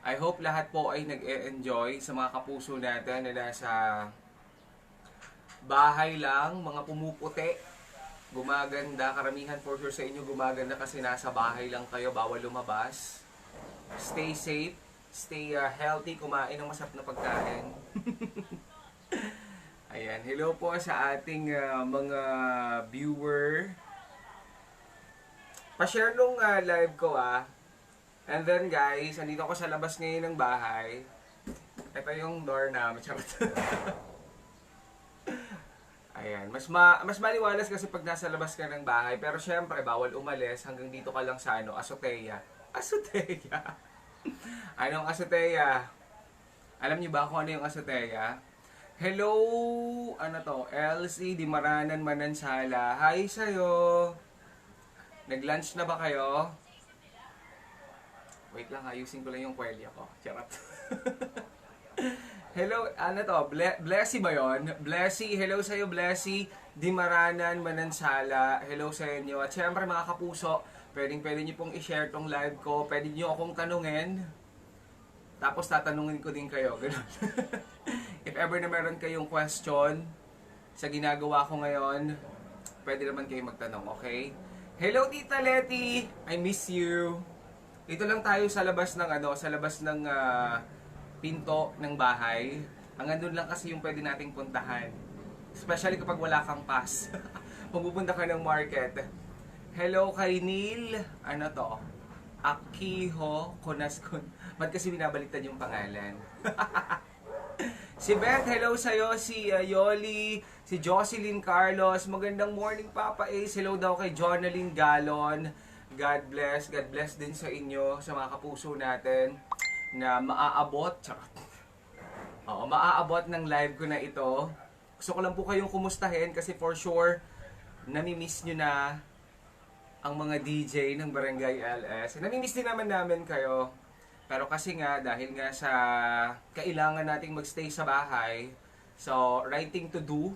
I hope lahat po ay nag-e-enjoy sa mga kapuso natin na nasa bahay lang, mga pumuputi, gumaganda. Karamihan for sure sa inyo gumaganda kasi nasa bahay lang kayo, bawal lumabas. Stay safe, stay healthy, kumain ng masarap na pagkain. Ayan, hello po sa ating mga viewer. Pa-share nung live ko And then guys, andito ako sa labas ngayon ng bahay. Ito yung door namin. Ayan, mas maliwalas kasi pag nasa labas ka ng bahay. Pero syempre, bawal umalis. Hanggang dito ka lang sa azotea. Azotea? Anong azotea? Alam niyo ba kung ano yung azotea? Hello, Elsie Dimaranan Manansala. Hi sa'yo. Nag-lunch na ba kayo? Wait lang, ayusin ko lang yung kwelya ko. Charot. Hello, Blessy ba yun? Blessy, hello sa'yo Blessy. Dimaranan, Manansala. Hello sa inyo. At syempre mga kapuso, pwede nyo pong i-share tong live ko. Pwede nyo akong tanungin. Tapos tatanungin ko din kayo. Ganun. If ever na meron kayong question sa ginagawa ko ngayon, pwede naman kayo magtanong, okay? Hello Tita Letty! I miss you! Dito lang tayo sa labas ng pinto ng bahay. Hanggang doon lang kasi yung pwede nating puntahan. Especially kapag wala kang pass. Pupunta ka ng market. Hello kay Neil. Akiho Konaskon. Ba't kasi binabaliktad yung pangalan? Si Beth, hello sa'yo. Si Yoli. Si Jocelyn Carlos. Magandang morning Papa Ace. Hello daw kay Jonaline Galon. God bless din sa inyo, sa mga kapuso natin na maaabot ng live ko na ito. Gusto ko lang po kayong kumustahin kasi for sure nami-miss nyo na ang mga DJ ng Barangay LS. Nami-miss din namin kayo. Pero kasi nga, dahil nga sa kailangan nating magstay sa bahay, so right thing to do,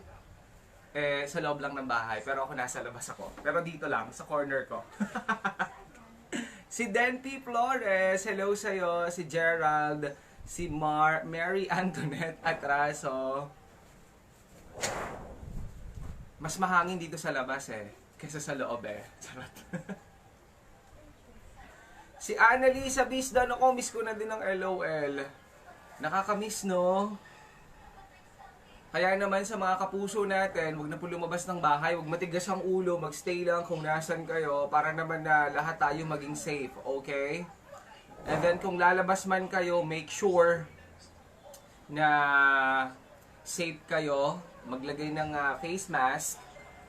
sa loob lang ng bahay. Pero ako nasa labas ako. Pero dito lang, sa corner ko. Si Denti Flores, hello sa'yo. Si Gerald, si Mary Antoinette Atraso. Mas mahangin dito sa labas kaysa sa loob Charot. Si Annalisa Bisdan, ako miss ko na din ng LOL. Nakakamiss, no? Kaya naman sa mga kapuso natin, huwag na po lumabas ng bahay, huwag matigas ang ulo, magstay lang kung nasan kayo para naman na lahat tayo maging safe, okay? And then kung lalabas man kayo, make sure na safe kayo, maglagay ng face mask.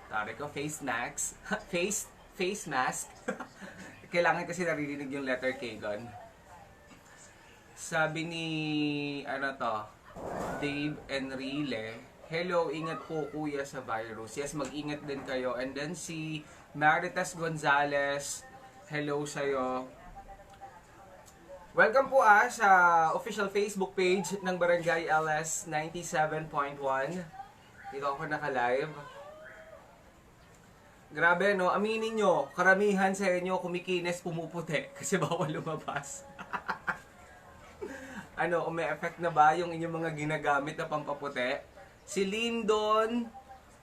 Tari ko, face mask. face mask. Kailangan kasi naririnig yung letter K doon. Sabi ni, Dave Enrile, hello, ingat po kuya sa virus. Yes, mag-ingat din kayo. And then si Maritas Gonzales, hello sa'yo. Welcome po sa official Facebook page ng Barangay LS 97.1. Dito ako naka-live. Grabe no, aminin nyo, karamihan sa inyo kumikinis pumuputi kasi bawal lumabas. Umi-effect na ba yung inyong mga ginagamit na pampaputi? Si Lindon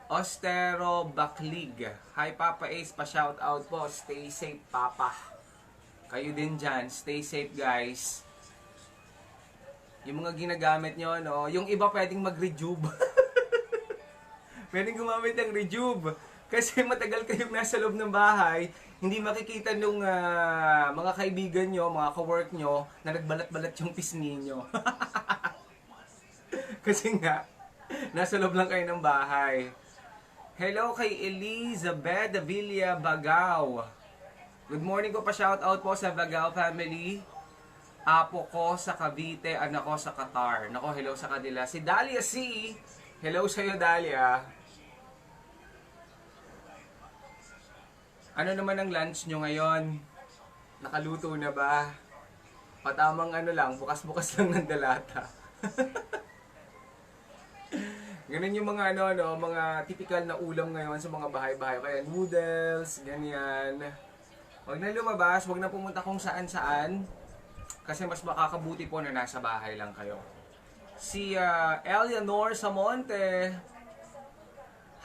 Ostero Baklig. Hi Papa Ace, pa-shoutout po. Stay safe Papa. Kayo din dyan. Stay safe guys. Yung mga ginagamit nyo, yung iba pwedeng mag-rejuve. Pwedeng gumamit ng rejuve. Kasi matagal kayong nasa loob ng bahay, hindi makikita nung mga kaibigan nyo, mga ka-work nyo, na nagbalat-balat yung pisngi nyo. Kasi nga, nasa loob lang kayo ng bahay. Hello kay Elizabeth Villa Bagao. Good morning ko pa, shoutout po sa Bagao family. Apo ko sa Cavite, anak ko sa Qatar. Nako, hello sa kanila. Si Dalia C. Hello sa'yo, Dalia. Ano naman ang lunch nyo ngayon? Nakaluto na ba? Patamang bukas-bukas lang ng dalata. Ganun yung mga mga typical na ulam ngayon sa mga bahay-bahay. Kaya noodles, ganyan. Huwag na lumabas, huwag na pumunta kung saan-saan. Kasi mas makakabuti po na nasa bahay lang kayo. Si Eleanor Samonte.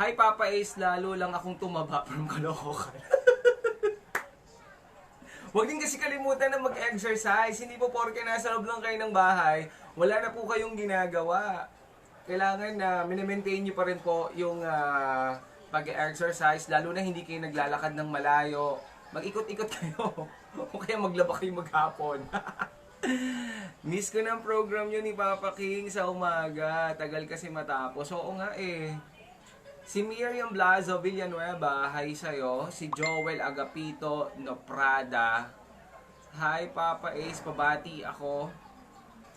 Hi Papa Ace, lalo lang akong tumaba from Caloocan. Huwag din kasi kalimutan na mag-exercise. Hindi po porke nasa loob lang kayo ng bahay, wala na po kayong ginagawa. Kailangan na minimaintain nyo pa rin po yung pag-exercise, lalo na hindi kayo naglalakad ng malayo. Mag-ikot-ikot kayo. O kaya maglaba kayo maghapon. Miss ko ng program yun ni Papa King sa umaga. Tagal kasi matapos. Oo nga eh. Si Miriam Blazo Villanueva, hi sa'yo. Si Joel Agapito Noprada. Hi Papa Ace, pabati ako.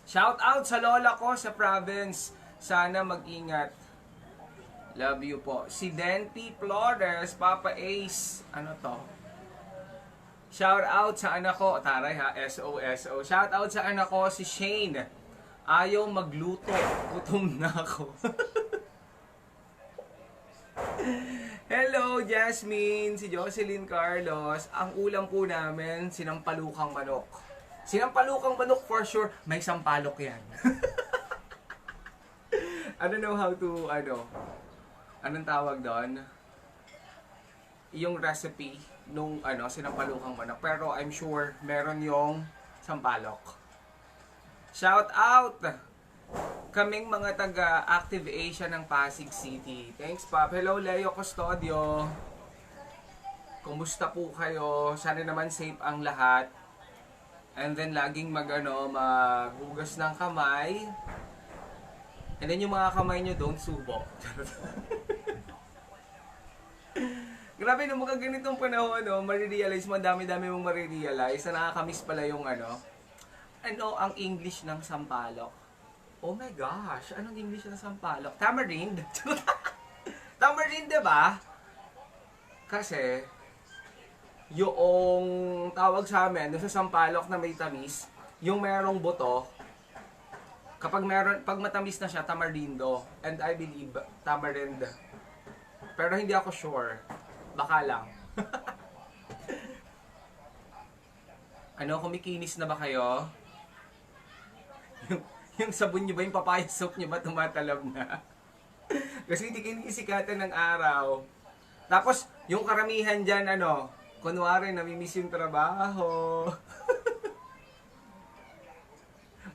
Shout out sa lola ko sa province. Sana mag-ingat. Love you po. Si Denty Flores, Papa Ace. Ano to? Shout out sa anak ko. Taray ha, SOSO. Shout out sa anak ko, si Shane. Ayaw magluto. Gutom na ako. Hello, Jasmine. Si Jocelyn Carlos. Ang ulam po namin, sinampalukang manok. Sinampalukang manok for sure. May sampalok yan. I don't know how to, anong tawag doon? Yung recipe nung, sinampalukang manok. Pero I'm sure, meron yung sampalok. Shout out! Kaming mga taga-Active Asia ng Pasig City. Thanks, Pop. Hello, Leo Custodio. Kumusta po kayo? Sana naman safe ang lahat. And then, laging maghugas ng kamay. And then, yung mga kamay nyo, don't subo. Grabe, no, mga ganitong panahon, marirealize mo, dami-dami mong marirealize na nakakamiss pala yung ang English ng sampalok. Oh my gosh, anong English na sampalok? Tamarind? Tamarind, diba? Kasi, yung tawag sa amin, dun sa sampalok na may tamis, yung merong buto, pag matamis na siya, tamarindo. And I believe, tamarind. Pero hindi ako sure. Baka lang. Kumikinis na ba kayo? Yung sabon nyo ba, yung papaya soap nyo ba tumatalab na? Kasi hindi kayo isikatan ng araw. Tapos, yung karamihan dyan, kunwari, namimiss yung trabaho.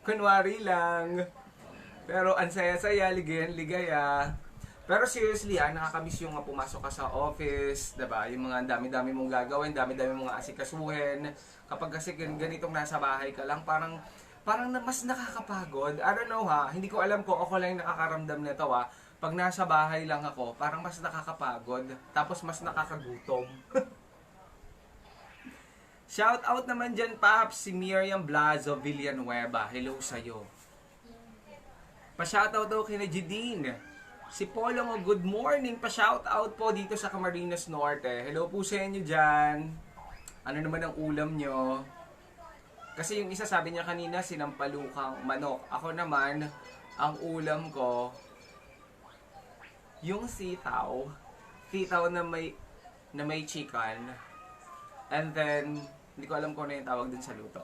Kunwari lang. Pero, ang saya-saya, ligayan-ligaya. Pero seriously, nakakamiss yung pumasok ka sa office, diba? Yung mga dami-dami mong gagawin, dami-dami mong asikasuhin. Kapag kasi ganitong nasa bahay ka lang, parang mas nakakapagod. I don't know ha, hindi ko alam kung ako lang yung nakakaramdam nito ha. Pag nasa bahay lang ako, parang mas nakakapagod. Tapos mas nakakagutom. Shout out naman dyan, Paps, si Miriam Blazo Villanueva. Hello sa'yo. Pa-shout out daw kina Jidine. Si Polo mo, good morning. Pa-shout out po dito sa Camarines Norte. Hello po sa inyo dyan. Ano naman ang ulam nyo? Kasi yung isa sabi niya kanina, sinampalukang manok. Ako naman, ang ulam ko, yung sitaw. Sitaw na may chicken. And then, hindi ko alam kung ano yung tawag dun sa luto.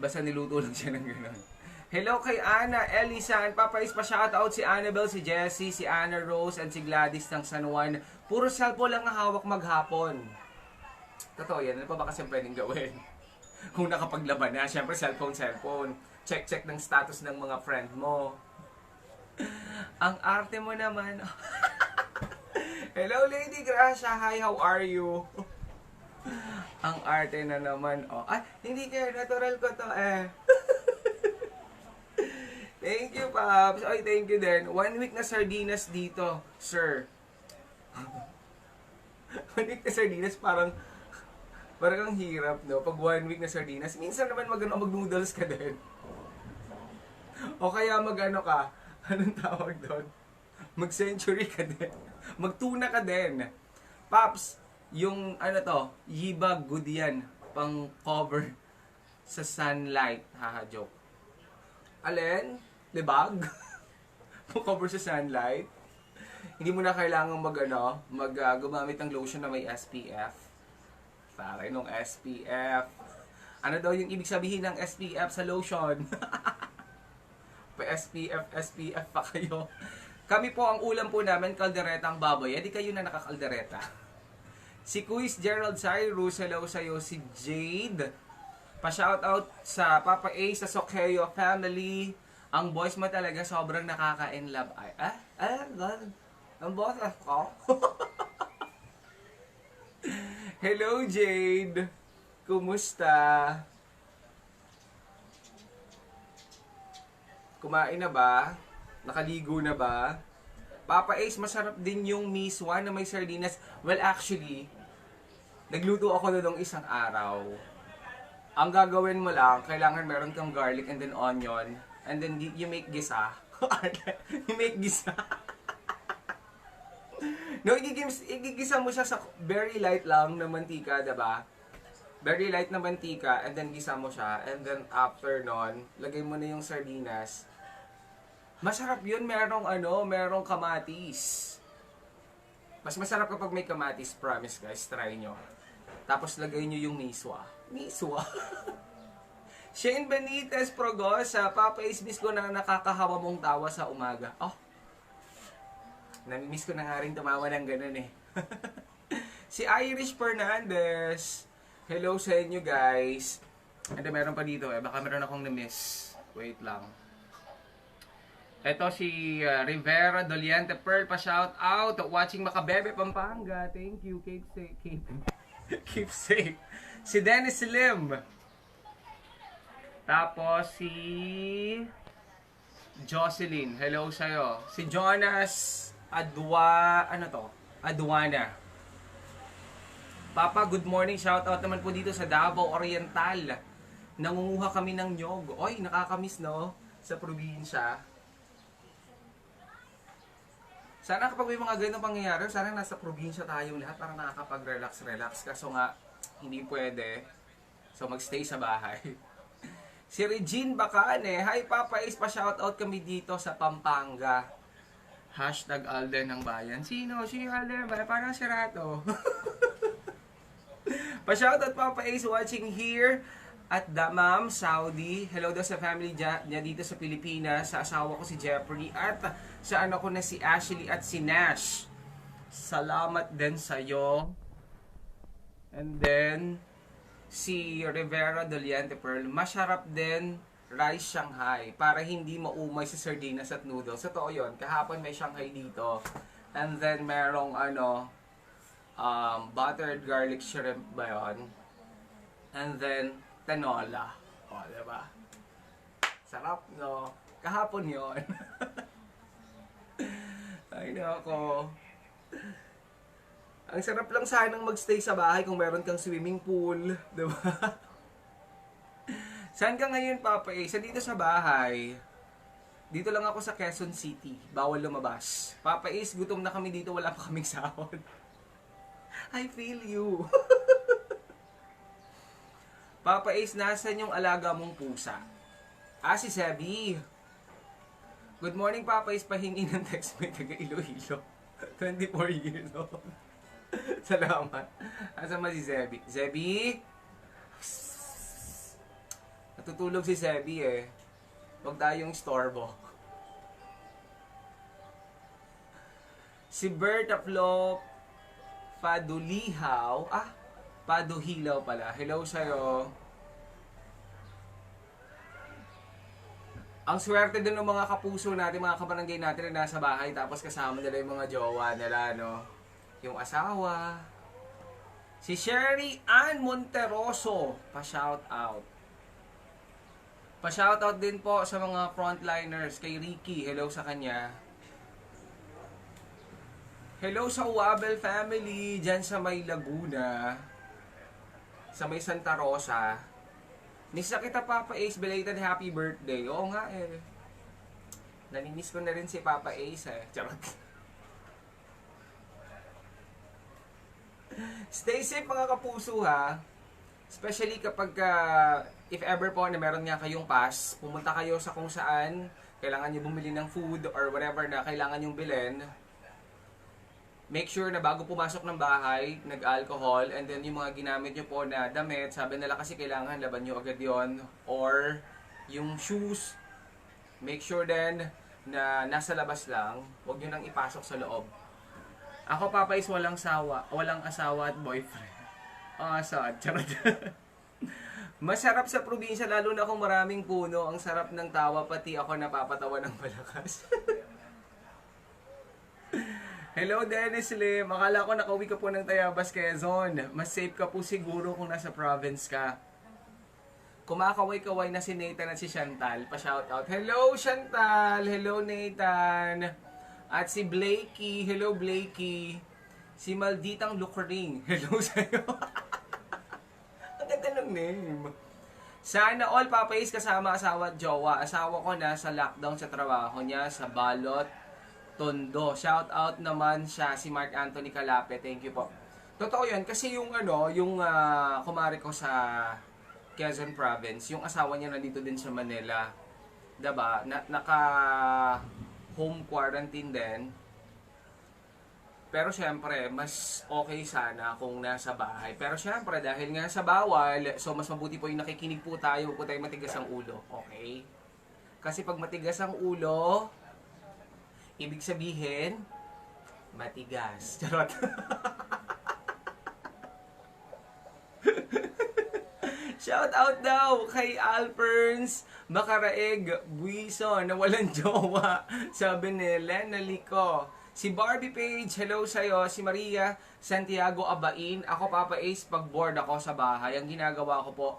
Basta niluto lang siya ng gano'n. Hello kay Ana, Elisan, Papais pa shoutout si Annabelle, si Jessie, si Anna Rose, and si Gladys ng San Juan. Puro cellphone lang ang hawak maghapon. Totoo yan, ano pa ba kasi pwedeng gawin? Kung nakapaglaban na, syempre cellphone. Check ng status ng mga friend mo. Ang arte mo naman. Hello Lady Gracia, hi, how are you? Ang arte na naman. Ay, hindi kayo, natural ko to eh. Thank you, Paps. Ay, thank you din. 1 week na sardinas dito, sir. 1 week na sardinas, parang ang hirap, no? Pag 1 week na sardinas, minsan naman mag-noodles ka din. O kaya ka, anong tawag doon? Mag-century ka din. Magtuna ka din. Paps, yung Yiba good yan. Pang cover sa sunlight. Haha, joke. Alin? Libag? Pang cover sa sunlight. Hindi mo na kailangan gumamit ng lotion na may SPF. Taray nung SPF. Ano daw yung ibig sabihin ng SPF sa lotion? SPF pa kayo. Kami po, ang ulam po namin, kalderetang baboy. Di kayo na nakakaldereta. Si Kuis Gerald Cyrus, hello sa'yo. Si Jade, pa-shoutout sa Papa A, sa Sokheyo family. Ang boys mo talaga sobrang nakaka-inlove. Ang boss ako. Hello Jade. Kumusta? Kumain na ba? Nakaligo na ba? Papa Ace, masarap din yung miswa na may sardinas. Well, actually, nagluto ako na nung isang araw. Ang gagawin mo lang, kailangan meron kang garlic and then onion. And then you make gisa. You make gisa. No, igigisa mo siya sa very light lang na mantika, diba? Very light na mantika, and then gisa mo siya. And then after nun, lagay mo na yung sardinas. Masarap yun, merong kamatis. Mas masarap kapag may kamatis, promise guys, try nyo. Tapos lagay nyo yung miswa. Miswa. Shane Benitez Progosa, Papa Ace, miss ko na nakakahawa mong tawa sa umaga. Oh, namimiss ko na nga rin tumawa ng ganun eh. Si Irish Fernandez, hello sa inyo guys. And meron pa dito eh, baka meron akong na-miss. Wait lang. Ito si Rivera Doliente Pearl, pa-shout out. Watching Makabebe, Pampanga. Thank you. Keep safe. Si Dennis Lim. Tapos si Jocelyn. Hello sa'yo. Si Jonas Aduana. Papa, good morning. Shout out naman po dito sa Davao Oriental. Nangunguha kami ng nyog. Oy, nakakamiss no? Sa probinsya. Sana kapag may mga ganitong pangyayari, sana nasa probinsya tayong lahat para nakakapag-relax. Kaso nga, hindi pwede. So magstay sa bahay. Si Regine Bacane, hi Papa Ace, pa-shoutout kami dito sa Pampanga. Hashtag Alden ng bayan. Sino? Si Alden ba? Parang si Rato. Pa-shoutout Papa Ace watching here at Damam, Saudi. Hello daw sa family niya dito sa Pilipinas, sa asawa ko si Jeffrey at sa anak ko na si Ashley at si Nash. Salamat din sa'yo. And then si Rivera Doliente Pearl, masarap din rice Shanghai para hindi maumay sa sardinas at noodles. Totoo yun, kahapon may Shanghai dito. And then merong buttered garlic shrimp ba yun? And then tinola. O, diba? Sarap, no? Kahapon yon. Ay, nako. Ang sarap lang sanang magstay sa bahay kung meron kang swimming pool. Diba? Saan ka ngayon, Papa Ace? Dito sa bahay. Dito lang ako sa Quezon City. Bawal lumabas. Papa Ace, gutom na kami dito. Wala pa kaming sahod. I feel you. Papa Ace, nasan yung alaga mong pusa? Si Sebi. Good morning, Papa Ace. Pahingi ng text may taga Iloilo. 24 years old. Salamat. Asan ba si Sebi? Sebi? Natutulog si Sebi eh. Huwag tayong istorbo. Si Berta Flo Padulihaw. Paduhilaw pala. Hello sa'yo. Ang swerte din ng mga kapuso natin, mga kabarangay natin na nasa bahay tapos kasama nila yung mga jowa nila, no? Yung asawa. Si Sherry Ann Monteroso, pa-shout out. Pa-shout out din po sa mga frontliners. Kay Ricky, hello sa kanya. Hello sa Uabel family, dyan sa may Laguna. Sa may Santa Rosa. Miss na kita, Papa Ace. Belated happy birthday. Oo nga eh. Nanimiss ko na rin si Papa Ace eh. Charot. Stay safe mga kapuso ha. Especially kapag if ever po na meron nga kayong pass, pumunta kayo sa kung saan kailangan nyo bumili ng food or whatever na kailangan nyong bilhin. make sure na bago pumasok ng bahay, nag-alcohol, and then yung mga ginamit nyo po na damit, sabi nila kasi kailangan laban nyo agad yon, or yung shoes, make sure din na nasa labas lang, huwag nyo nang ipasok sa loob. Ako, Papa, is walang asawa at boyfriend. Sad, charot. Masarap sa probinsya, lalo na kung maraming puno, ang sarap ng tawa, pati ako napapatawa ng malakas. Hello, Dennis Lim. Akala ko nakauwi ka po ng Tayabas, Quezon. Mas safe ka po siguro kung nasa province ka. Kumakaway-kaway na si Nathan at si Chantal. Pa-shoutout. Hello, Chantal. Hello, Nathan. At si Blakey. Hello, Blakey. Si Malditang Lucring. Hello sa'yo. Ang ganda ng name. Sana all papayis kasama asawa at jowa. Asawa ko na sa lockdown sa trabaho niya sa Balot, Tondo. Shout out naman siya si Mark Anthony Calape. Thank you po. Totoo 'yun kasi yung kumare ko sa Quezon Province, yung asawa niya nandito din sa Manila. 'Di ba? Naka home quarantine din. Pero syempre, mas okay sana kung nasa bahay. Pero syempre, dahil nga sa bawal, so mas mabuti po yung nakikinig po tayo, huwag po tayo matigas ang ulo. Okay? Kasi pag matigas ang ulo, ibig sabihin, matigas. Charot. Shout out daw kay Alperns Makaraeg Buison na walang jowa. Sabi ni Lena Lico. Si Barbie Page, hello sa'yo. Si Maria Santiago Abain. Ako, Papa Ace, pag bored ako sa bahay, ang ginagawa ko po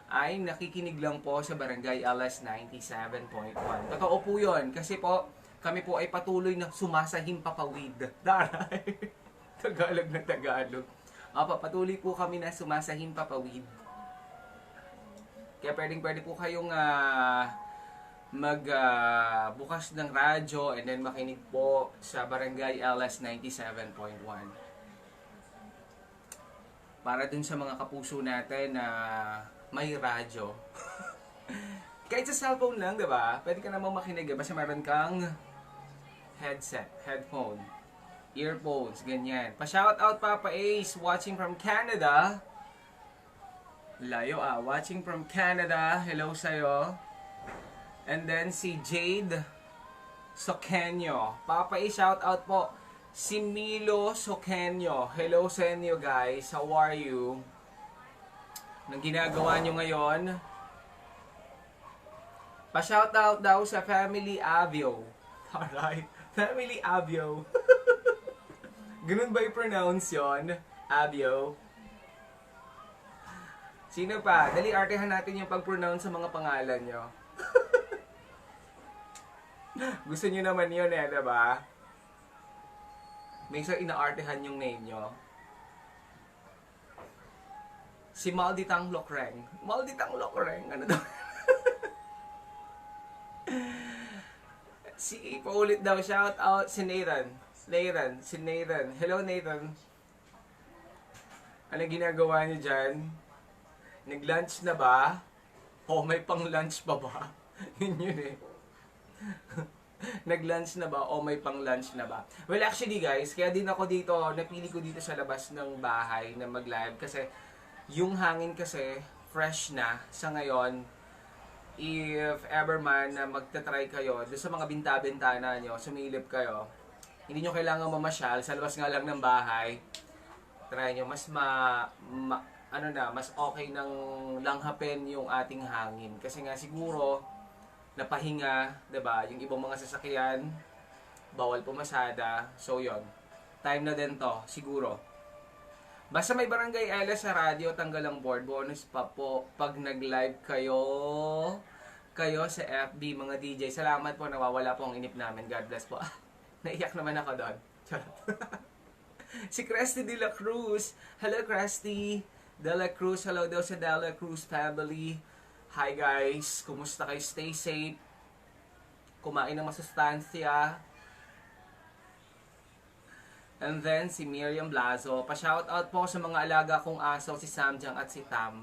ay nakikinig lang po sa Barangay LS 97.1. Totoo po yun. Kasi po, kami po ay patuloy na sumasahim papawid. Daray. Tagalog na Tagalog. Patuloy po kami na sumasahim papawid. Kaya pwede po kayong bukas ng radyo and then makinig po sa Barangay LS 97.1. Para dun sa mga kapuso natin na may radyo. Kahit sa cellphone lang, di ba? Pwede ka namang makinig. Basta meron kang headset, headphone, earphones, ganyan. Pa-shoutout Papa Ace, watching from Canada. Layo watching from Canada. Hello sa'yo. And then si Jade Sokenyo. Papa shoutout po. Si Milo Sokenyo. Hello sa inyo guys. How are you? Anong ginagawa nyo ngayon? Pa-shoutout daw sa Family Avio. Alright. Family Avio. Ganun ba i-pronounce yun? Avio. Sino pa? Dali, artehan natin yung pag-pronounce sa mga pangalan nyo. Gusto nyo naman yun diba? Minsan ina-artehan yung name nyo. Si Malditang Lokreng. Malditang Lokreng. Ano daw? Si paulit daw. Shout out si Nathan. Si Nathan. Hello Nathan. Ano ginagawa niyo dyan? Nag-lunch na ba? O may pang-lunch pa ba? Yun eh. Nag-lunch na ba o may pang-lunch na ba? Well, actually guys, kaya din ako dito, napili ko dito sa labas ng bahay na mag-live kasi yung hangin kasi fresh na sa ngayon. If ever man na magta-try kayo doon sa mga binta-bintana nyo, sumilip kayo, hindi nyo kailangan mamasyal, sa labas nga lang ng bahay, try nyo, mas mas okay nang langhapin yung ating hangin. Kasi nga siguro, napahinga, 'di ba? Yung ibang mga sasakyan, bawal pumasada. So 'yon. Time na din 'to, siguro. Basta may Barangay LS sa radyo, tanggal ang board. Bonus pa po pag nag-live kayo sa FB, mga DJ. Salamat po, nawawala po ang inip namin. God bless po. Naiyak naman ako doon. Si Cresty De La Cruz. Hello Cresty De La Cruz. Hello daw sa De La Cruz family. Hi guys, kumusta kayo? Stay safe. Kumain ng masustansya. And then si Miriam Blazo. Pa-shoutout po sa mga alaga kong aso, si Samjang at si Tam.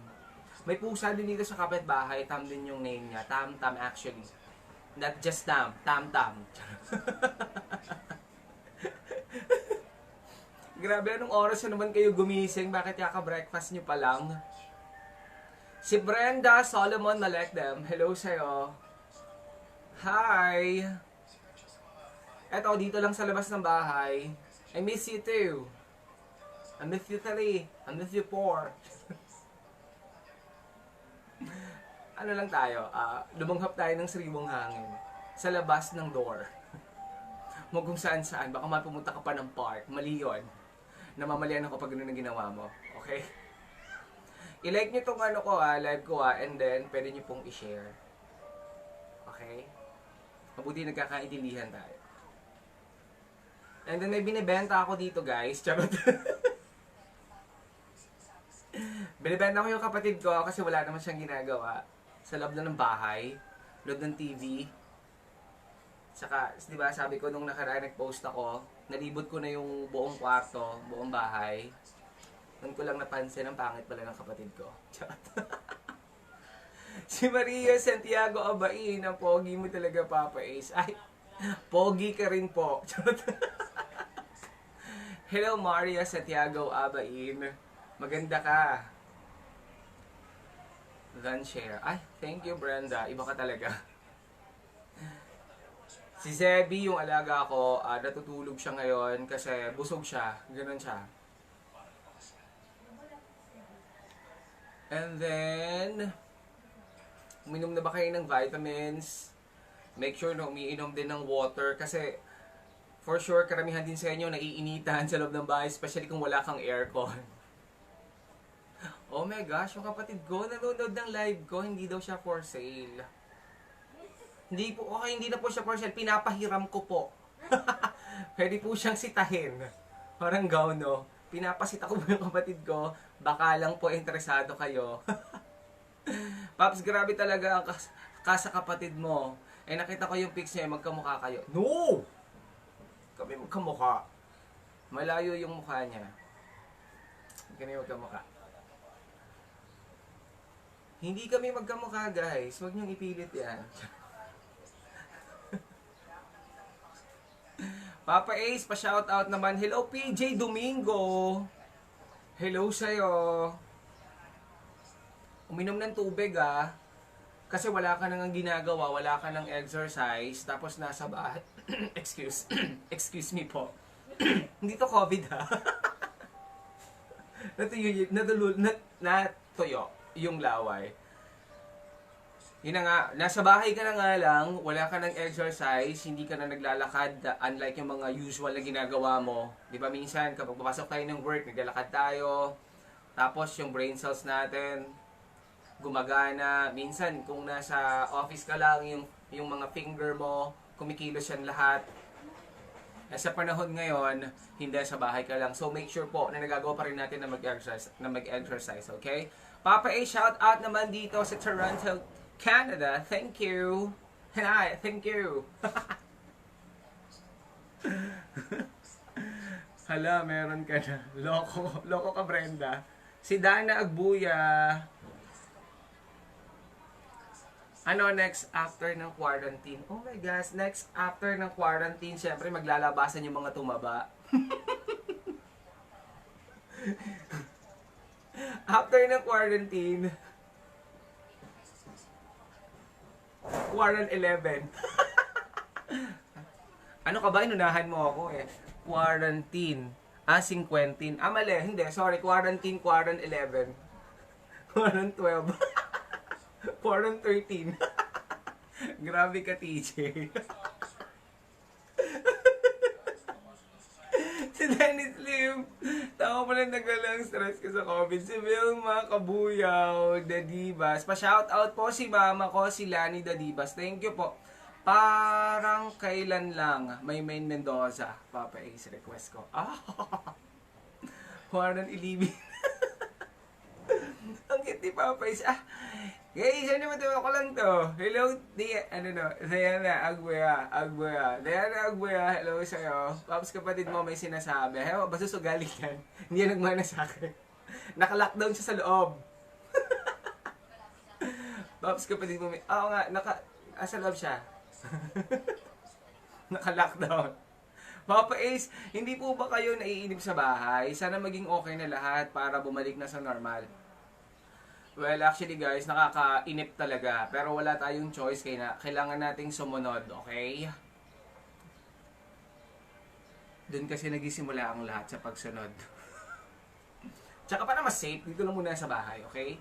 May pusa din dito sa kapitbahay. Tam din yung name niya. Tam actually. Not just Tam. Tam. Grabe, anong oras na naman kayo gumising? Bakit kaka-breakfast nyo pa lang? Si Brenda Solomon Malekdem, hello sa'yo. Hi! Eto, dito lang sa labas ng bahay. I miss you too. I miss you 3. I miss you 4. Ano lang tayo, lumanghap tayo ng sariwang hangin sa labas ng door. Huwag kung saan saan, baka mapumunta ka pa ng park. Mali yun. Namamalian ako pag ganun ang ginawa mo. Okay? I-like nyo tong ano ko live ko and then pwede nyo pong i-share. Okay? Mabuti nagkakaintindihan tayo. And then may binibenta ako dito guys. Charot. Binibenta ko yung kapatid ko kasi wala naman siyang ginagawa. Sa loob na ng bahay, loob ng TV. Saka, di ba, sabi ko nung nakaraan nag-post ako, nalibot ko na yung buong kwarto, buong bahay. Doon ko lang napansin ang pangit pala ng kapatid ko. Si Maria Santiago Abain, ang pogi mo talaga, Papa Ace. Ay, pogi ka rin po. Hello, Maria Santiago Abain. Maganda ka. Then share. Ay, thank you, Brenda. Iba ka talaga. Si Zebi, yung alaga ko, natutulog siya ngayon kasi busog siya. Ganun siya. And then, uminom na ba kayo ng vitamins? Make sure na umiinom din ng water kasi for sure, karamihan din sa inyo naiinitan sa loob ng bahay, especially kung wala kang aircon. Oh my gosh, yung kapatid ko, nanonood ng live ko, hindi daw siya for sale. Hindi po, okay, hindi na po siya for sale, pinapahiram ko po. Pwede po siyang sitahin. Parang gawno. Pinapasita ko po yung kapatid ko, baka lang po interesado kayo. Paps, grabe talaga ang kasa kapatid mo. Eh, nakita ko yung pics niya, magkamukha kayo. No! Kami magkamukha. Malayo yung mukha niya. Kami magkamukha. Hindi kami magkamukha, guys. Huwag niyong ipilit yan. Papa Ace, pa-shoutout naman. Hello, PJ Domingo. Hello sa'yo. Uminom ng tubig, kasi wala ka nang ginagawa, wala ka nang exercise, tapos nasa bahay. Excuse me po. Hindi to COVID, Natuyo yung laway. Yun na nga, nasa bahay ka na nga lang, wala ka ng exercise, hindi ka na naglalakad, unlike yung mga usual na ginagawa mo. Di ba minsan, kapag papasok tayo ng work, naglalakad tayo, tapos yung brain cells natin, gumagana. Minsan, kung nasa office ka lang, yung mga finger mo, kumikilos yan lahat. Sa panahon ngayon, hindi sa bahay ka lang. So, make sure po na nagagawa pa rin natin na mag-exercise, okay? Papa A, shout out naman dito sa Toronto, Canada. Thank you. Hi, thank you. Hala, meron ka na. Loko ka, Brenda. Si Dana Agbuya. Ano next after ng quarantine? Oh my gosh, next after ng quarantine, syempre maglalabasan yung mga tumaba. After ng quarantine, Quarantine 11. Ano ka ba? Inunahan mo ako eh. Quarantine. 50. Mali. Hindi. Sorry. Quarantine 11. Quarantine 12. Quarantine 13. Grabe ka, TJ. Si Dennis Lim. Tama mo lang naglalang stress ko sa COVID. Si Vilma Kabuyaw, Dadibas. Pa-shoutout po si mama ko, si Lani Dadibas. Thank you po. Parang kailan lang may Main Mendoza. Papa Ace request ko. Warren Ilibin. Ang cute ni Papa Ace. Guys, ano mo ko lang to? Hello, Diana Agbuya. Diana Agbuya, hello sa'yo. Pops, kapatid mo may sinasabi. Basta sugali yan. Hindi yan nagmana sa akin. Naka-lockdown siya sa loob. Pops, kapatid mo may... Oo nga, sa loob siya. Naka-lockdown. Papa Ace, hindi po ba kayo naiinip sa bahay? Sana maging okay na lahat para bumalik na sa normal. Well, actually guys, nakakainip talaga. Pero wala tayong choice, kaya kailangan nating sumunod, okay? Doon kasi nagsisimula ang lahat sa pagsunod. Tsaka para mas safe, dito lang muna sa bahay, okay?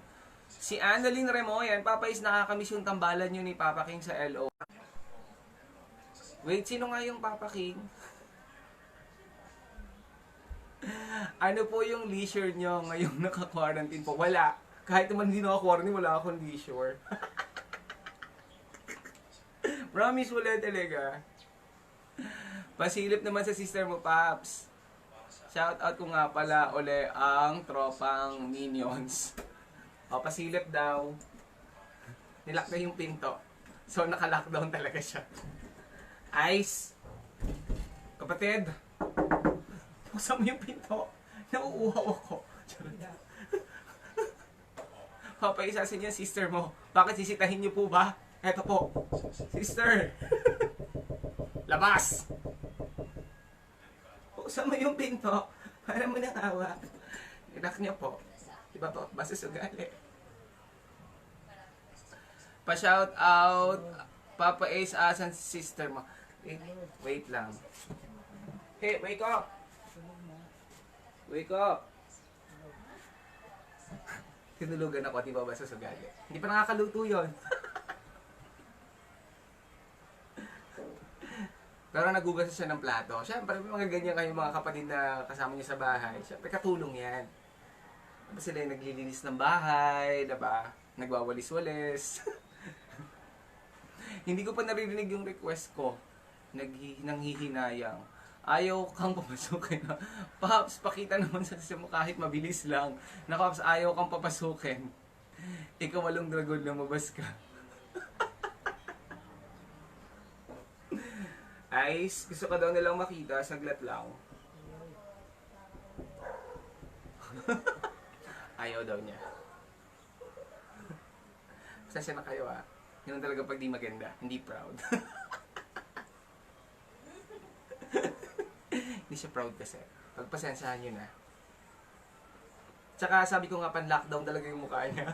Si Annalyn Remo, yan, Papa Ace, nakakamiss yung tambalan nyo ni Papa King sa LO. Wait, sino nga yung Papa King? Ano po yung leisure nyo ngayong naka-quarantine po? Wala. Kahit naman hindi naka-quarantine, wala akong leisure. Promise, wala talaga. Pasilip naman sa sister mo, Paps. Shoutout ko nga pala uli ang tropang Minions. O, pasilip daw. Nilock na yung pinto. So, naka-lockdown talaga siya. Ice. Kapatid. Buksan mo yung pinto. Nauuhaw ako. Papa, isasin niya sister mo. Bakit sisitahin niyo po ba? Eto po. Sister. Labas. Buksan mo yung pinto. Para mo nang awa. Inak niya po. Diba po? Basta sugali. Pa-shout out. Papa Ace, asan si sister mo? Wait lang. Hey, wake up! Wake up! Tinulugan ako, di ba ba sa sugali? Hindi pa nakakaluto yun. Pero nagugas siya ng plato. Siyempre, mga ganyan kayong mga kapatid na kasama niyo sa bahay. Siyempre, katulong yan. Tapos sila yung naglilinis ng bahay, diba? Nagwawalis-walis. Hindi ko pa naririnig yung request ko. Nanghihinayang. Ayaw kang papasukin. Paps, pakita naman sa mo kahit mabilis lang. Na Paps, ayaw kang papasukin. Ikaw walong dragon, lumabas ka. Ice, gusto ka daw nilang makita, saglit lang. Ayaw daw niya. Pasensya na kayo ah. Yun talaga pag di maganda, hindi proud. Hindi siya proud kasi. Pagpasensyahan nyo na. Tsaka sabi ko nga pan-lockdown talaga yung mukha niya.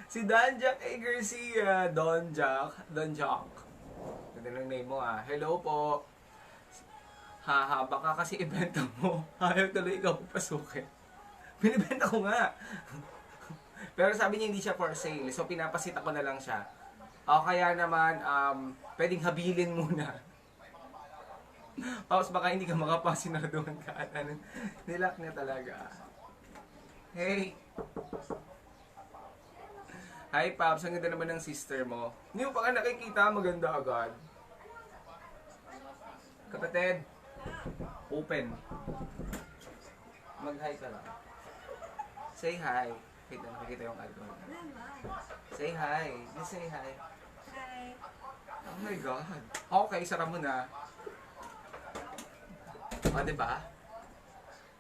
Si Don Jack A. Garcia. Don Jack. Ganda ng name mo ah. Hello po. Haha, baka kasi ibenta mo. Ayaw tuloy ikaw papasukin. Binibenta ko nga. Pero sabi niya hindi siya for sale. So pinapasita ko na lang siya. O kaya naman, pwedeng habilin muna. Paus, baka hindi ka makapasinaduhan ka. Nilak niya talaga. Hey! Hi, Paps. Ang ganda naman ng sister mo. Hindi mo pa ka nakikita, maganda agad. Kapatid, open. Mag-hi ka lang. Say hi. Kita, nakikita yung alcohol. Say hi. Just say hi. Hi. Oh my God. Okay, sara mo na. O, diba?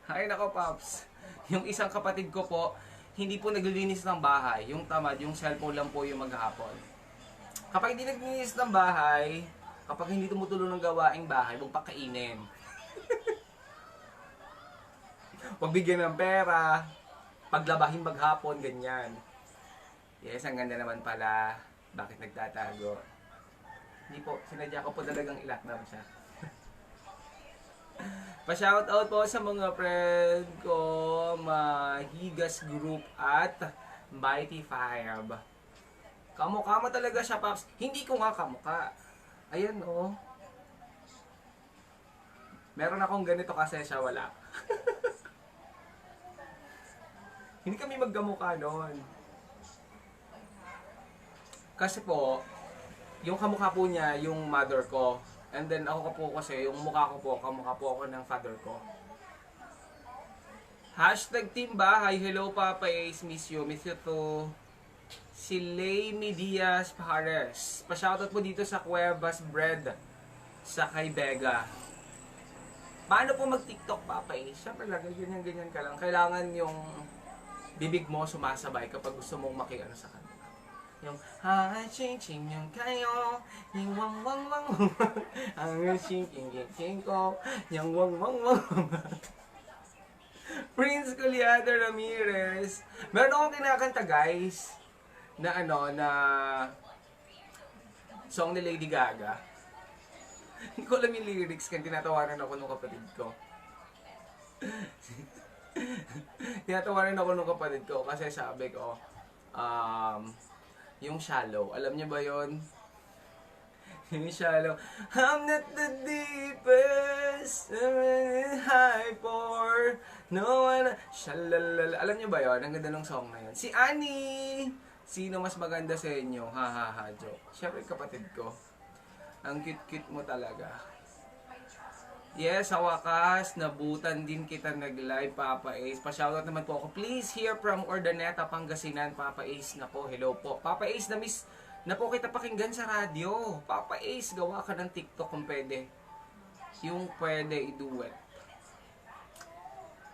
Ay, nako, Paps. Yung isang kapatid ko po, hindi po naglilinis ng bahay. Yung tamad, yung cellphone lang po yung maghapon. Kapag hindi naglilinis ng bahay, kapag hindi tumutulong ng gawaing bahay, huwag pakainin. Huwag bigyan ng pera. Paglabahin maghapon, ganyan. Yes, ang ganda naman pala. Bakit nagtatago? Hindi po, sinadya ko po talagang ilaknam siya. Pa-shoutout po sa mga friend ko, Mahigas Group at Mighty Five. Kamukha mo talaga siya, Paps. Hindi ko nga kamukha. Ayan, oh. Meron akong ganito kasi siya wala. Hindi kami magkamukha noon. Kasi po, yung kamukha po niya, yung mother ko. And then ako po kasi, yung mukha ko po, kamukha po ako ng father ko. Hashtag Team Bahay, hello Papa Ace, miss you too. Si Laimi Diaz Pajares. Pa-shoutout po dito sa Cuevas Bread sa kay Vega. Paano po mag-TikTok, Papa Ace? Siyempre lang, ganyan ka lang. Kailangan yung bibig mo sumasabay kapag gusto mong makiano sa kanila. Yung ching ching yung kayo, yung wang wang wang wang, ang ching ching ching ko, yung wang wang wang wang. Prince Culiado Ramirez. Meron akong kinakanta guys, na na song ni Lady Gaga. Hindi ko alam yung lyrics, kaya tinatawanan ako nung kapatid ko. Tinatawanan ako nung kapatid ko kasi sabi ko, yung Shallow. Alam niyo ba yon? Yung Shallow. I'm not the deepest, high for no one. Shalalala. Alam niyo ba yon? Ang ganda ng song na yun. Si Annie! Sino mas maganda sa inyo? Ha ha ha, joke. Siyempre kapatid ko. Ang cute-cute mo talaga. Yes, sa wakas, nabutan din kita nag-live, Papa Ace. Pa-shoutout naman po ako. Please hear from Urdaneta, Pangasinan, Papa Ace na po. Hello po. Papa Ace, na-miss na po kita pakinggan sa radyo. Papa Ace, gawa ka ng TikTok kung pwede. Yung pwede, i-duet.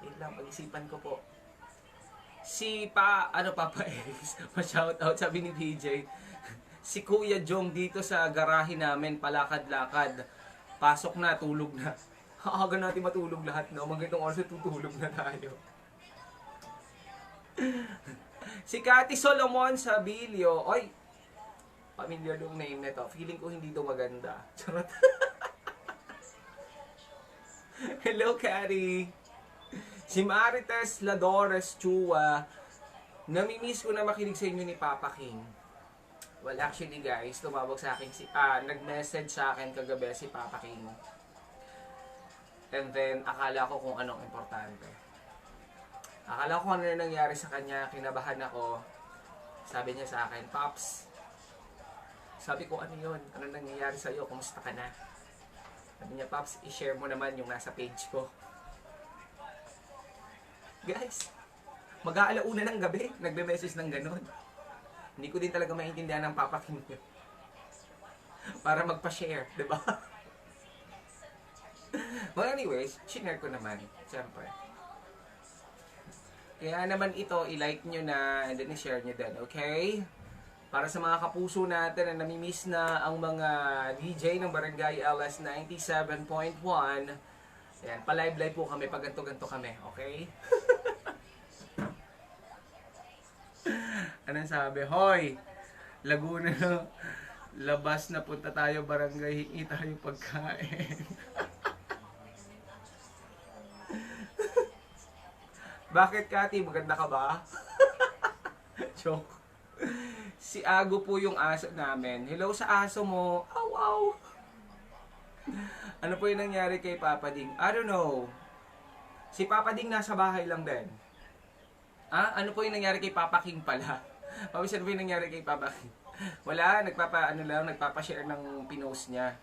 Wait lang, pag-isipan ko po. Papa Ace, pa-shoutout, sabi ni PJ. Si Kuya Jong dito sa garahe namin, palakad-lakad. Pasok na, tulog na. Aga natin matulog lahat, no? Magandang oras tutulog na tayo. Si Cathy Solomon Sabilio. Oy, familiar yung name nito. Feeling ko hindi to maganda. Charot. Hello, Cathy. Si Marites Ladores Chua. Namimiss ko na makinig sa inyo ni Papa King. Well, actually guys, tumawag sa akin nag-message sa akin kagabi si Papa King. And then, akala ko kung anong importante. Akala ko ano na nangyari sa kanya, kinabahan ako. Sabi niya sa akin, Pops, sabi ko, ano yun? Ano nangyayari sa'yo? Kumusta ka na? Sabi niya, Pops, i-share mo naman yung nasa page ko. Guys, mag-aalauna ng gabi, nagbe-message ng ganun. Hindi ko din talaga maintindihan ng Papa King para magpa-share, di ba? Well, anyways, shinare ko naman, siyempre. Kaya naman ito, i-like nyo na, and then i-share nyo din, okay? Para sa mga kapuso natin na namimiss na ang mga DJ ng Barangay LS 97.1, ayan, pa-live-live po kami, pag ganto-ganto kami, okay? Anong sabi? Hoy! Laguna na, labas na punta tayo barangay, hingi tayo pagkain. Bakit, Kati? Maganda ka ba? Joke. Si Ago po yung aso namin. Hello sa aso mo. Aw, aw. Ano po yung nangyari kay Papa Ding? I don't know. Si Papa Ding nasa bahay lang din. Ano po yung nangyari kay Papa King pala? Pawisan po yung nangyari kay Papa King. Wala, nagpapa-share ng pinost niya.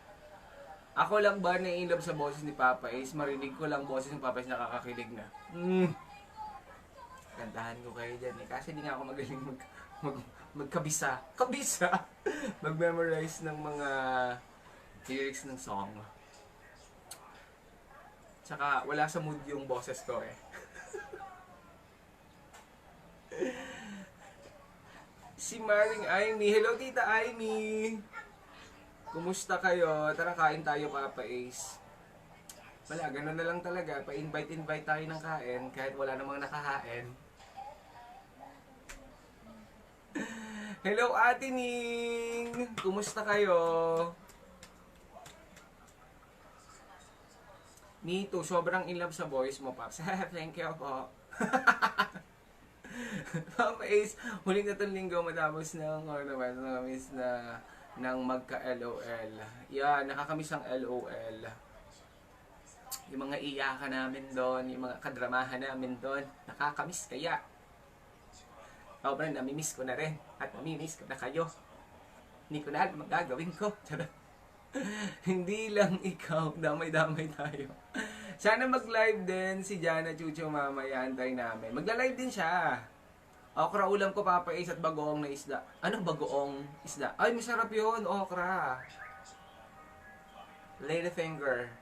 Ako lang ba na-inlove sa boses ni Papa Ace? Marinig ko lang boses ng Papa Ace, nakakakilig na. Kantahan ko kayo dyan eh. Kasi di nga ako magaling magkabisa. Kabisa! Mag-memorize ng mga lyrics ng song. Tsaka wala sa mood yung boses ko eh. Si Maring Aimee. Hello, Tita Aimee! Kumusta kayo? Tara, kain tayo, Papa Ace. Wala, ganun na lang talaga. Pa-invite tayo ng kain kahit wala namang nakahain. Hello, Ate Ning! Kumusta kayo? Me too. Sobrang in love sa voice mo, Paps. Thank you po. Papa Ace, huling na itong linggo matapos ng nakakamiss na ng magka-LOL. Yeah, nakakamiss ang LOL. Yung mga iyakan namin doon, yung mga kadramahan namin doon, nakakamiss kaya. Sobrang namimiss ko na rin at namimiss ko na kayo. Hindi ko na alam magagawin ko. Hindi lang ikaw, damay-damay tayo. Sana mag-live din si Jana Chucho mamaya, antay namin. Magla-live din siya. Okra ulam ko, Papa Ace, at bagoong na isda. Ano bagoong isda? Ay, masarap yun, okra. Ladyfinger.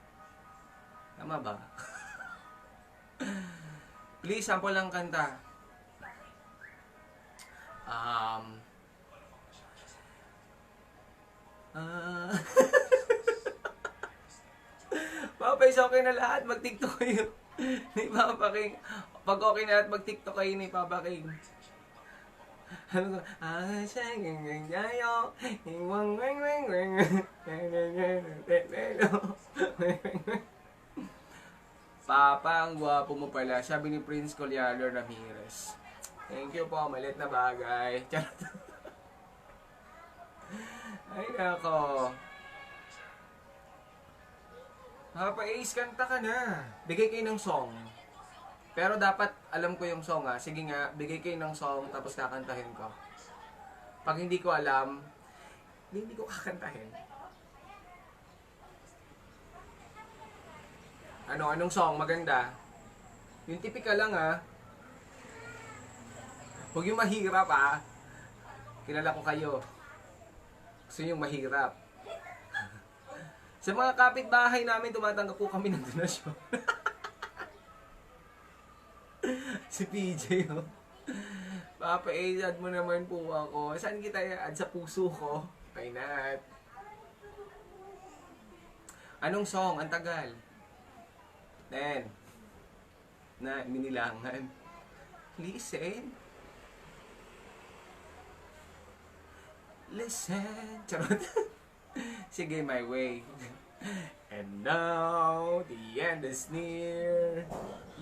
Tama ba? Please, sample lang kanta. Papais, okay na lahat. Mag-TikTok kayo ni Papa King. Pag okay na lahat, mag-TikTok kayo ni Papa King. Ano ko? Papa, ang gwapo mo pala. Sabi ni Prince Colialo Ramirez. Thank you po, malit na bagay. Charot. Ay, nako. Papa Ace, kanta ka na. Bigay kayo ng song. Pero dapat, alam ko yung song ha. Sige nga, bigay kayo ng song, tapos kakantahin ko. Pag hindi ko alam, hindi ko kakantahin. Anong song? Maganda. Yung tipika lang ha. Huwag yung mahirap ha. Kilala ko kayo. Gusto yung mahirap. Sa mga kapitbahay namin, tumatanggap po kami ng donasyon. Si PJ, oh. Papa, add mo naman po ako. Saan kita i-add? Sa puso ko? Why not? Anong song? Ang tagal. 10. Na, minilangan. Listen. Listen. Charot. Sige, my way. And now, the end is near.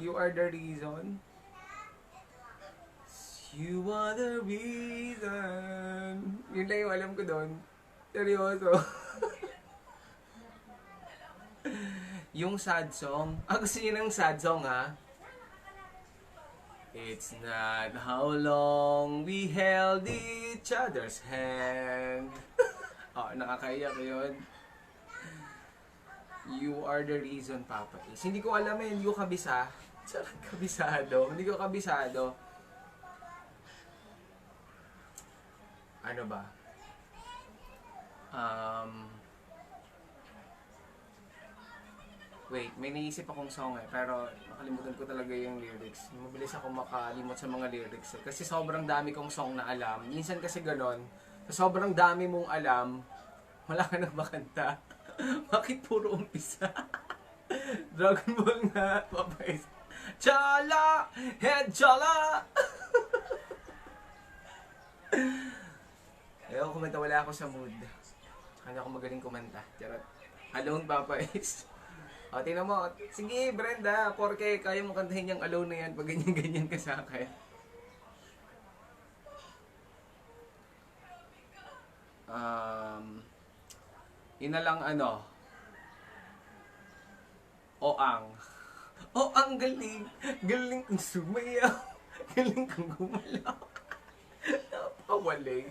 You are the reason. You are the reason. Yun lang yung alam ko doon. Seryoso. Yung sad song. Gusto niyo ng sad song, ha? It's not how long we held each other's hand. Nakakaiyak yun. You are the reason, Papa Ace. Hindi ko alam hindi ko kabisa. Sarap kabisado. Hindi ko kabisado. Ano ba? Wait, may naisip akong song pero nakalimutan ko talaga yung lyrics. Mabilis ako makalimot sa mga lyrics kasi sobrang dami kong song na alam. Minsan kasi ganon, sa sobrang dami mong alam, wala ka nang makanta. Bakit puro umpisa? Dragon Ball na, papais. Chala! Head chala! Ayaw kumanta, wala ako sa mood. Kanya ako magaling kumanta. Charot. Alone, papais. Tingnan mo. Sige, Brenda, porque kaya mo kantahin yung alone na yan pag ganyan-ganyan ka sa akin. Ina lang Oang. Oang galing. Galing kong sumayaw. Galing kong gumalaw. Napakawaling.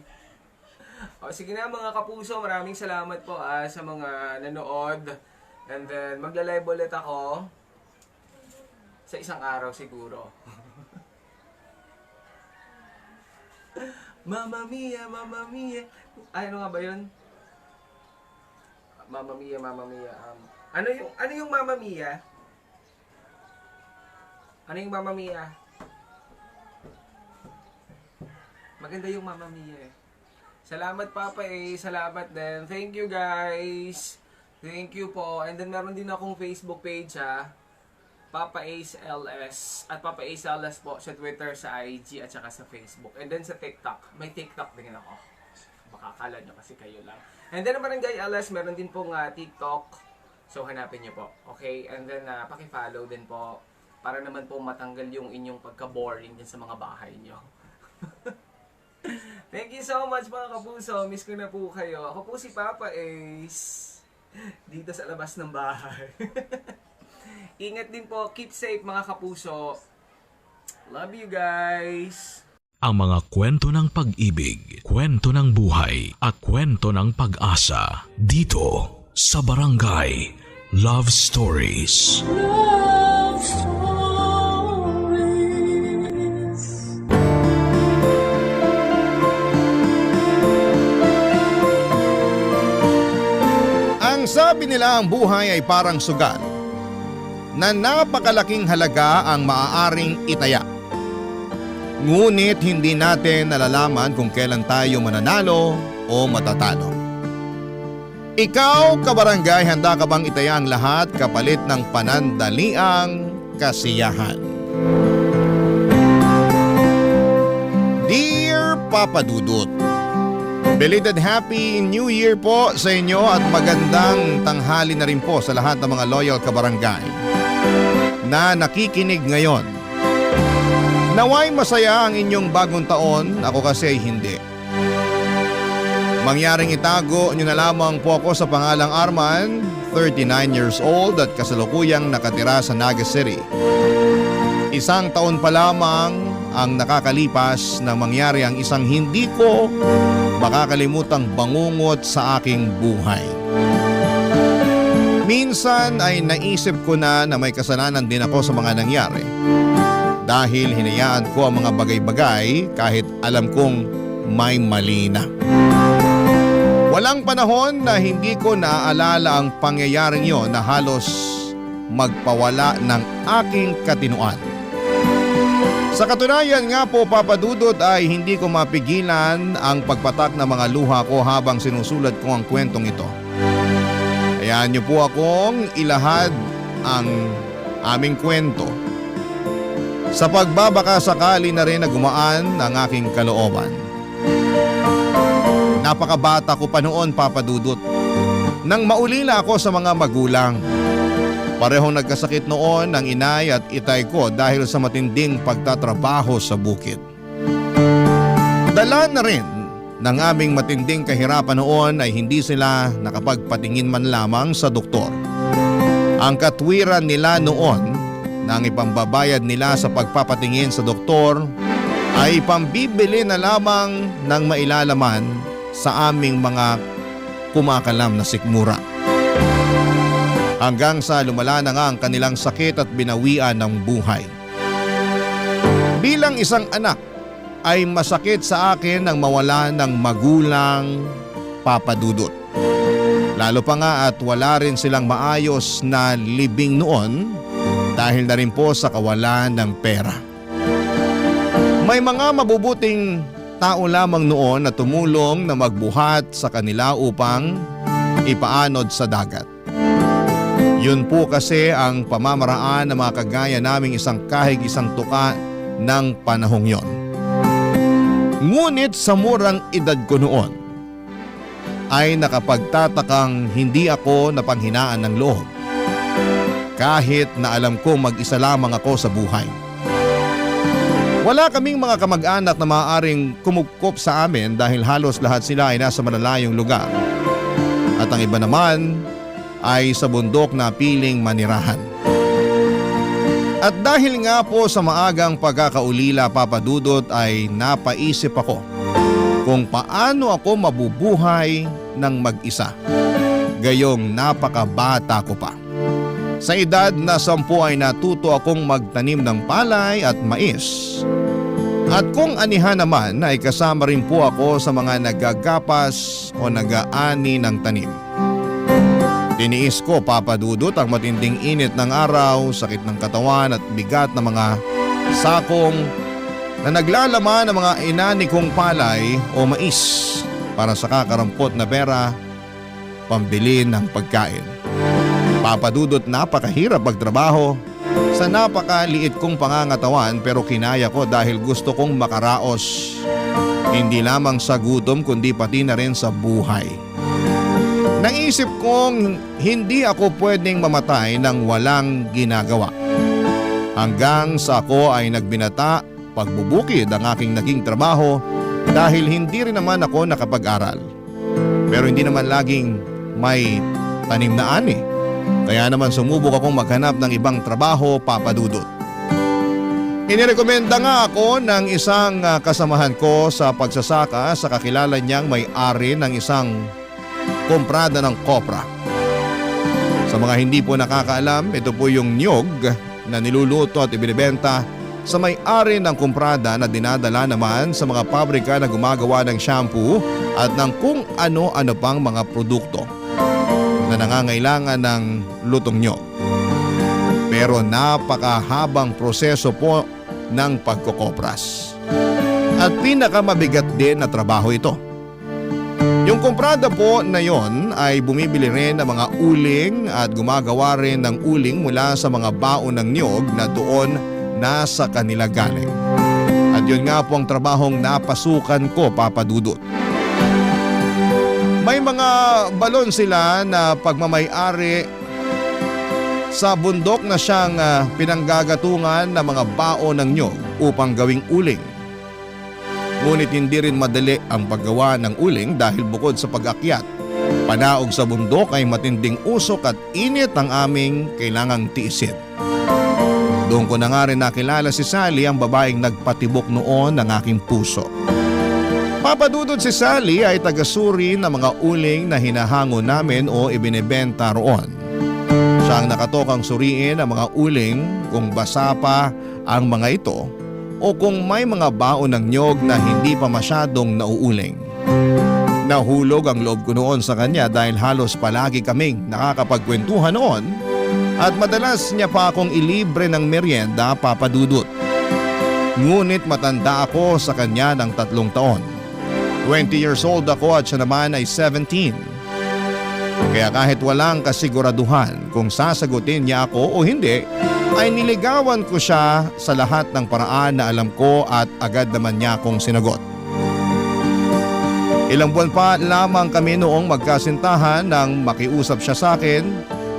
Sige na mga kapuso, maraming salamat po sa mga nanood. And then, magla-live ulit ako sa isang araw siguro. Mamma Mia, Mamma Mia. Ano nga ba yun? Mamma Mia, Mamma Mia. Ano yung Mamma Mia? Ano yung Mamma Mia? Maganda yung Mamma Mia. Salamat, Papa Salamat din. Thank you, guys. Thank you po. And then meron din akong Facebook page Papa Ace LS. At Papa Ace LS po sa Twitter, sa IG, at saka sa Facebook. And then sa TikTok. May TikTok din ako. Makakala nyo kasi kayo lang. And then naman Barangay LS, meron din pong TikTok. So hanapin nyo po. Okay? And then paki-follow din po. Para naman po matanggal yung inyong pagka-boring din sa mga bahay nyo. Thank you so much mga kapuso. Miss ko na po kayo. Ako po si Papa Ace. Dito sa labas ng bahay. Ingat din po. Keep safe mga kapuso. Love you guys. Ang mga kwento ng pag-ibig, kwento ng buhay, at kwento ng pag-asa. Dito sa Barangay Love Stories. Love Stories. Ang sabi nila ang buhay ay parang sugal na napakalaking halaga ang maaaring itaya. Ngunit hindi natin nalalaman kung kailan tayo mananalo o matatalo. Ikaw, kabarangay, handa ka bang itaya ang lahat kapalit ng panandaliang kasiyahan? Dear Papa Dudut, belated Happy New Year po sa inyo at magandang tanghali na rin po sa lahat ng mga loyal kabarangay na nakikinig ngayon. Naway masaya ang inyong bagong taon, ako kasi ay hindi. Mangyaring itago nyo na lamang po ako sa pangalang Arman, 39 years old at kasalukuyang nakatira sa Naga City. Isang taon pa lamang ang nakakalipas nang mangyari ang isang hindi ko makakalimutang bangungot sa aking buhay. Minsan ay naisip ko na may kasalanan din ako sa mga nangyari dahil hinayaan ko ang mga bagay-bagay kahit alam kong may mali na. Walang panahon na hindi ko naaalala ang pangyayaring yon na halos magpawala ng aking katinuan. Sa katunayan nga po, Papa Dudut, ay hindi ko mapigilan ang pagpatak ng mga luha ko habang sinusulat ko ang kwentong ito. Hayaan niyo po akong ilahad ang aming kwento. Sa pagbabaka sakali na rin na gumaan ang aking kalooban. Napakabata ko pa noon, Papa Dudut. Nang maulila ako sa mga magulang. Parehong nagkasakit noon ang inay at itay ko dahil sa matinding pagtatrabaho sa bukid. Dala na rin ng aming matinding kahirapan noon ay hindi sila nakapagpatingin man lamang sa doktor. Ang katwiran nila noon na ang ipambabayad nila sa pagpapatingin sa doktor ay pambibili na lamang ng mailalaman sa aming mga kumakalam na sikmura. Hanggang sa lumala na nga ang kanilang sakit at binawian ng buhay. Bilang isang anak ay masakit sa akin ang mawala ng magulang, Papa Dudut. Lalo pa nga at wala rin silang maayos na libing noon dahil na rin po sa kawalan ng pera. May mga mabubuting tao lamang noon na tumulong na magbuhat sa kanila upang ipaanod sa dagat. Yun po kasi ang pamamaraan ng mga kagaya naming isang kahig isang tuka ng panahong yon. Ngunit sa murang edad ko noon ay nakapagtatakang hindi ako napanghinaan ng loob kahit na alam ko mag-isa lamang ako sa buhay. Wala kaming mga kamag-anak na maaaring kumukop sa amin dahil halos lahat sila ay nasa malalayong lugar. At ang iba naman ay sa bundok na piling manirahan. At dahil nga po sa maagang pagkakaulila, Papa Dudut, ay napaisip ako kung paano ako mabubuhay ng mag-isa. Gayong napakabata ko pa. Sa edad na 10 ay natuto akong magtanim ng palay at mais. At kung anihan naman ay kasama rin po ako sa mga nagagapas o nag-aani ng tanim. Tiniis ko, Papa Dudut, ang matinding init ng araw, sakit ng katawan at bigat ng mga sakong na naglalaman ng mga inani kong palay o mais para sa kakarampot na pera pambili ng pagkain. Papa Dudut, napakahirap magtrabaho sa napakaliit kong pangangatawan pero kinaya ko dahil gusto kong makaraos. Hindi lamang sa gutom kundi pati na rin sa buhay. Naisip kong hindi ako pwedeng mamatay nang walang ginagawa. Hanggang sa ako ay nagbinata, pagbubukid ang aking naging trabaho dahil hindi rin naman ako nakapag-aral. Pero hindi naman laging may tanim na ani. Kaya naman sumubok akong maghanap ng ibang trabaho, Papa Dudut. Inirekomenda nga ako ng isang kasamahan ko sa pagsasaka sa kakilala niyang may-ari ng isang komprada ng kopra. Sa mga hindi po nakakaalam, ito po yung niyog na niluluto at ibinibenta sa may-ari ng komprada na dinadala naman sa mga pabrika na gumagawa ng shampoo at ng kung ano-ano pang mga produkto na nangangailangan ng lutong niyog. Pero napakahabang proseso po ng pagkokopras. At pinakamabigat din na trabaho ito. Yung Yung kumprada po na yon ay bumibili rin ng mga uling at gumagawa rin ng uling mula sa mga baon ng niyog na doon nasa kanila galing. At yun nga po ang trabahong napasukan ko, Papa Dudut. May mga balon sila na pagmamay-ari sa bundok na siyang pinanggagatungan ng mga baon ng niyog upang gawing uling. Ngunit hindi rin madali ang paggawa ng uling dahil bukod sa pag-akyat, panaog sa bundok ay matinding usok at init ang aming kailangang tiisin. Doon ko na nga rin nakilala si Sally, ang babaeng nagpatibok noon ng aking puso. Papadudod si Sally ay tagasuri ng mga uling na hinahango namin o ibinebenta roon. Siya ang nakatokang suriin ang mga uling kung basa pa ang mga ito o kung may mga baon ng niyog na hindi pa masyadong nauuling. Nahulog ang loob ko noon sa kanya dahil halos palagi kaming nakakapagkwentuhan noon at madalas niya pa akong ilibre ng merienda, Papa Dudut. Ngunit matanda ako sa kanya ng 3 taon. 20 years old ako at siya naman ay 17. Kaya kahit walang kasiguraduhan kung sasagutin niya ako o hindi, ay niligawan ko siya sa lahat ng paraan na alam ko at agad naman niya akong sinagot. Ilang buwan pa lamang kami noong magkasintahan nang makiusap siya sa akin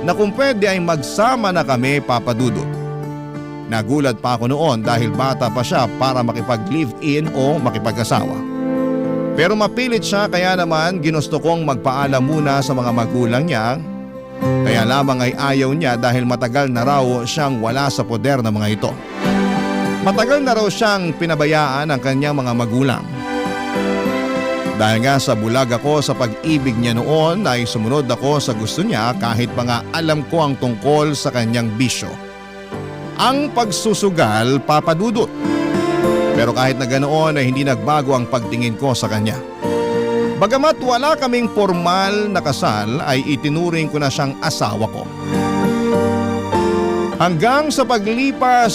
na kung pwede ay magsama na kami, Papa Dudut. Nagulat pa ako noon dahil bata pa siya para makipag-live-in o makipag-asawa. Pero mapilit siya kaya naman ginusto kong magpaalam muna sa mga magulang niya. Kaya lamang ay ayaw niya dahil matagal na raw siyang wala sa poder ng mga ito. Matagal na raw siyang pinabayaan ng kanyang mga magulang. Dahil nga sa bulag ako sa pag-ibig niya noon ay sumunod ako sa gusto niya kahit pa nga alam ko ang tungkol sa kanyang bisyo. Ang pagsusugal, Papa Dudut. Pero kahit na ganoon ay hindi nagbago ang pagtingin ko sa kanya. Bagamat wala kaming formal na kasal ay itinuring ko na siyang asawa ko. Hanggang sa paglipas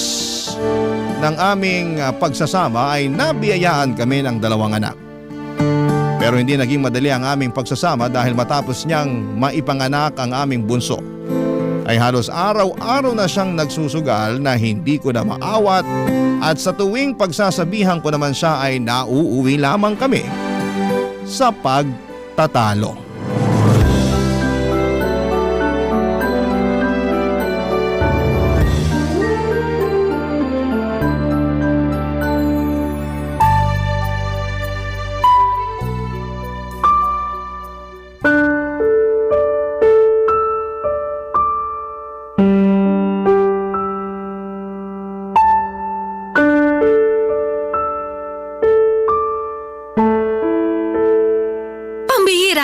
ng aming pagsasama ay nabiyayaan kami ng 2 anak. Pero hindi naging madali ang aming pagsasama dahil matapos niyang maipanganak ang aming bunso, ay halos araw-araw na siyang nagsusugal na hindi ko na maawat at sa tuwing pagsasabihan ko naman siya ay nauuwi lamang kami sa pagtatalo.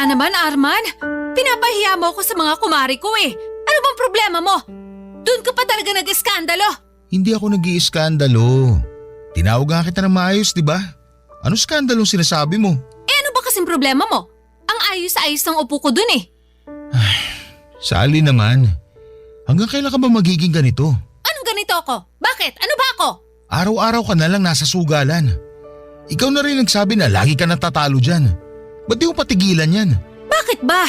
Naman, Arman. Pinapahiya mo ako sa mga kumari ko eh. Ano bang problema mo? Doon ka pa talaga nag-iskandalo. Hindi ako nag-iiskandalo. Tinawag nga kita ng maayos, di ba? Ano skandalong sinasabi mo? Eh ano ba kasing problema mo? Ang ayos-ayos ng upo ko dun eh. Sally naman. Hanggang kailan ka ba magiging ganito? Anong ganito ako? Bakit? Ano ba ako? Araw-araw ka na lang nasa sugalan. Ikaw na rin nagsabi na lagi ka natatalo dyan. Ba't di mo patigilan yan? Bakit ba?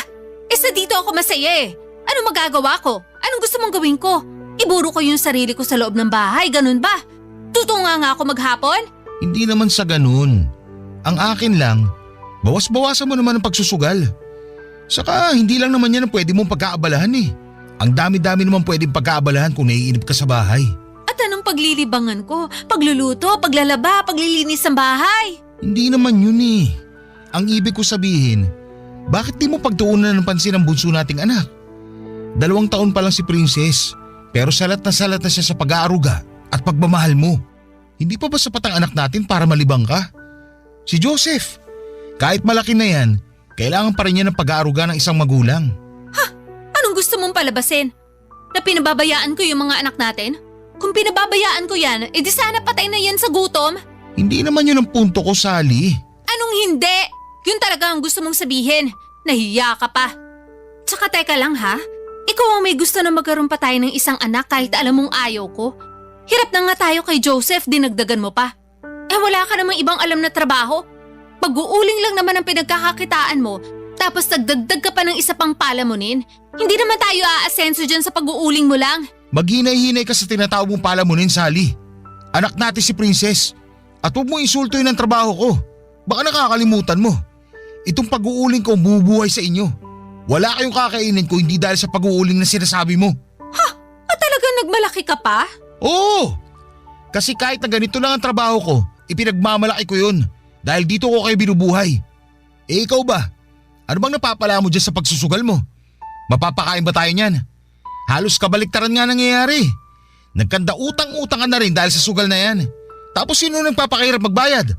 Sa dito ako masaya eh. Ano magagawa ko? Anong gusto mong gawin ko? Iburo ko yung sarili ko sa loob ng bahay, ganun ba? Tutunga nga ako maghapon? Hindi naman sa ganun. Ang akin lang, bawas-bawasan mo naman ang pagsusugal. Saka hindi lang naman yan ang pwede mong pagkaabalahan eh. Ang dami-dami naman pwedeng pagkaabalahan kung naiinip ka sa bahay. At anong paglilibangan ko? Pagluluto, paglalaba, paglilinis ng bahay? Hindi naman yun eh. Ang ibig ko sabihin, bakit di mo pagtuunan ng pansin ang bunso nating anak? 2 taon pa lang si Princess, pero salat na siya sa pag-aaruga at pagmamahal mo. Hindi pa ba sapat ang anak natin para malibang ka? Si Joseph, kahit malaki na yan, kailangan pa rin niya ng pag-aaruga ng isang magulang. Ha? Anong gusto mong palabasin? Na pinababayaan ko yung mga anak natin? Kung pinababayaan ko yan, edi sana patay na yan sa gutom? Hindi naman yun ang punto ko, Sally. Anong hindi? Yun talaga ang gusto mong sabihin. Nahiya ka pa. Tsaka teka lang ha. Ikaw ang may gusto na magkaroon pa tayo ng isang anak kahit alam mong ayaw ko. Hirap na nga tayo kay Joseph, dinagdagan mo pa. Wala ka namang ibang alam na trabaho. Pag-uuling lang naman ang pinagkakakitaan mo, Tapos nagdagdag ka pa ng isa pang palamunin? Hindi naman tayo aasenso dyan sa pag-uuling mo lang. Maghinay-hinay ka sa tinatawag mong palamunin, Sally. Anak natin si Princess. At huwag mo insulto yun ang trabaho ko. Baka nakakalimutan mo. Itong pag-uuling ko bubuhay sa inyo. Wala kayong kakainin ko hindi dahil sa pag-uuling na sinasabi mo. At talagang nagmalaki ka pa? Oo! Kasi kahit na ganito lang ang trabaho ko, ipinagmamalaki ko yun. Dahil dito ko kayo binubuhay. Eh ikaw ba? Ano bang napapala mo dyan sa pagsusugal mo? Mapapakain ba tayo niyan? Halos kabaliktaran nga nangyayari. Nagkanda utang-utang ka na rin dahil sa sugal na yan. Tapos sino nagpapakahirap magbayad?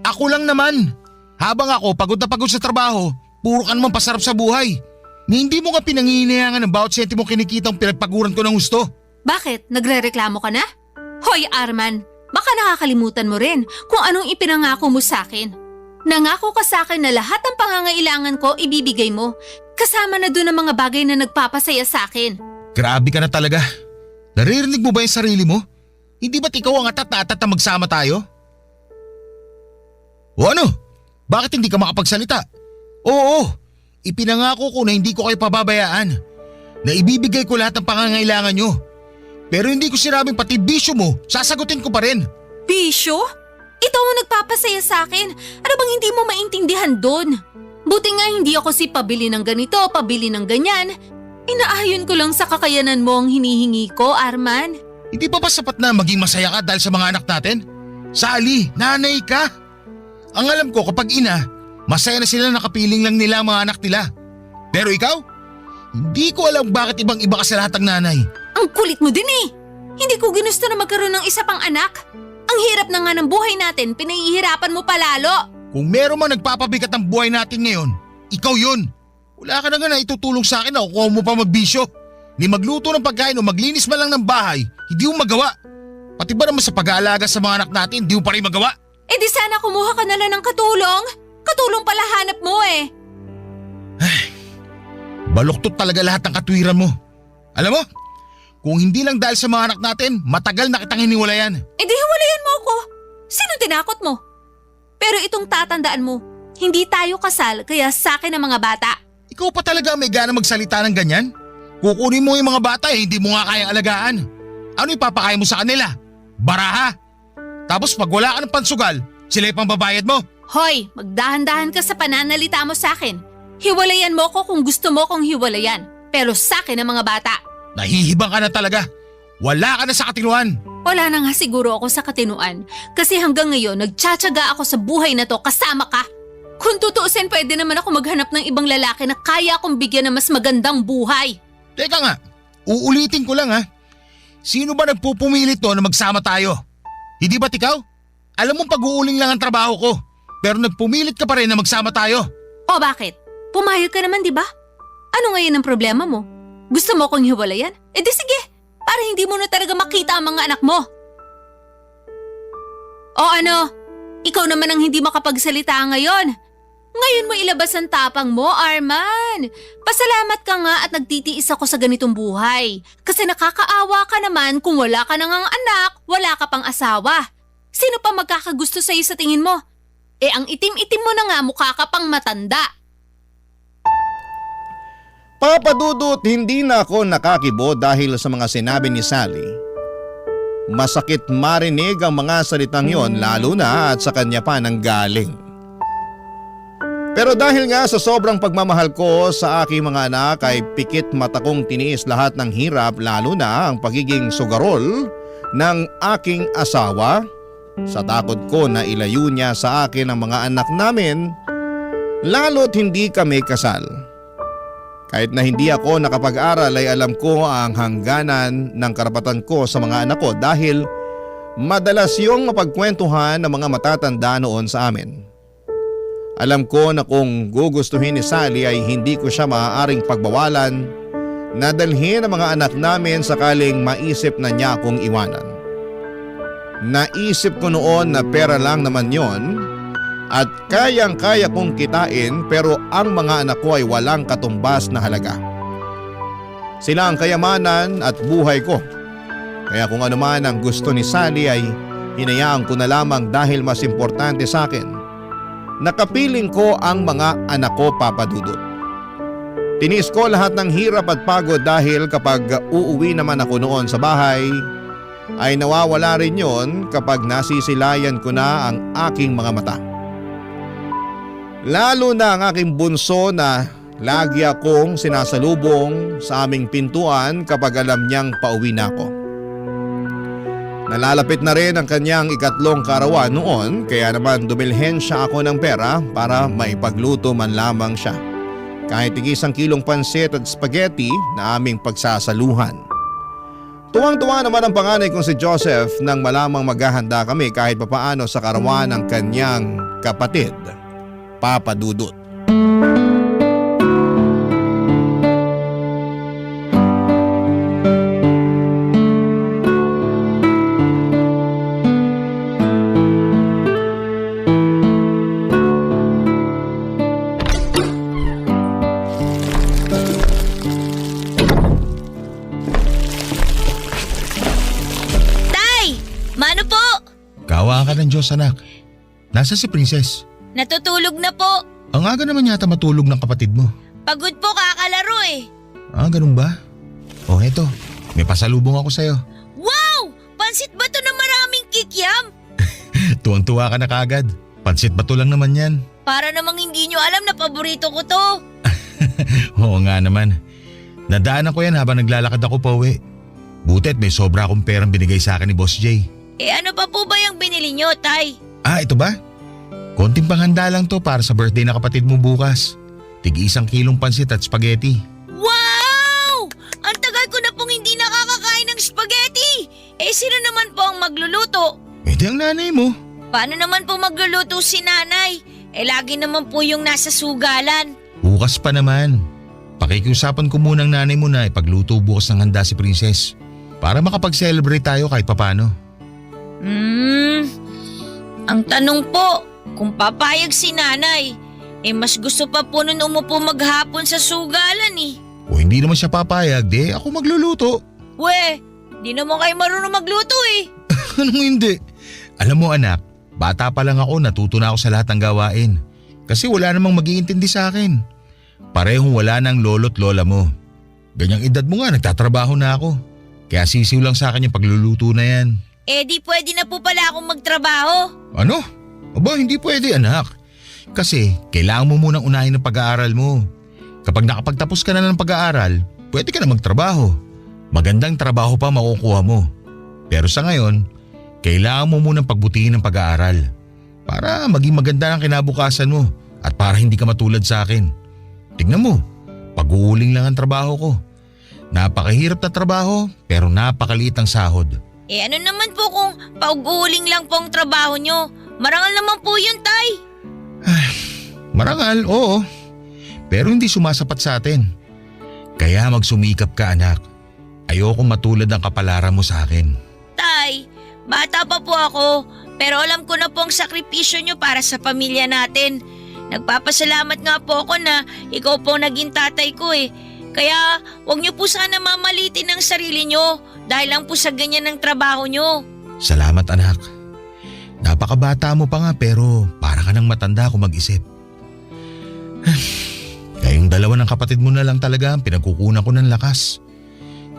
Ako lang naman. Habang ako pagod na pagod sa trabaho, puro ka naman pasarap sa buhay. Ni hindi mo ka pinanghihinayangan ng bawat sentimo kinikitang pinagpaguran ko ng gusto. Bakit? Nagre-reklamo ka na? Hoy Arman, baka nakakalimutan mo rin kung anong ipinangako mo sa akin. Nangako ka sa akin na lahat ng pangangailangan ko ibibigay mo. Kasama na doon ang mga bagay na nagpapasaya sa akin. Grabe ka na talaga. Naririnig mo ba yung sarili mo? Hindi ba't ikaw ang atat na atat na magsama tayo? O ano? Bakit hindi ka makapagsalita? Oo, ipinangako ko na hindi ko kayo pababayaan. Na ibibigay ko lahat ng pangangailangan nyo. Pero hindi ko sinabing pati bisyo mo, sasagutin ko pa rin. Bisyo? Ito ang nagpapasaya sa akin. Ano bang hindi mo maintindihan doon? Buti nga hindi ako si pabili ng ganito, pabili ng ganyan. Inaayon ko lang sa kakayanan mo ang hinihingi ko, Arman. Hindi pa ba sapat na maging masaya ka dahil sa mga anak natin? Sally, nanay ka. Ang alam ko kapag ina, masaya na sila nakapiling lang nila ang mga anak nila. Pero ikaw? Hindi ko alam bakit ibang-iba ka sa lahat ng nanay. Ang kulit mo din eh. Hindi ko ginusto na magkaroon ng isa pang anak. Ang hirap na nga ng buhay natin, pinahihirapan mo palalo. Kung meron man nagpapabigat ang buhay natin ngayon, ikaw yun. Wala ka na nga na itutulong sa akin na kukuha mo pa magbisyo. Ni magluto ng pagkain o maglinis man lang ng bahay, hindi mo magawa. Pati ba naman sa pag-aalaga sa mga anak natin, hindi mo pa rin magawa? Eh di sana kumuha ka na lang ng katulong. Katulong pala hanap mo eh. Baluktot talaga lahat ng katwiran mo. Alam mo, kung hindi lang dahil sa mga anak natin, matagal na kitang hiniwalayan. Eh di hiwalayan mo ako. Sino tinakot mo? Pero itong tatandaan mo, hindi tayo kasal kaya sa akin ang mga bata. Ikaw pa talaga may gana magsalita ng ganyan? Kukunin mo yung mga bata eh, hindi mo nga kayang alagaan. Ano ipapakain mo sa kanila? Baraha? Tapos pag wala ka ng pansugal, sila yung pambabayad mo. Hoy, magdahan-dahan ka sa pananalita mo sa akin. Hiwalayan mo ko kung gusto mo kong hiwalayan. Pero sa akin ang mga bata. Nahihibang ka na talaga. Wala ka na sa katinuan. Wala na nga siguro ako sa katinuan. Kasi hanggang ngayon, nagtsatsaga ako sa buhay na to kasama ka. Kung tutuusin, pwede naman ako maghanap ng ibang lalaki na kaya akong bigyan ng mas magandang buhay. Teka nga, uulitin ko lang ha. Sino ba nagpupumilit to na magsama tayo? Hindi ba't ikaw? Alam mong pag-uuling lang ang trabaho ko. Pero nagpumilit ka pa rin na magsama tayo. O bakit? Pumayag ka naman, di ba? Ano ngayon ang problema mo? Gusto mo kong hiwalayan? Eh di sige, para hindi mo na talaga makita ang mga anak mo. O ano? Ikaw naman ang hindi makapagsalita ngayon. Ngayon mo ilabas ang tapang mo, Arman. Pasalamat ka nga at nagtitiis ako sa ganitong buhay. Kasi nakakaawa ka naman kung wala ka nang anak, wala ka pang asawa. Sino pa magkakagusto sa'yo sa tingin mo? Eh ang itim-itim mo na nga, mukha ka pang matanda. Papa Dudut, hindi na ako nakakibo dahil sa mga sinabi ni Sally. Masakit marinig ang mga salitang yon lalo na at sa kanya pa nang galing. Pero dahil nga sa sobrang pagmamahal ko sa aking mga anak ay pikit mata kong tiniis lahat ng hirap lalo na ang pagiging sugarol ng aking asawa sa takot ko na ilayo niya sa akin ang mga anak namin lalo't hindi kami kasal. Kahit na hindi ako nakapag-aral ay alam ko ang hangganan ng karapatan ko sa mga anak ko dahil madalas yung mapagkwentuhan ng mga matatanda noon sa amin. Alam ko na kung gugustuhin ni Sally ay hindi ko siya maaaring pagbawalan na dalhin ang mga anak namin sakaling maisip na niya akong iwanan. Naisip ko noon na pera lang naman yon at kayang-kaya kong kitain pero ang mga anak ko ay walang katumbas na halaga. Sila ang kayamanan at buhay ko. Kaya kung ano man ang gusto ni Sally ay hinayaan ko na lamang dahil mas importante sa akin nakapiling ko ang mga anak ko, Papa Dudut. Tinis ko lahat ng hirap at pagod dahil kapag uuwi naman ako noon sa bahay, ay nawawala rin yon kapag nasisilayan ko na ang aking mga mata. Lalo na ang aking bunso na lagi akong sinasalubong sa aming pintuan kapag alam niyang pauwi na ako. Nalalapit na rin ang kanyang ikatlong karawan noon kaya naman dumilhen siya ako ng pera para maipagluto man lamang siya. Kahit tig 1 kilong pansit at spaghetti na aming pagsasaluhan. Tuwang-tuwa naman ang panganay kong si Joseph nang malamang maghahanda kami kahit papaano sa karawan ng kanyang kapatid, Papa Dudut. Mano po? Kawa ka ng Diyos, anak. Nasa si Princess? Natutulog na po. Ang aga naman yata matulog ng kapatid mo. Pagod po kakalaro eh. Ah, ganun ba? Oh, eto. May pasalubong ako sa'yo. Wow! Pansit ba to na maraming kikiam? Tuwang-tuwa ka na kagad. Pansit bato lang naman yan. Para namang hindi nyo alam na paborito ko to. Oo nga naman. Nadaanan ko yan habang naglalakad ako pa uwi. Butit may sobra akong perang binigay sa akin ni Boss Jay. Ano pa po ba yung binili nyo, Tay? Ah, ito ba? Konting panghanda lang to para sa birthday na kapatid mo bukas. Tig 1 kilong pansit at spaghetti. Wow! Ang tagal ko na pong hindi nakakakain ng spaghetti. Sino naman po ang magluluto? Di ang nanay mo. Paano naman po magluluto si nanay? Lagi naman po yung nasa sugalan. Bukas pa naman. Pakikiusapan ko muna ang nanay mo na ipagluto bukas ng handa si Princess. Para makapag-celebrate tayo kahit papano. Ang tanong po, kung papayag si nanay, mas gusto pa po nun umupo maghapon sa sugalan eh. O hindi naman siya papayag, di ako magluluto. We, di naman kayo marunong magluto eh. Anong hindi? Alam mo anak, bata pa lang ako natuto na ako sa lahat ng gawain. Kasi wala namang mag-iintindi sa akin. Parehong wala ng lolo't lola mo. Ganyang edad mo nga, nagtatrabaho na ako. Kaya sisiw lang sa akin yung pagluluto na yan. Di pwede na po pala akong magtrabaho. Ano? Aba, hindi pwede anak. Kasi kailangan mo munang unahin ang pag-aaral mo. Kapag nakapagtapos ka na ng pag-aaral, pwede ka na magtrabaho. Magandang trabaho pa makukuha mo. Pero sa ngayon, kailangan mo munang pagbutihin ang pag-aaral. Para maging maganda ang kinabukasan mo at para hindi ka matulad sa akin. Tignan mo, pag-uuling lang ang trabaho ko. Napakahirap na trabaho pero napakaliit ang sahod. Ano naman po kung pag-uuling lang po ang trabaho nyo? Marangal naman po yun, Tay. Marangal, oo. Pero hindi sumasapat sa atin. Kaya magsumikap ka anak. Ayokong matulad ang kapalaran mo sa akin. Tay, bata pa po ako, pero alam ko na po ang sakripisyo nyo para sa pamilya natin. Nagpapasalamat nga po ako na ikaw po naging tatay ko eh. Kaya huwag nyo po sana mamalitin ang sarili nyo dahil lang po sa ganyan ng trabaho nyo. Salamat anak. Napakabata mo pa nga pero para ka nang matanda kung mag-isip. Kayong dalawa ng kapatid mo na lang talaga ang pinagkukunan ko ng lakas.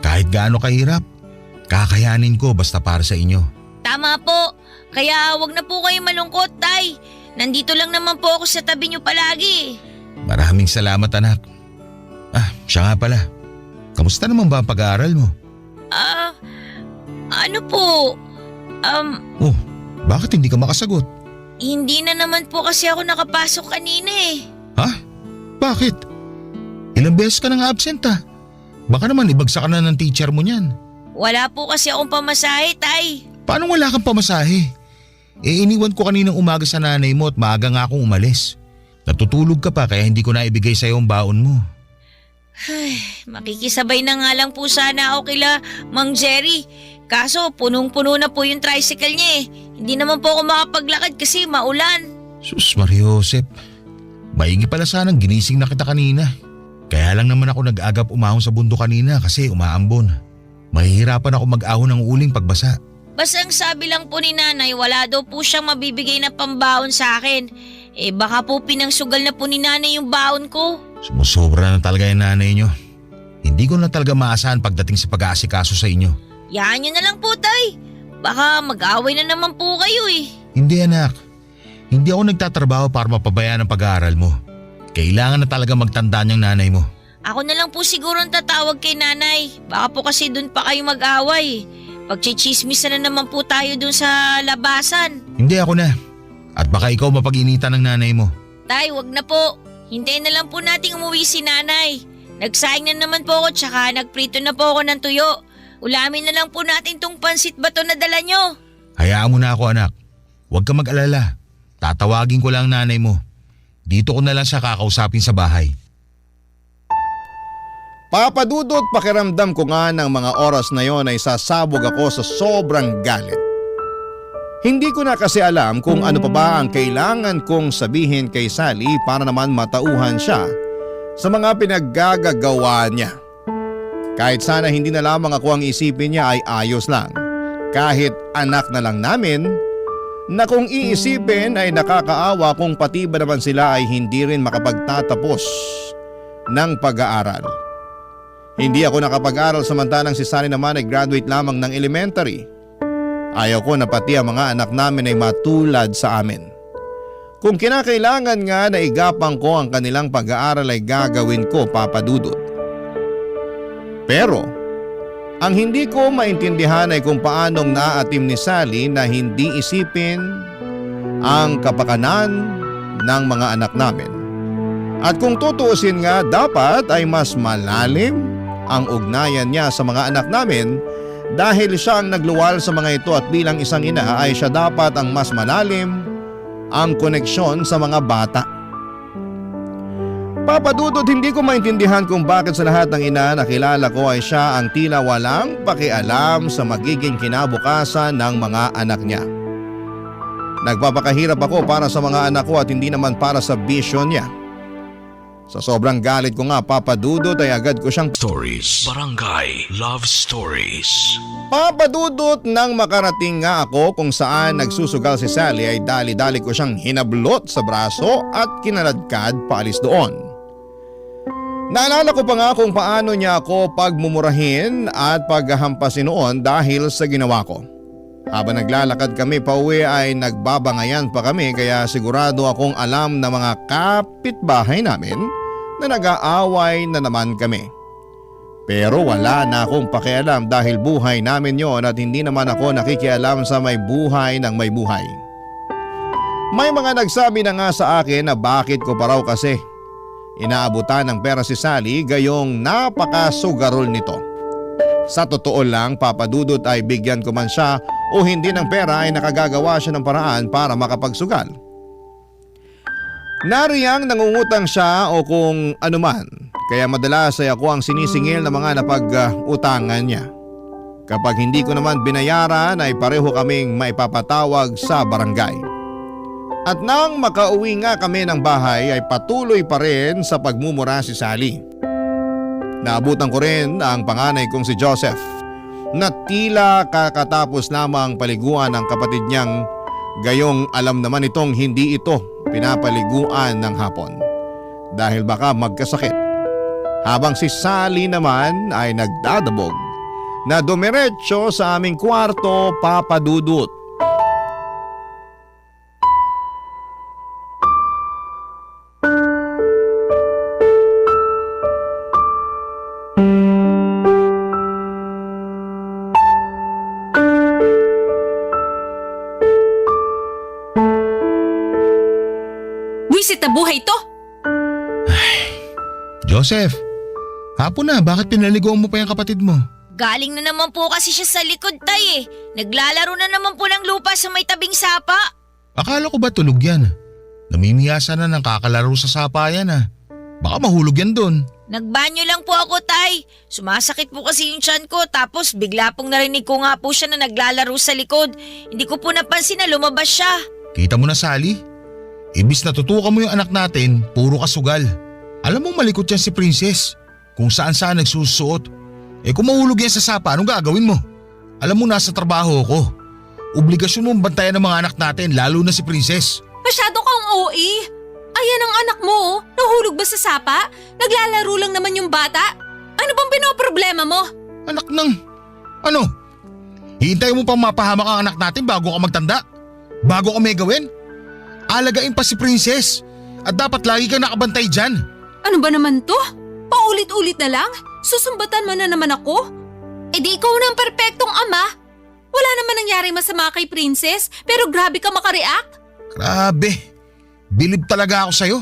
Kahit gaano kahirap, kakayanin ko basta para sa inyo. Tama po. Kaya huwag na po kayong malungkot, Tay. Nandito lang naman po ako sa tabi nyo palagi. Maraming salamat anak. Siya nga pala. Kamusta naman ba ang pag-aaral mo? Ano po? Oh, bakit hindi ka makasagot? Hindi na naman po kasi ako nakapasok kanina eh. Ha? Bakit? Ilang beses ka nang absent Baka naman ibagsak ka na ng teacher mo niyan. Wala po kasi akong pamasahe, Tay. Paano wala kang pamasahe? Iniwan ko kaninang umaga sa nanay mo at maaga nga akong umalis. Natutulog ka pa kaya hindi ko na ibigay sa'yo ang baon mo. Makikisabay na nga lang po sana ako kila Mang Jerry. Kaso punong-puno na po yung tricycle niya eh. Hindi naman po ako makapaglakad kasi maulan. Sus Mariosep, maigi pala sanang ginising na kita kanina. Kaya lang naman ako nag-agap umahon sa bundok kanina kasi umaambon. Mahihirapan ako mag-ahon ng uling pagbasa. Basta ang sabi lang po ni nanay, wala daw po siyang mabibigay na pambaon sa akin. Baka po pinangsugal na po ni nanay yung baon ko. Sumusobra na talaga yung nanay nyo. Hindi ko na talaga maasahan pagdating sa pag-aasikaso sa inyo. Yaan nyo na lang po, tay. Baka mag-away na naman po kayo eh. Hindi anak. Hindi ako nagtatrabaho para mapabayaan ang pag-aaral mo. Kailangan na talaga magtanda niyang nanay mo. Ako na lang po siguro ang tatawag kay nanay. Baka po kasi dun pa kayo mag-away. Pagchichismis na naman po tayo dun sa labasan. Hindi ako na. At baka ikaw mapag-initan ng nanay mo. Tay, wag na po. Hintayin na lang po nating umuwi si nanay. Nagsaing na naman po ako tsaka nagprito na po ako ng tuyo. Ulamin na lang po natin tong pansit bato na dala nyo. Hayaan mo na ako anak. Huwag ka mag-alala. Tatawagin ko lang nanay mo. Dito ko na lang siya kakausapin sa bahay. Papadudot, pakiramdam ko nga ng mga oras na yon ay sasabog ako sa sobrang galit. Hindi ko na kasi alam kung ano pa ba ang kailangan kong sabihin kay Sally para naman matauhan siya sa mga pinaggagawa niya. Kahit sana hindi na lamang ako ang isipin niya ay ayos lang. Kahit anak na lang namin, na kung iisipin ay nakakaawa kung pati ba naman sila ay hindi rin makapagtatapos ng pag-aaral. Hindi ako nakapag-aral samantalang si Sally naman ay graduate lamang ng elementary. Ayaw ko na pati ang mga anak namin ay matulad sa amin. Kung kinakailangan nga na igapang ko ang kanilang pag-aaral ay gagawin ko, Papa Dudut. Pero, ang hindi ko maintindihan ay kung paanong naaatim ni Sally na hindi isipin ang kapakanan ng mga anak namin. At kung tutuusin nga, dapat ay mas malalim ang ugnayan niya sa mga anak namin dahil siya ang nagluwal sa mga ito at bilang isang ina ay siya dapat ang mas malalim ang koneksyon sa mga bata. Papa Dudut, hindi ko maintindihan kung bakit sa lahat ng ina na kilala ko ay siya ang tila walang pakialam sa magiging kinabukasan ng mga anak niya. Nagpapakahirap ako para sa mga anak ko at hindi naman para sa vision niya. Sa sobrang galit ko nga, Papa Dudut, ay agad ko siyang Stories. Barangay Love Stories. Papa Dudut, nang makarating nga ako kung saan nagsusugal si Sally ay dali-dali ko siyang hinablot sa braso at kinaladkad paalis doon. Naalala ko pa nga kung paano niya ako pagmumurahin at paghahampasin noon dahil sa ginawa ko. Habang naglalakad kami pauwi ay nagbabangayan pa kami kaya sigurado akong alam ng mga kapitbahay namin na nag-aaway na naman kami. Pero wala na akong pakialam dahil buhay namin yon at hindi naman ako nakikialam sa may buhay ng may buhay. May mga nagsabi na nga sa akin na bakit ko pa raw kasi inaabutan ng pera si Sally gayong napakasugarol nito. Sa totoo lang, Papa Dudut, ay bigyan ko man siya o hindi ng pera ay nakagagawa siya ng paraan para makapagsugal. Nariyang nangungutang siya o kung anuman, kaya madalas ay ako ang sinisingil ng mga napag-utangan niya. Kapag hindi ko naman binayaran ay pareho kaming maipapatawag sa barangay. At nang makauwi nga kami ng bahay ay patuloy pa rin sa pagmumura si Sally. Naabutan ko rin ang panganay kong si Joseph na tila kakatapos lamang paliguan ng kapatid niyang gayong alam naman itong hindi ito pinapaliguan ng hapon dahil baka magkasakit. Habang si Sally naman ay nagdadabog na dumiretso sa aming kwarto, Papa Dudut. Buwisit na buhay to! Joseph, hapon na, bakit pinaliguan mo pa yung kapatid mo? Galing na naman po kasi siya sa likod, tay eh. Naglalaro na naman po ng lupa sa may tabing sapa. Akala ko ba tulog yan? Namimiyasa na ng kakalaro sa sapa yan ah. Baka mahulog yan doon. Nagbanyo lang po ako, tay. Sumasakit po kasi yung tiyan ko tapos bigla pong narinig ko nga po siya na naglalaro sa likod. Hindi ko po napansin na lumabas siya. Kita mo na, Sally? Ibis natutukan mo yung anak natin, puro kasugal. Alam mong malikot yan si Princess. Kung saan-saan nagsusuot. Kung mahulog yan sa sapa, anong gagawin mo? Alam mo nasa trabaho ko. Obligasyon mong bantayan ng mga anak natin, lalo na si Princess. Masyado kang OA. Ayan ang anak mo, oh. Nahulog ba sa sapa? Naglalaro lang naman yung bata. Ano bang pinoproblema mo? Anak ng… Ano? Hihintay mo pang mapahamak ang anak natin bago ka magtanda? Bago ka may gawin? Alagain pa si Princess at dapat lagi kang nakabantay dyan. Ano ba naman to? Paulit-ulit na lang? Susumbatan mo na naman ako? E di ikaw na ang perpektong ama. Wala naman nangyari masama kay Princess, pero grabe ka makareact. Grabe. Bilib talaga ako sa'yo.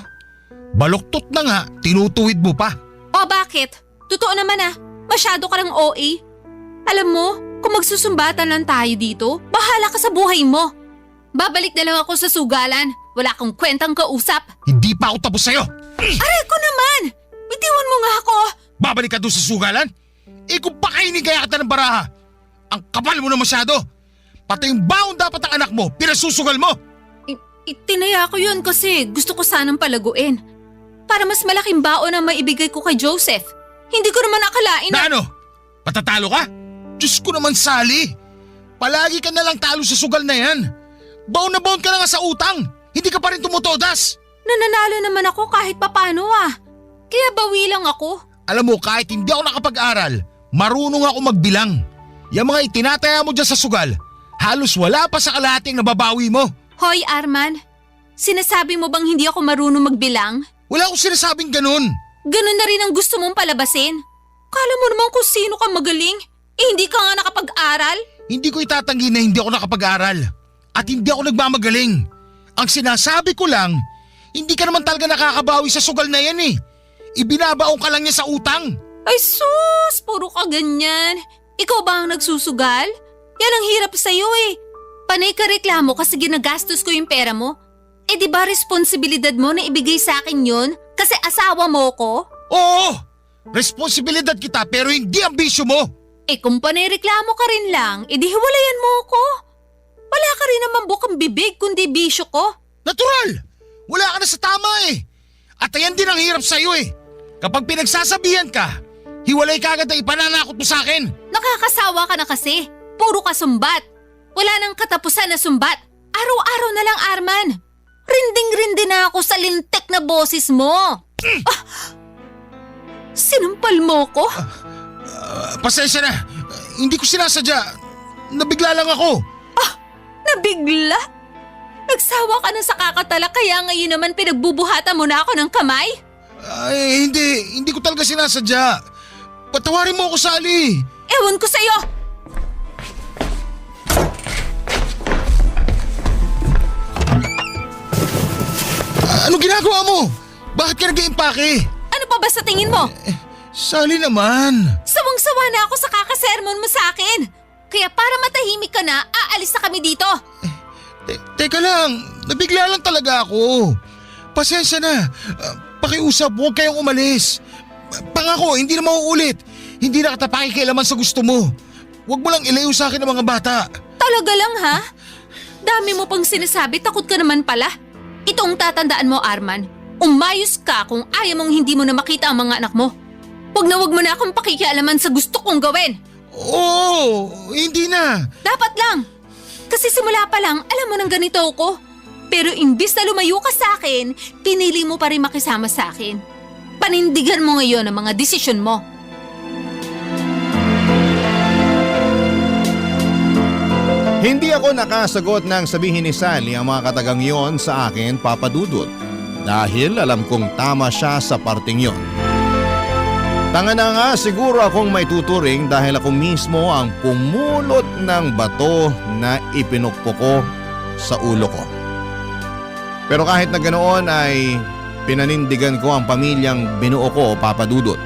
Baluktot na nga, tinutuwid mo pa. O bakit? Totoo naman masyado ka ng OA. Alam mo, kung magsusumbatan lang tayo dito, bahala ka sa buhay mo. Babalik na lang ako sa sugalan. Wala kang kwentang kausap. Hindi pa ako tapos sa'yo. Aray ko naman! Bitiwan mo nga ako! Babalik ka doon sa sugalan? Eh kung pakainin kaya kita ng baraha, ang kapal mo na masyado. Pati yung baon dapat ang anak mo, pinasusugal mo. Itinaya ko yun kasi gusto ko sanang palaguin. Para mas malaking baon ang maibigay ko kay Joseph. Hindi ko naman akalain Na ano? Patatalo ka? Diyos ko naman, Sally. Palagi ka na lang talo sa sugal na yan. Baon na baon ka na nga sa utang. Hindi ka pa rin tumutodas. Nananalo naman ako kahit papano Kaya bawi lang ako. Alam mo, kahit hindi ako nakapag-aral, marunong ako magbilang. Yung mga itinataya mo dyan sa sugal, halos wala pa sa kalahating nababawi mo. Hoy Arman, sinasabi mo bang hindi ako marunong magbilang? Wala akong sinasabing ganun. Ganun na rin ang gusto mong palabasin. Kala mo naman kung sino ka magaling. Hindi ka nga nakapag-aral. Hindi ko itatanggi na hindi ako nakapag-aral. At hindi ako nagmamagaling. Ang sinasabi ko lang, hindi ka naman talaga nakakabawi sa sugal na yan eh. Ibinabaong ka lang niya sa utang. Ay sus, puro ka ganyan. Ikaw ba ang nagsusugal? Yan ang hirap sa'yo eh. Panay ka reklamo kasi ginagastos ko yung pera mo. Eh di ba responsibilidad mo na ibigay sa akin yun? Kasi asawa mo ko? Oo! Responsibilidad kita pero hindi ang bisyo mo. Eh kung panay reklamo ka rin lang, edi hiwalayan mo ko. Wala ka rin naman bukang bibig kundi bisyo ko. Natural! Wala ka na sa tama eh. At ayan din ang hirap sa'yo eh. Kapag pinagsasabihan ka, hiwalay ka agad na ipananakot mo sa akin. Nakakasawa ka na kasi. Puro ka sumbat. Wala nang katapusan na sumbat. Araw-araw na lang, Arman. Rinding-rindi na ako sa lintik na boses mo. Sinampal mo ko? Pasensya na. Hindi ko sinasadya. Nabigla lang ako. Nabigla? Nagsawa ka na sa kakatala kaya ngayon naman pinagbubuhatan mo na ako ng kamay? Ay, hindi ko talaga sinasadya. Patawarin mo ako, Sally. Ewan ko sa'yo. Ano ginagawa mo? Bakit ka nag-iimpake? Ano pa ba sa tingin mo? Sally naman. Sawang-sawa na ako sa kakasermon mo sa akin. Kaya para matahimik ka na, aalis na kami dito. Teka lang, nabigla lang talaga ako. Pasensya na. Pakiusap, huwag kayong umalis. Pangako, hindi na mauulit. Hindi na kita pakikialaman sa gusto mo. Huwag mo lang ilayo sa akin ng mga bata. Talaga lang ha? Dami mo pang sinasabi, takot ka naman pala. Itong tatandaan mo, Arman. Umayos ka kung ayaw mong hindi mo na makita ang mga anak mo. Huwag mo na akong pakikialaman sa gusto kong gawin. Oo, hindi na. Dapat lang. Kasi simula pa lang, alam mo nang ganito ako. Pero imbis na lumayo ka sa akin, pinili mo pa rin makisama sa akin. Panindigan mo ngayon ang mga desisyon mo. Hindi ako nakasagot nang sabihin ni Sally ang mga katagang yon sa akin, Papa Dudut. Dahil alam kong tama siya sa parting yon. Tanga na nga siguro akong may tuturing dahil ako mismo ang pumulot ng bato na ipinukpo ko sa ulo ko. Pero kahit na ganoon ay pinanindigan ko ang pamilyang binuo ko, Papa Dudut.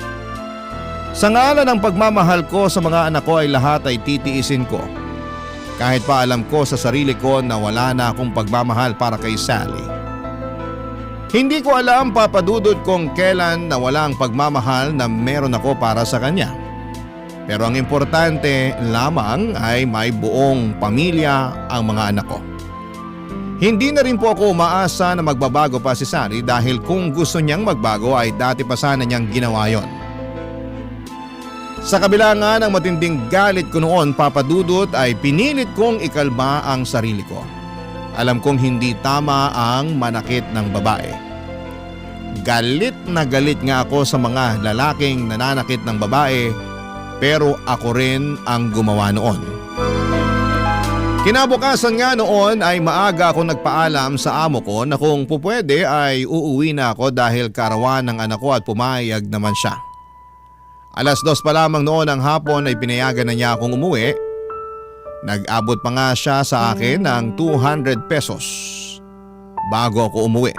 Sa ngalan ng pagmamahal ko sa mga anak ko ay lahat ay titiisin ko. Kahit pa alam ko sa sarili ko na wala na akong pagmamahal para kay Sally. Hindi ko alam, Papa Dudut, kung kailan nawala ang pagmamahal na meron ako para sa kanya. Pero ang importante lamang ay may buong pamilya ang mga anak ko. Hindi na rin po ako umaasa na magbabago pa si Sally dahil kung gusto niyang magbago ay dati pa sana niyang ginawa yon. Sa kabila nga ng matinding galit ko noon, Papa Dudut, ay pinilit kong ikalma ang sarili ko. Alam kong hindi tama ang manakit ng babae. Galit na galit nga ako sa mga lalaking nananakit ng babae, pero ako rin ang gumawa noon. Kinabukasan nga noon ay maaga akong nagpaalam sa amo ko na kung pupwede ay uuwi na ako dahil karawan ng anak ko at pumayag naman siya. 2:00 pa lamang noon ang hapon ay pinayagan na niya akong umuwi. Nag-abot pa nga siya sa akin ng 200 pesos bago ako umuwi.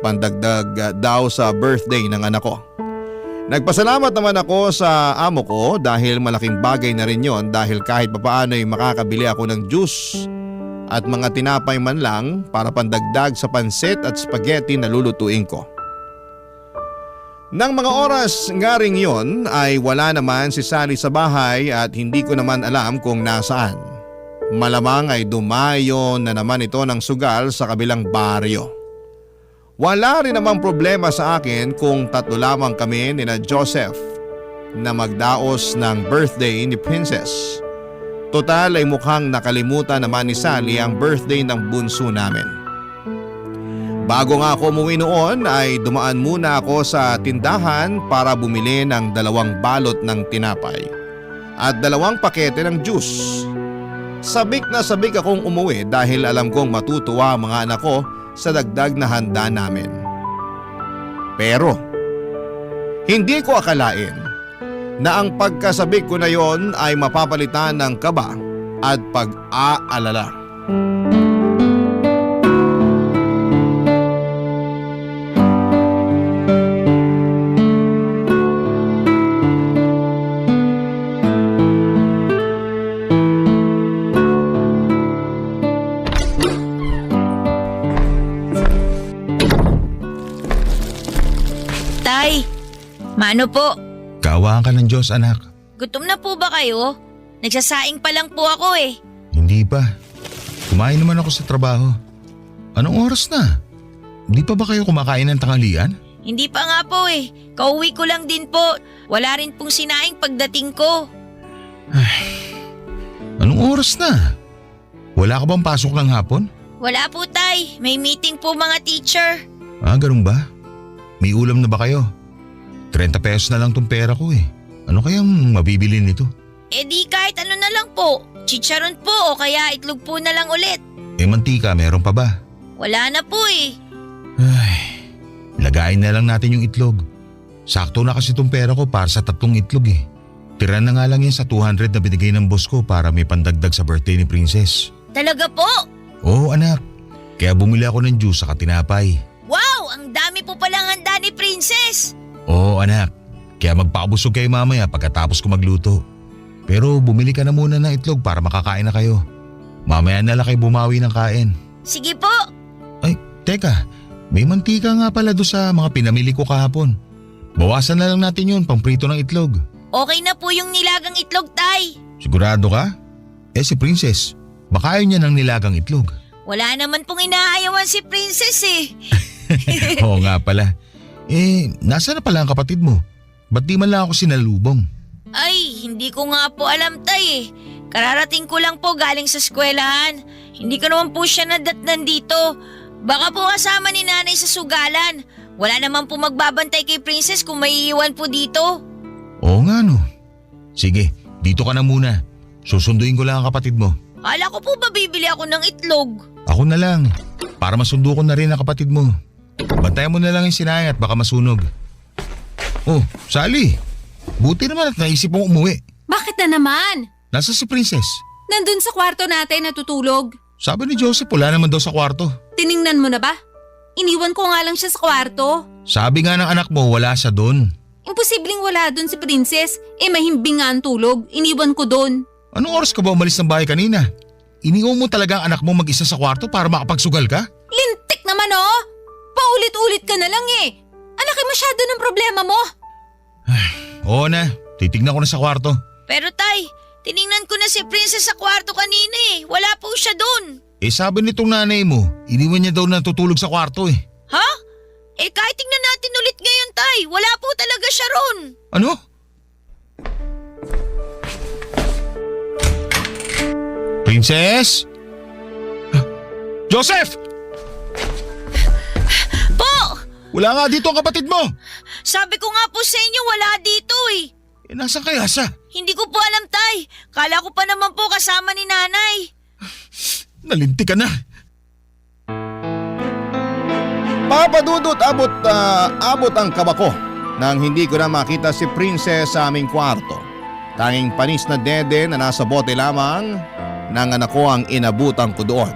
Pandagdag daw sa birthday ng anak ko. Nagpasalamat naman ako sa amo ko dahil malaking bagay na rin yon dahil kahit papaano ay makakabili ako ng juice at mga tinapay man lang para pandagdag sa pansit at spaghetti na lulutuin ko. Nang mga oras nga ring yon ay wala naman si Sally sa bahay at hindi ko naman alam kung nasaan. Malamang ay dumayo na naman ito ng sugal sa kabilang baryo. Wala rin namang problema sa akin kung 3 lamang kami ni na Joseph na magdaos ng birthday ni Princess. Total ay mukhang nakalimutan naman ni Sally ang birthday ng bunso namin. Bago nga ako umuwi noon ay dumaan muna ako sa tindahan para bumili ng 2 balot ng tinapay at 2 pakete ng juice. Sabik na sabik akong umuwi dahil alam kong matutuwa ang mga anak ko sa dagdag na handa namin. Pero hindi ko akalain na ang pagkasabik ko na yon ay mapapalitan ng kaba at pag-aalala. Tay, mano po? Kaawaan ka ng Diyos, anak. Gutom na po ba kayo? Nagsasaing pa lang po ako eh. Hindi pa. Kumain naman ako sa trabaho. Anong oras na? Hindi pa ba kayo kumakain ng tanghalian? Hindi pa nga po eh. Kauwi ko lang din po. Wala rin pong sinaing pagdating ko. Anong oras na? Wala ka bang pasok ng hapon? Wala po tay. May meeting po mga teacher. Ganun ba? May ulam na ba kayo? 30 pesos na lang tong pera ko eh. Ano kayang mabibili nito? Eh di kahit ano na lang po. Chicharon po o kaya itlog po na lang ulit. Mantika, meron pa ba? Wala na po eh. Lagayin na lang natin yung itlog. Sakto na kasi tong pera ko para sa 3 itlog eh. Tira na nga lang yan sa 200 na binigay ng boss ko para may pandagdag sa birthday ni Princess. Talaga po? Oo anak, kaya bumili ako ng juice sa tinapay. Wow! Ang dami po palang handa ni Princess! Oo anak, kaya magpakabusog kayo mamaya pagkatapos ko magluto. Pero bumili ka na muna ng itlog para makakain na kayo. Mamaya na lang kayo bumawi ng kain. Sige po! Ay, teka, may mantika nga pala doon sa mga pinamili ko kahapon. Bawasan na lang natin yun, pangprito ng itlog. Okay na po yung nilagang itlog, tay. Sigurado ka? Si Princess, baka ayaw niya ng nilagang itlog. Wala naman pong inaayawan si Princess eh. Oo nga pala. Nasaan na pala ang kapatid mo? Ba't di man lang ako sinalubong? Ay, hindi ko nga po alam tay eh. Kararating ko lang po galing sa eskwelahan. Hindi ko naman po siya nadatnan dito. Baka po kasama ni nanay sa sugalan. Wala naman po magbabantay kay Princess kung maiiwan po dito. Oo nga no. Sige, dito ka na muna. Susunduin ko lang ang kapatid mo. Kala ko po ba bibili ako ng itlog? Ako na lang. Para masundo ko na rin ang kapatid mo. Bantayan mo na lang yung sinay at baka masunog. Oh, Sally. Buti naman at naisip mong umuwi. Bakit na naman? Nasa si Princess? Nandun sa kwarto natin natutulog. Sabi ni Joseph wala naman daw sa kwarto. Tiningnan mo na ba? Iniwan ko nga lang siya sa kwarto. Sabi nga ng anak mo wala siya doon. Imposibleng wala dun si Princess. Mahimbing nga ang tulog. Iniwan ko dun. Anong oras ka ba umalis ng bahay kanina? Iniwan mo talaga ang anak mo mag-isa sa kwarto para makapagsugal ka? Lintik naman oh! Paulit-ulit ka na lang eh. Alaki masyado ng problema mo. Oo na, titignan ko na sa kwarto. Pero tay, tiningnan ko na si Princess sa kwarto kanina eh. Wala po siya doon. Sabi nitong nanay mo, iniwan niya daw natutulog sa kwarto eh. Ha? Kahit tingnan natin ulit ngayon tay. Wala po talaga siya ron. Ano? Princess? Joseph! Po! Wala nga dito ang kapatid mo! Sabi ko nga po sa inyo wala dito eh. Nasaan kaya siya? Hindi ko po alam, Tay. Kala ko pa naman po kasama ni Nanay. Nalinti ka na. Papa Dudut, abot ang kaba ko nang hindi ko na makita si Princess sa aming kwarto. Tanging panis na dede na nasa bote lamang ng anak ko ang inabutan ko doon.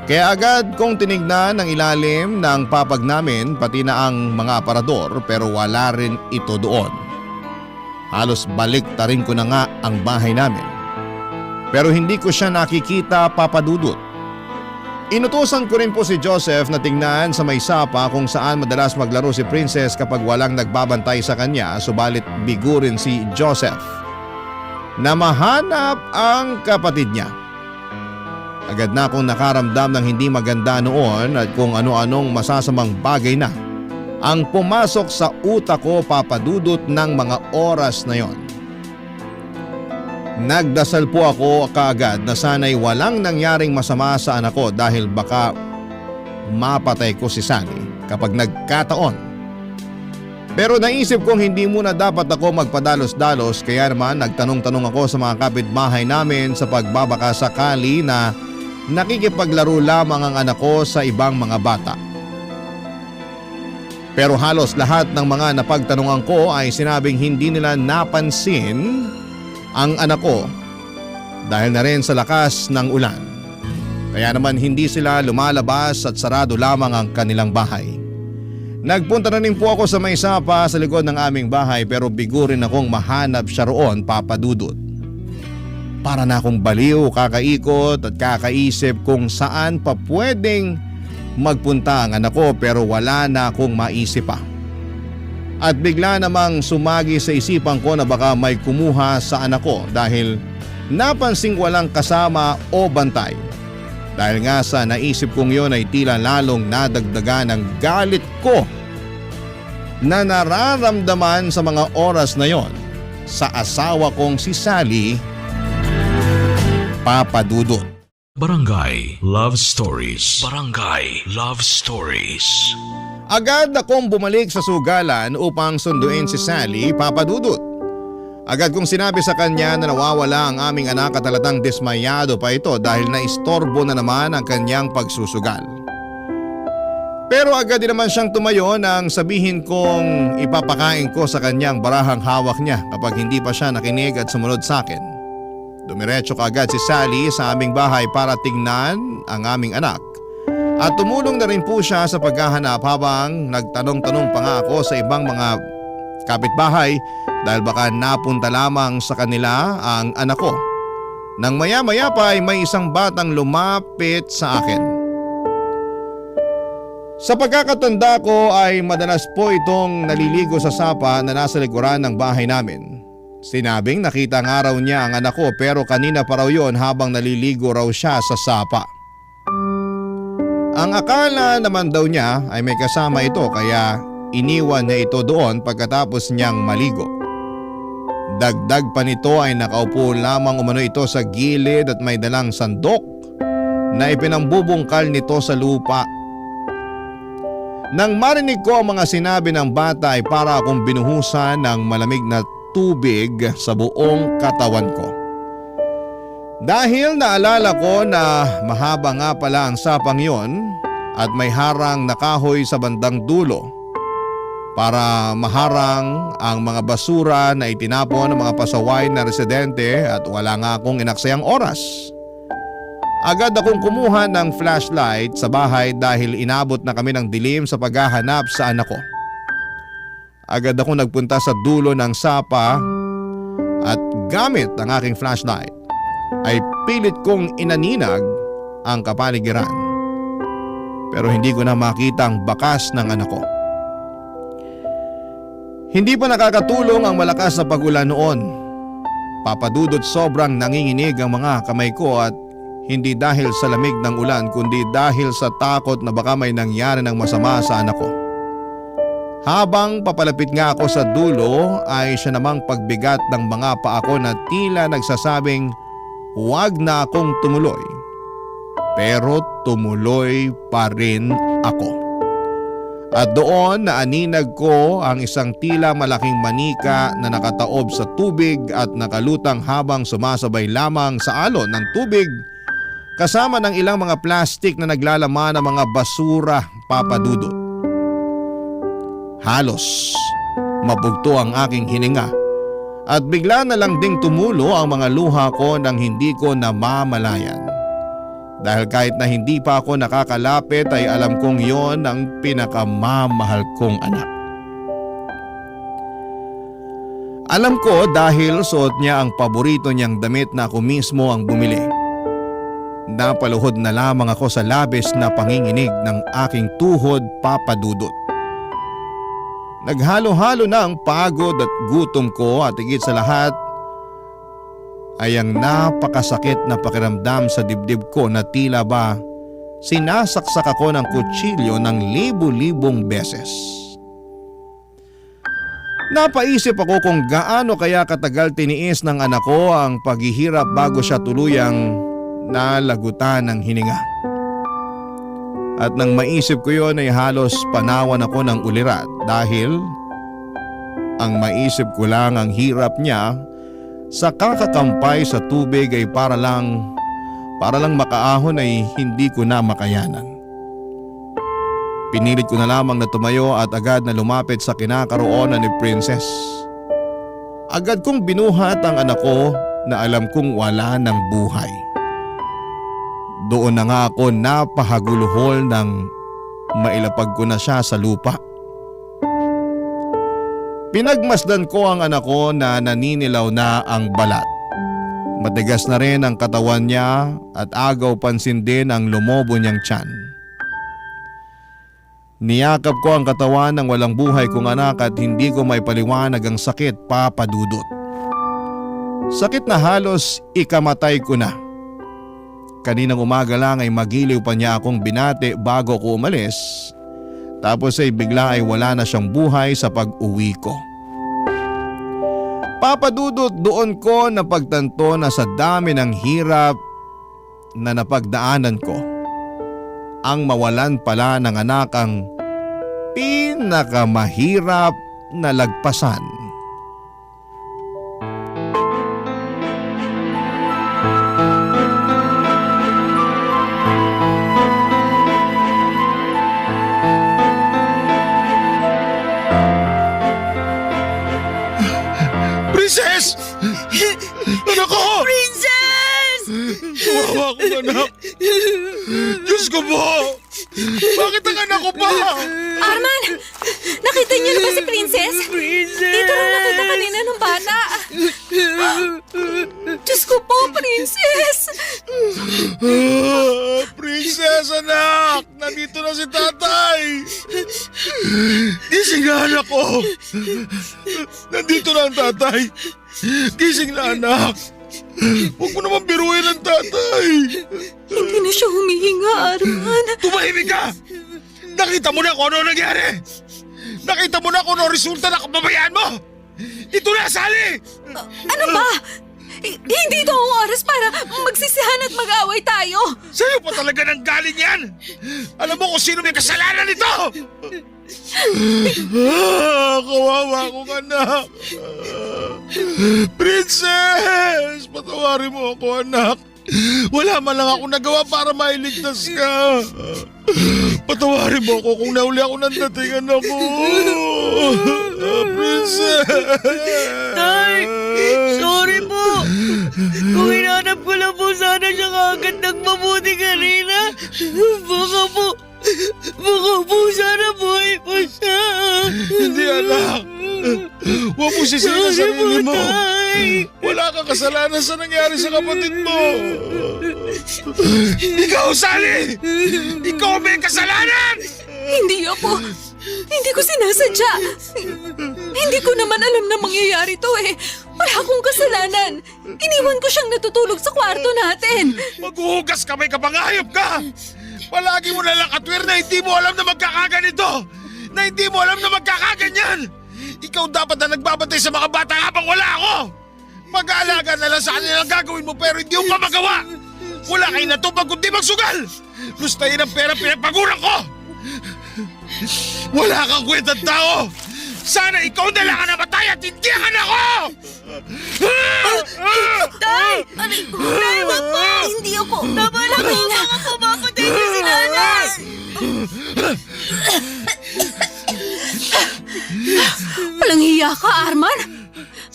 Kaya agad kong tinignan ang ilalim ng papag namin pati na ang mga aparador pero wala rin ito doon. Halos balik ta rin ko na nga ang bahay namin. Pero hindi ko siya nakikita, Papa Dudut. Inutusan ko rin po si Joseph na tingnan sa may sapa kung saan madalas maglaro si Princess kapag walang nagbabantay sa kanya, subalit bigo rin si Joseph na mahanap ang kapatid niya. Agad na akong nakaramdam ng hindi maganda noon at kung ano-anong masasamang bagay na ang pumasok sa utak ko, Papa Dudut, ng mga oras na yon. Nagdasal po ako kaagad na sana'y walang nangyaring masama sa anak ko dahil baka mapatay ko si Sally kapag nagkataon. Pero naisip kong hindi muna dapat ako magpadalos-dalos kaya naman nagtanong-tanong ako sa mga kapitbahay namin sa pagbabaka sakali na nakikipaglaro lamang ang anak ko sa ibang mga bata. Pero halos lahat ng mga napagtanungan ko ay sinabing hindi nila napansin ang anak ko dahil na rin sa lakas ng ulan. Kaya naman hindi sila lumalabas at sarado lamang ang kanilang bahay. Nagpunta na rin po ako sa may sapa sa likod ng aming bahay pero bigo rin akong mahanap siya roon, Papa Dudut. Para na akong baliw, kakaikot at kakaisip kung saan pa pwedeng magpunta ang anak ko pero wala na akong maisip pa. At bigla namang sumagi sa isipan ko na baka may kumuha sa anak ko dahil napansing walang kasama o bantay. Dahil nga sa naisip kong yun ay tila lalong nadagdagan ng galit ko na nararamdaman sa mga oras na yon sa asawa kong si Sally, Papa Dudut. Barangay Love Stories. Barangay Love Stories. Agad akong bumalik sa sugalan upang sunduin si Sally, Papa Dudut. Agad kong sinabi sa kanya na nawawala ang aming anak at halatang dismayado pa ito dahil naistorbo na naman ang kanyang pagsusugal. Pero agad din naman siyang tumayo nang sabihin kong ipapakain ko sa kanyang barahang hawak niya kapag hindi pa siya nakinig at sumunod sa akin. Dumiretso kaagad si Sally sa aming bahay para tingnan ang aming anak. At tumulong na rin po siya sa paghahanap habang nagtanong-tanong pa nga ako sa ibang mga kapitbahay dahil baka napunta lamang sa kanila ang anak ko. Nang maya-maya pa ay may isang batang lumapit sa akin. Sa pagkakatanda ko ay madalas po itong naliligo sa sapa na nasa likuran ng bahay namin. Sinabing nakita nga raw niya ang anak ko pero kanina pa raw yun habang naliligo raw siya sa sapa. Ang akala naman daw niya ay may kasama ito kaya iniwan niya ito doon pagkatapos niyang maligo. Dagdag pa nito ay nakaupo lamang umano ito sa gilid at may dalang sandok na ipinambubungkal nito sa lupa. Nang marinig ko ang mga sinabi ng bata ay para akong binuhusan ng malamig na tubig sa buong katawan ko. Dahil naalala ko na mahaba nga pala ang sapang yon at may harang na kahoy sa bandang dulo para maharang ang mga basura na itinapon ng mga pasaway na residente at wala nga akong inaksayang oras. Agad akong kumuha ng flashlight sa bahay dahil inabot na kami ng dilim sa paghahanap sa anak ko. Agad akong nagpunta sa dulo ng sapa at gamit ang aking flashlight ay pilit kong inaninag ang kapaligiran. Pero hindi ko na makita ang bakas ng anak ko. Hindi pa nakakatulong ang malakas na pag-ulan noon. Papa Dudut, sobrang nanginginig ang mga kamay ko at hindi dahil sa lamig ng ulan kundi dahil sa takot na baka may nangyari ng masama sa anak ko. Habang papalapit nga ako sa dulo ay siya namang pagbigat ng mga paa ko na tila nagsasabing huwag na akong tumuloy. Pero tumuloy pa rin ako. At doon naaninag ko ang isang tila malaking manika na nakataob sa tubig at nakalutang habang sumasabay lamang sa alon ng tubig kasama ng ilang mga plastik na naglalaman ng mga basura, Papa Dudut. Halos mabugto ang aking hininga at bigla na lang ding tumulo ang mga luha ko nang hindi ko namamalayan. Dahil kahit na hindi pa ako nakakalapit ay alam kong yon ang pinakamamahal kong anak. Alam ko dahil suot niya ang paborito niyang damit na ako mismo ang bumili. Napaluhod na lamang ako sa labis na panginginig ng aking tuhod, Papa Dudut. Naghalo-halo na ang pagod at gutom ko at higit sa lahat ay ang napakasakit na pakiramdam sa dibdib ko na tila ba sinasaksak ako ng kutsilyo ng libu-libong beses. Napaisip ako kung gaano kaya katagal tiniis ng anak ko ang paghihirap bago siya tuluyang nalagutan ng hininga. At nang maisip ko yon ay halos panawan ako ng ulirat dahil ang maisip ko lang ang hirap niya sa kakakampay sa tubig ay para lang makaahon ay hindi ko na makayanan. Pinilit ko na lamang na tumayo at agad na lumapit sa kinakaroonan ni Princess. Agad kong binuhat ang anak ko na alam kong wala ng buhay. Doon na nga ako napahaguluhol nang mailapag ko na siya sa lupa. Pinagmasdan ko ang anak ko na naninilaw na ang balat. Matigas na rin ang katawan niya at agaw pansin din ang lumobo niyang tiyan. Niyakap ko ang katawan ng walang buhay kong anak at hindi ko maipaliwanag ang sakit, Papa Dudut. Sakit na halos ikamatay ko na. Kaninang umaga lang ay magiliw pa niya akong binati bago ko umalis. Tapos ay bigla ay wala na siyang buhay sa pag-uwi ko. Papa Dudut, doon ko napagtanto na sa dami ng hirap na napagdaanan ko, ang mawalan pala ng anak ang pinakamahirap na lagpasan. Princess! Anak ko! Princess! Wawa akong anak! Diyos ko po! Bakit ang anak ko pa? Arman! Nakita niyo na ba si Princess? Princess! Dito rin nakita kanina ng bata. Diyos ko po, Princess! Princess, anak! Nandito na si tatay! Gising na, anak ko! Nandito na ang tatay! Gising na, anak! Huwag mo naman biruin ang tatay! Hindi na siya humihinga, Arman. Tumahimik ka! Nakita mo na kung ano nangyari! Nakita mo na kung ano resulta ng kapabayaan mo! Ito na, Sally! Ano ba? Hindi ito ang oras para magsisihan at mag-away tayo. Sa'yo pa talaga nang galing yan! Alam mo kung sino may kasalanan nito! Kawawa akong anak! Princess! Patawarin mo ako, anak! Wala man lang ako nagawa para mailigtas ka! Patawarin mo ako kung nauli ako ng datingan ako! Princess! Tay! Sorry po! Kung hinanap ko lang po sana siya kagad ng mabuti kanina, baka po sana buhay pa siya! Hindi, anak! Huwag mo sisihin ang sarili mo! Tay! Wala kang kasalanan sa nangyari sa kapatid mo! Ikaw, Sally! Ikaw may kasalanan! Hindi ako. Hindi ko sinasadya. Hindi ko naman alam na mangyayari to eh. Wala akong kasalanan. Iniwan ko siyang natutulog sa kwarto natin. Maghuhugas kamay ka, pangayop ka! Palagi mo nalang katwir na hindi mo alam na magkakaganito! Na hindi mo alam na magkakaganyan! Ikaw dapat na nagbabantay sa mga bata habang wala ako! Mag-aalaga na lang sa kanila ang gagawin mo pero hindi mo pa magawa! Wala kayo natupag kundi magsugal! Lustayin ang pera pinagpaguran ko! Wala kang kwentang tao! Sana ikaw na lang ang namatay at hindi ang anak ko! Tay! Tay, wag po! Hindi ako! Tama na po! Baka pumapatay niyo si nanay! Walang hiya ka, Arman!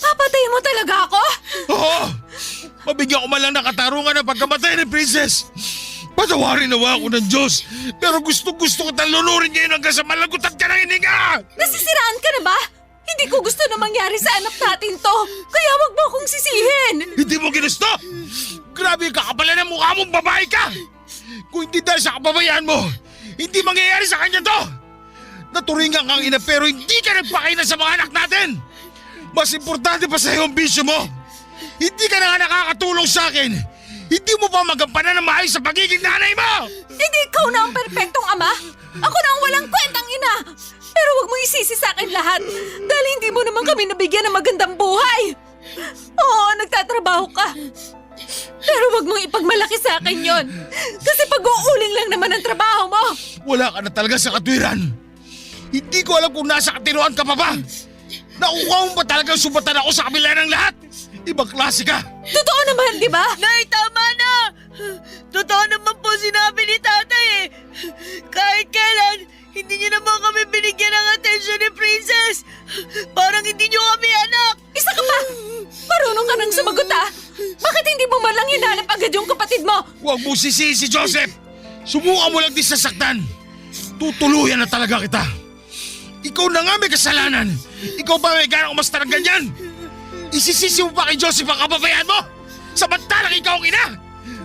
Papatayin mo talaga ako? Oo! Mabigyan ko man lang ng katarungan ng pagkamatay ni Princess! Patawarin nawa ako ng Diyos! Pero gusto ko talunurin ngayon hanggang sa malagutan ka ng hininga! Nasisiraan ka na ba? Hindi ko gusto na mangyari sa anak natin to. Kaya wag mo akong sisihin. Hindi mo ginusto! Grabe ka kapalan ng mukha mong babae ka! Kung hindi dahil sa kababayaan mo, hindi mangyayari sa kanya to! Naturingan kang ina pero hindi ka nagpakita sa mga anak natin! Mas importante pa sa iyo ang bisyo mo! Hindi ka na nga nakakatulong sa akin! Hindi mo pa magampanan ng maayos sa pagiging nanay mo! Hindi ikaw na ang perpektong ama. Ako na ang walang kwentang ina. Pero wag mo isisi sa akin lahat dahil hindi mo naman kami nabigyan ng magandang buhay. Oo, nagtatrabaho ka. Pero wag mong ipagmalaki sa akin yon. Kasi pag-uuling lang naman ang trabaho mo. Wala ka na talaga sa katwiran. Hindi ko alam kung nasa katinuan ka pa ba. Nakuha mo ba talagang subatan ako sa kabila ng lahat? Ibang klase ka. Totoo naman, di ba? Nay, tama na! Totoo naman po sinabi ni tatay eh. Kahit kailan, hindi niyo naman kami binigyan ng atensyon ni Princess. Parang hindi niyo kami anak. Isa ka pa! Marunong ka nang sumagot ah! Bakit hindi mo man lang hinanap agad yung kapatid mo? Huwag mo sisihin si Joseph. Subukan mo lang din sasaktan. Tutuluyan na talaga kita. Ikaw na nga may kasalanan. Ikaw ba may ganang umasta ng ganyan? Isisisi mo pa kay Joseph ang kababayan mo? Samantalang ikaw ang ina?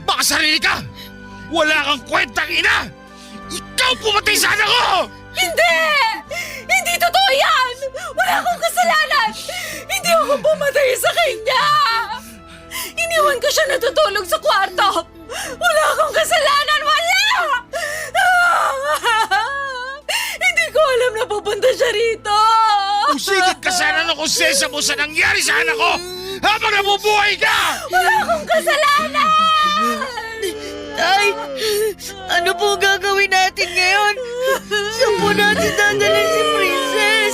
Baka sarili ka? Wala kang kwentang ina! Ikaw pumatay sa anak ko! Hindi! Hindi totoo yan! Wala akong kasalanan! Hindi ako pumatay sa kanya! Iniwan ko siya natutulog sa kwarto! Wala akong kasalanan! Wala! Hindi ko alam na pupunta siya rito! Usigit ka sana ng konsensya mo sa nangyari sa anak ko habang nabubuhay ka! Wala akong kasalanan! Tay, ano po gagawin natin ngayon? Saan po natin dadalhin si Princess?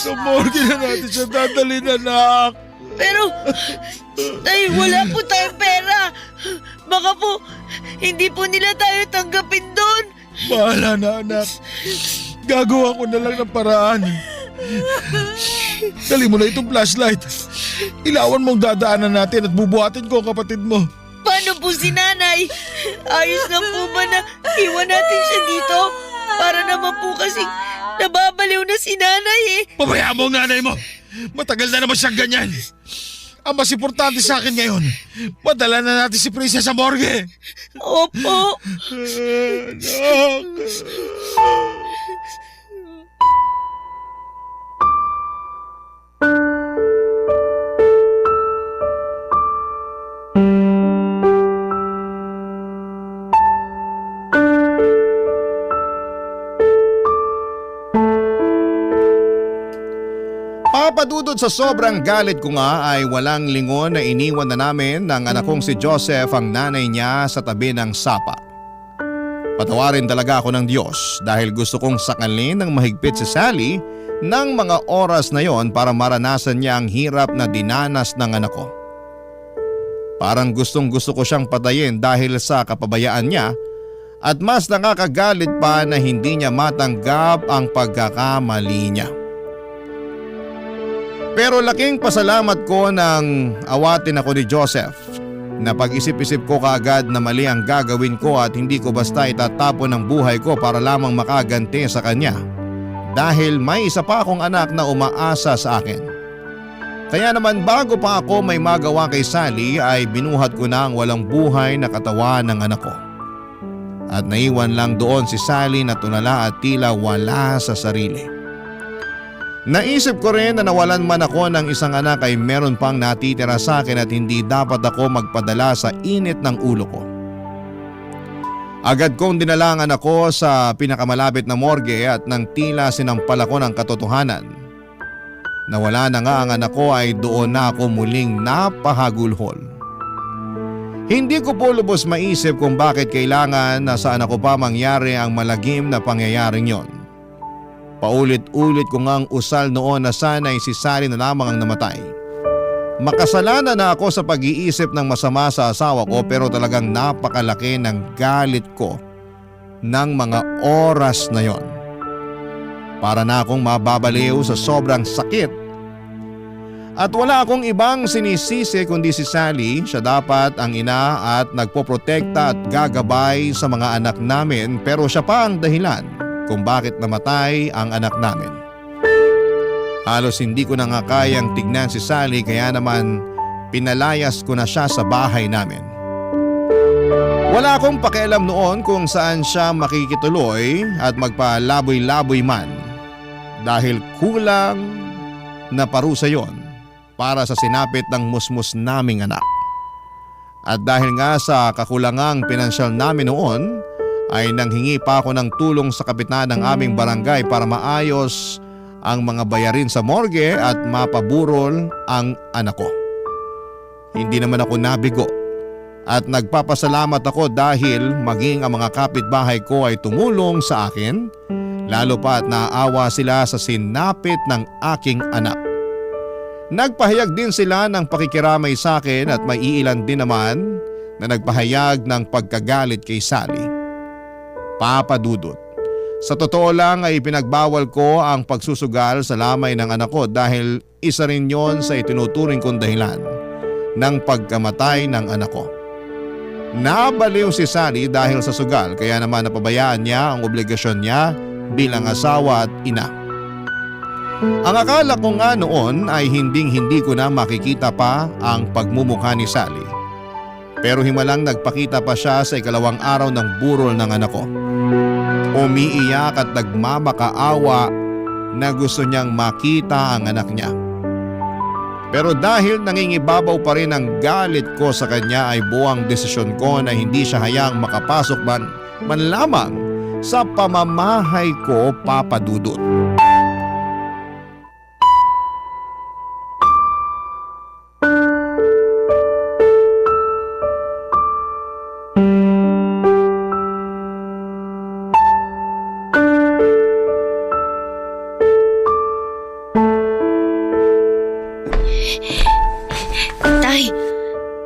Sa morgue na natin siya dadalhin, anak. Pero, tay, wala po tayong pera. Baka po, hindi po nila tayo tanggapin doon. Bahala na, anak. Gagawa ko na lang ng paraan. Dali mo na itong flashlight. Ilawan mong dadaanan natin at bubuhatin ko ang kapatid mo. Paano po si nanay? Ayos lang po ba na iwan natin siya dito? Para naman po kasing nababaliw na si nanay eh. Pabayaan mo ang nanay mo. Matagal na naman siyang ganyan. Ang mas importante sa akin ngayon, madala na natin si Princess sa morgue. Opo. Anak. Papadudod sa sobrang galit ko nga ay walang lingon na iniwan na namin ng anak kong si Joseph ang nanay niya sa tabi ng sapa. Patawarin talaga ako ng Diyos dahil gusto kong sakalin ng mahigpit si Sally ng mga oras na yon para maranasan niya ang hirap na dinanas ng anak ko. Parang gustong gusto ko siyang patayin dahil sa kapabayaan niya at mas nakakagalit pa na hindi niya matanggap ang pagkakamali niya. Pero laking pasalamat ko nang awatin ako ni Joseph na pag-isip-isip ko kaagad na mali ang gagawin ko at hindi ko basta itatapon ang buhay ko para lamang makaganti sa kanya dahil may isa pa akong anak na umaasa sa akin. Kaya naman bago pa ako may magawa kay Sally ay binuhat ko na ang walang buhay na katawan ng anak ko. At naiwan lang doon si Sally na tulala at tila wala sa sarili. Naisip ko rin na nawalan man ako ng isang anak ay meron pang natitira sa akin at hindi dapat ako magpadala sa init ng ulo ko. Agad kong dinala ang anak ko sa pinakamalapit na morgue at nang tila sinampal ako ng katotohanan. Nawala na nga ang anak ko ay doon na ako muling napahagulhol. Hindi ko po lubos maisip kung bakit kailangan na sa anak ko pa mangyari ang malagim na pangyayaring yon. Paulit-ulit ko ngang usal noon na sana'y si Sally na lamang ang namatay. Makasalanan na ako sa pag-iisip ng masama sa asawa ko, pero talagang napakalaki ng galit ko ng mga oras na yon. Para na akong mababaliw sa sobrang sakit. At wala akong ibang sinisisi kundi si Sally. Siya dapat ang ina at nagpoprotekta at gagabay sa mga anak namin, pero siya pa ang dahilan kung bakit namatay ang anak namin. Halos hindi ko na nga kayang tignan si Sally, kaya naman pinalayas ko na siya sa bahay namin. Wala akong pakialam noon kung saan siya makikituloy at magpalaboy-laboy man, dahil kulang na parusa yon para sa sinapit ng musmus naming anak. At dahil nga sa kakulangang pinansyal namin noon, ay nanghingi pa ako ng tulong sa kapitan ng aming barangay para maayos ang mga bayarin sa morgue at mapaburol ang anak ko. Hindi naman ako nabigo at nagpapasalamat ako dahil maging ang mga kapitbahay ko ay tumulong sa akin, lalo pa at naawa sila sa sinapit ng aking anak. Nagpahayag din sila ng pakikiramay sa akin at may iilan din naman na nagpahayag ng pagkagalit kay Sally. Papa Dudut, sa totoo lang ay pinagbawal ko ang pagsusugal sa lamay ng anak ko dahil isa rin yon sa itinuturing kong dahilan ng pagkamatay ng anak ko. Nabaliw si Sally dahil sa sugal, kaya naman napabayaan niya ang obligasyon niya bilang asawa at ina. Ang akala ko nga noon ay hindi ko na makikita pa ang pagmumukha ni Sally. Pero himalang nagpakita pa siya sa ikalawang araw ng burol ng anak ko. Umiiyak at nagmamakaawa na gusto niyang makita ang anak niya. Pero dahil nangingibabaw pa rin ang galit ko sa kanya, ay buwang desisyon ko na hindi siya hayang makapasok man lamang sa pamamahay ko, Papa Dudut.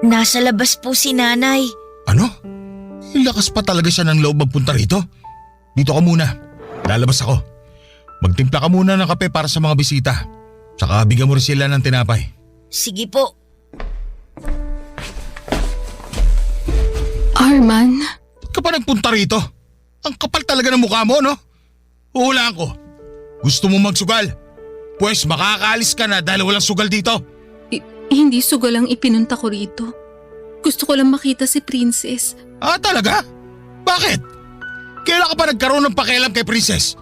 Nasa labas po si nanay. Ano? Lakas pa talaga siya ng loob magpunta rito. Dito ka muna. Lalabas ako. Magtimpla ka muna ng kape para sa mga bisita. Saka bigyan mo rin sila ng tinapay. Sige po. Arman? Ba't ka pa nagpunta rito? Ang kapal talaga ng mukha mo, no? Huhulaan ko. Gusto mo magsugal? Pues makakaalis ka na dahil walang sugal dito. Hindi sugal ang ipinunta ko rito. Gusto ko lang makita si Princess. Ah, talaga? Bakit? Kailan ka pa nagkaroon ng pakialam kay Princess?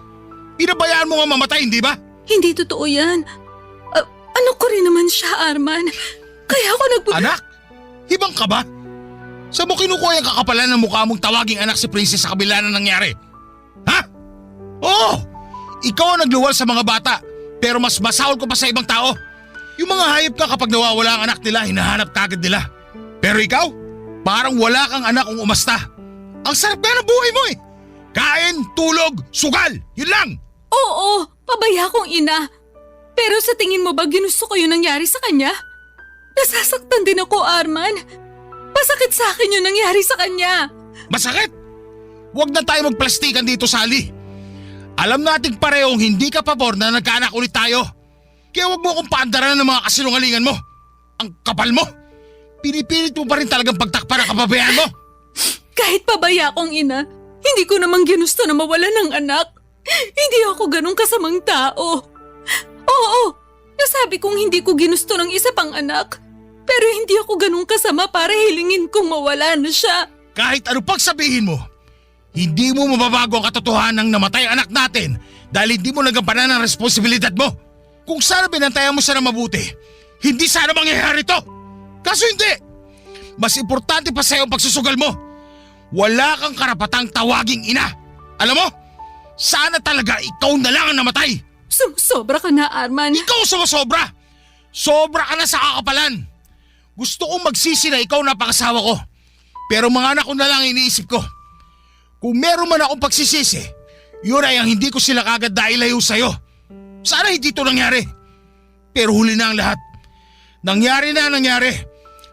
Pinabayaan mo nga mamatay, hindi ba? Hindi totoo yan. Ano ko rin naman siya, Arman. Kaya ako Anak? Hibang ka ba? Saan mo kinukuha yung kakapalan ng mukha mong tawaging anak si Princess sa kabila na nangyari? Ha? Oo! Ikaw ang nagluwal sa mga bata, pero mas masahol ko pa sa ibang tao. Yung mga hayop ka kapag nawawala ang anak nila, hinahanap kagad nila. Pero ikaw, parang wala kang anak kung umasta. Ang sarap nga ng buhay mo eh. Kain, tulog, sugal, yun lang. Oo, pabaya kong ina. Pero sa tingin mo ba ginusto ko yung nangyari sa kanya? Nasasaktan din ako, Arman. Masakit sa akin yung nangyari sa kanya. Masakit? Huwag na tayo magplastikan dito, Sally. Alam nating parehong hindi ka pabor na nagkaanak ulit tayo. Kaya huwag mo akong paandaran ng mga kasinungalingan mo. Ang kapal mo. Pinipilit mo pa rin talagang pagtakpan ang kababayaan mo. Kahit pabaya kong ina, hindi ko namang ginusto na mawala ng anak. Hindi ako ganun kasamang tao. Oo, nasabi kong hindi ko ginusto ng isa pang anak. Pero hindi ako ganun kasama para hilingin kong mawala na siya. Kahit ano pang sabihin mo, hindi mo mababago ang katotohanan ng namatay ang anak natin dahil hindi mo nagampanan ang responsibilidad mo. Kung sana binantayan mo siya na mabuti, hindi sana mangyayari to. Kaso hindi. Mas importante pa sa'yo ang pagsusugal mo. Wala kang karapatang tawaging ina. Alam mo, sana talaga ikaw na lang ang namatay. Sumusobra ka na, Arman. Ikaw sumusobra. Sobra ka na sa kakapalan. Gusto kong magsisi na ikaw na pangasawa ko. Pero mga anak ko na lang iniisip ko. Kung meron man akong pagsisisi, yun ay ang hindi ko sila kagad dailayo sa'yo. Sana hindi ito nangyari. Pero huli na ang lahat. Nangyari.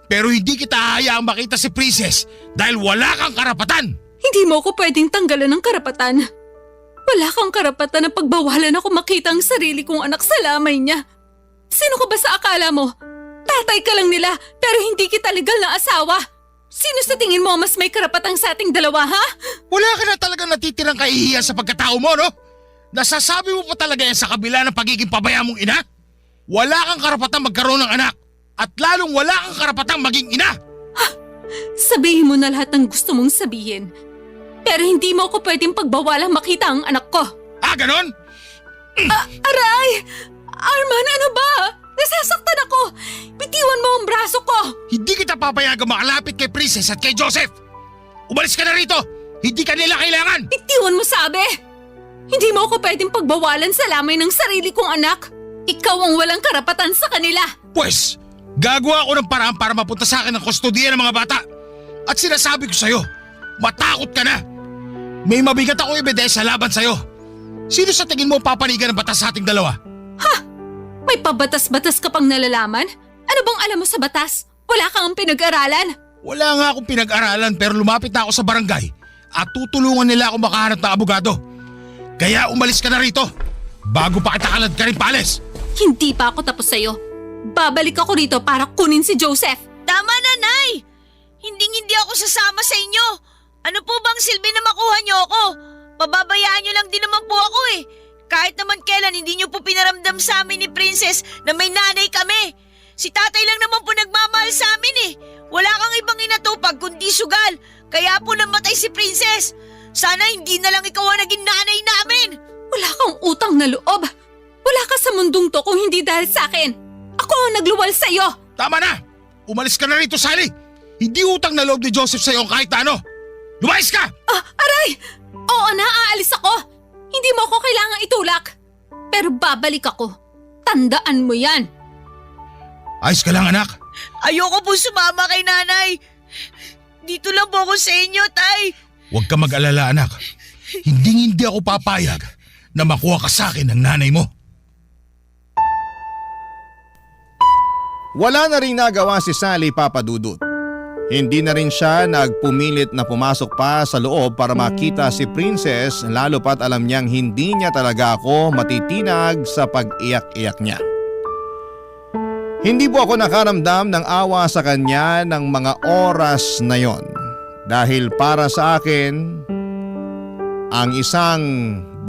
Pero hindi kita hahayaang makita si Princess dahil wala kang karapatan. Hindi mo ako pwedeng tanggalan ng karapatan. Wala kang karapatan na pagbawalan ako makita ang sarili kong anak sa lamay niya. Sino ka ba sa akala mo? Tatay ka lang nila pero hindi kita legal na asawa. Sino sa tingin mo mas may karapatang sa ating dalawa, ha? Wala ka na talagang natitirang kahihiyan sa pagkatao mo, no? Nasasabi mo pa talaga yan sa kabila ng pagiging pabaya mong ina? Wala kang karapatang magkaroon ng anak at lalong wala kang karapatang maging ina. Sabihin mo na lahat ng gusto mong sabihin. Pero hindi mo ako pwedeng pagbawalang makita ang anak ko. Ah, ganon? Aray! Arman, ano ba? Nasasaktan ako! Bitiwan mo ang braso ko! Hindi kita papayagang makalapit kay Princess at kay Joseph. Umalis ka na rito! Hindi ka nila kailangan! Bitiwan mo, sabi! Hindi mo ako pwedeng pagbawalan sa lamay ng sarili kong anak. Ikaw ang walang karapatan sa kanila. Pwes, gagawa ako ng paraan para mapunta sa akin ang kustodiya ng mga bata. At sinasabi ko sa'yo, matakot ka na. May mabigat akong ebidensya laban sa'yo. Sino sa tingin mo papanigan ng batas sa ating dalawa? May pabatas-batas ka pang nalalaman? Ano bang alam mo sa batas? Wala kang pinag-aralan? Wala nga akong pinag-aralan pero lumapit na ako sa barangay at tutulungan nila ako makahanap ng abogado. Kaya umalis ka na rito bago pa kita kalad ka rin paalis. Hindi pa ako tapos sa'yo. Babalik ako rito para kunin si Joseph. Tama na, Nay! Hindi ako sasama sa inyo. Ano po bang silbi na makuha niyo ako? Pababayaan niyo lang din naman po ako eh. Kahit naman kailan hindi niyo po pinaramdam sa amin ni Princess na may nanay kami. Si tatay lang naman po nagmamahal sa amin eh. Wala kang ibang inatupag kundi sugal. Kaya po namatay si Princess. Sana hindi na lang ikaw ang naging nanay namin. Wala kang utang na loob. Wala ka sa mundong to kung hindi dahil sa akin. Ako ang nagluwal sa'yo. Tama na! Umalis ka na rito, Sally! Hindi utang na loob ni Joseph sa'yo kahit ano! Lumayas ka! Aray! Oo na, aalis ako. Hindi mo ako kailangang itulak. Pero babalik ako. Tandaan mo yan. Ayos ka lang, anak. Ayoko po sumama kay nanay. Dito lang po ako sa inyo, tay. Huwag ka mag-alala, anak. Hindi ako papayag na makuha ka sa akin ng nanay mo. Wala na rin nagawa si Sally, Papa Dudut. Hindi na rin siya nagpumilit na pumasok pa sa loob para makita si Princess lalo pat alam niyang hindi niya talaga ako matitinag sa pag-iyak-iyak niya. Hindi po ako nakaramdam ng awa sa kanya ng mga oras na yon dahil para sa akin, ang isang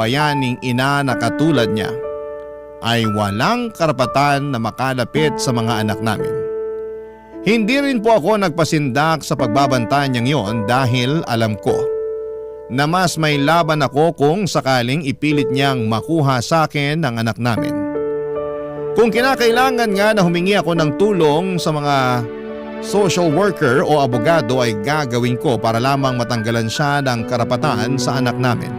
bayaning ina na katulad niya ay walang karapatan na makalapit sa mga anak namin. Hindi rin po ako nagpasindak sa pagbabanta niyang yon dahil alam ko na mas may laban ako kung sakaling ipilit niyang makuha sa akin ang anak namin. Kung kinakailangan nga na humingi ako ng tulong sa mga social worker o abogado ay gagawin ko para lamang matanggalan siya ng karapatan sa anak namin.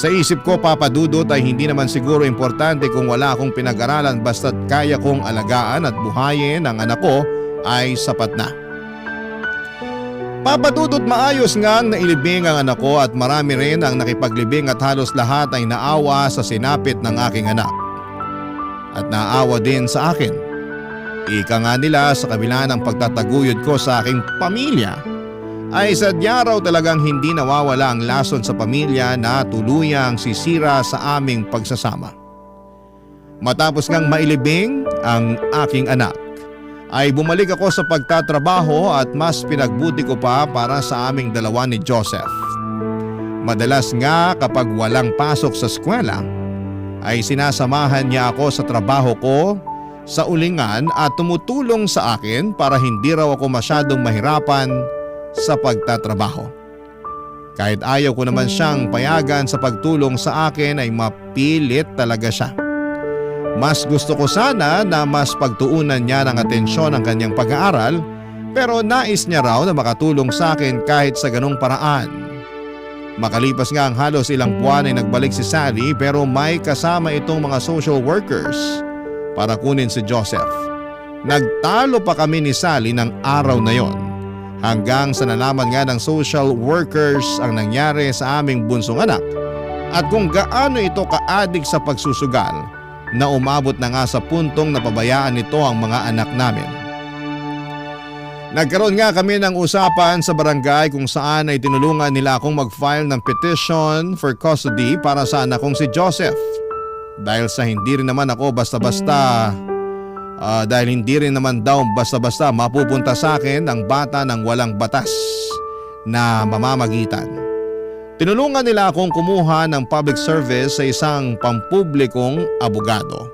Sa isip ko, Papa Dudut, ay hindi naman siguro importante kung wala akong pinag-aralan basta't kaya kong alagaan at buhayin ang anak ko ay sapat na. Papa Dudut, maayos ngang nailibing ang anak ko at marami rin ang nakipaglibing at halos lahat ay naawa sa sinapit ng aking anak. At naawa din sa akin. Ika nga nila sa kabila ng pagtataguyod ko sa aking pamilya ay sadya raw talagang hindi nawawala ang lason sa pamilya na tuluyang sisira sa aming pagsasama. Matapos ngang mailibing ang aking anak ay bumalik ako sa pagtatrabaho at mas pinagbuti ko pa para sa aming dalawa ni Joseph. Madalas nga kapag walang pasok sa eskwela ay sinasamahan niya ako sa trabaho ko sa ulingan at tumutulong sa akin para hindi raw ako masyadong mahirapan sa pagtatrabaho. Kahit ayaw ko naman siyang payagan sa pagtulong sa akin ay mapilit talaga siya. Mas gusto ko sana na mas pagtuunan niya ng atensyon ang kanyang pag-aaral pero nais niya raw na makatulong sa akin kahit sa ganong paraan. Makalipas nga ang halos ilang buwan ay nagbalik si Sally pero may kasama itong mga social workers para kunin si Joseph. Nagtalo pa kami ni Sally ng araw na yon Hanggang sa nalaman nga ng social workers ang nangyari sa aming bunsong anak at kung gaano ito kaadik sa pagsusugal na umabot na nga sa puntong napabayaan nito ang mga anak namin. Nagkaroon nga kami ng usapan sa barangay kung saan ay tinulungan nila akong mag-file ng petition for custody para sa anak kong si Joseph. Dahil hindi rin naman basta-basta mapupunta sa akin ang bata ng walang batas na mamamagitan. Tinulungan nila akong kumuha ng public service sa isang pampublikong abogado.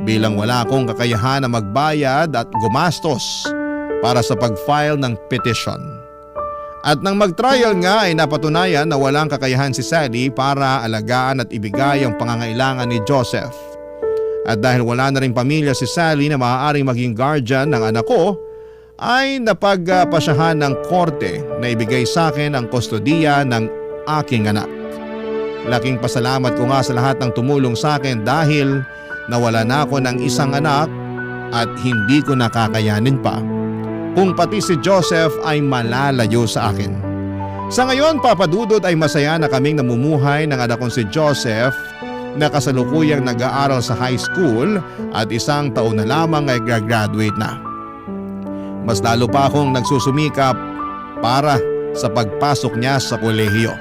Bilang wala akong kakayahan na magbayad at gumastos para sa pag-file ng petition. At nang mag-trial nga ay napatunayan na walang kakayahan si Sally para alagaan at ibigay ang pangangailangan ni Joseph. At dahil wala na rin pamilya si Sally na maaaring maging guardian ng anak ko, ay napagpasyahan ng korte na ibigay sa akin ang kustodiya ng aking anak. Laking pasalamat ko nga sa lahat ng tumulong sa akin dahil nawala na ako ng isang anak at hindi ko nakakayanin pa kung pati si Joseph ay malalayo sa akin. Sa ngayon, Papa Dudut, ay masaya na kaming namumuhay ng anak kong si Joseph na kasalukuyang nag-aaral sa high school at isang taon na lamang ay graduate na. Mas lalo pa akong nagsusumikap para sa pagpasok niya sa kolehiyo.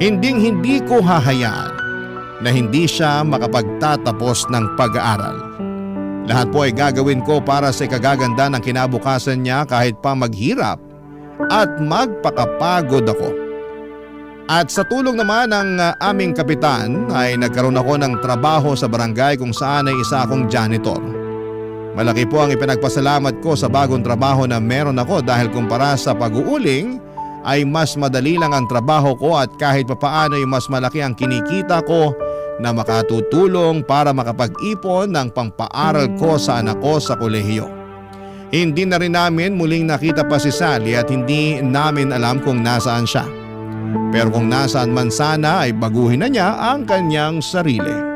Hinding-hindi ko hahayaan na hindi siya makapagtatapos ng pag-aaral. Lahat po ay gagawin ko para sa ikagaganda ng kinabukasan niya kahit pa maghirap at magpakapagod ako. At sa tulong naman ng aming kapitan ay nagkaroon ako ng trabaho sa barangay kung saan ay isa akong janitor. Malaki po ang ipinagpasalamat ko sa bagong trabaho na meron ako dahil kumpara sa pag-uuling ay mas madali lang ang trabaho ko at kahit papaano ay mas malaki ang kinikita ko na makatutulong para makapag-ipon ng pangpaaral ko sa anak ko sa kolehiyo. Hindi na rin namin muling nakita pa si Sally at hindi namin alam kung nasaan siya. Pero kung nasaan man sana ay baguhin na niya ang kanyang sarili.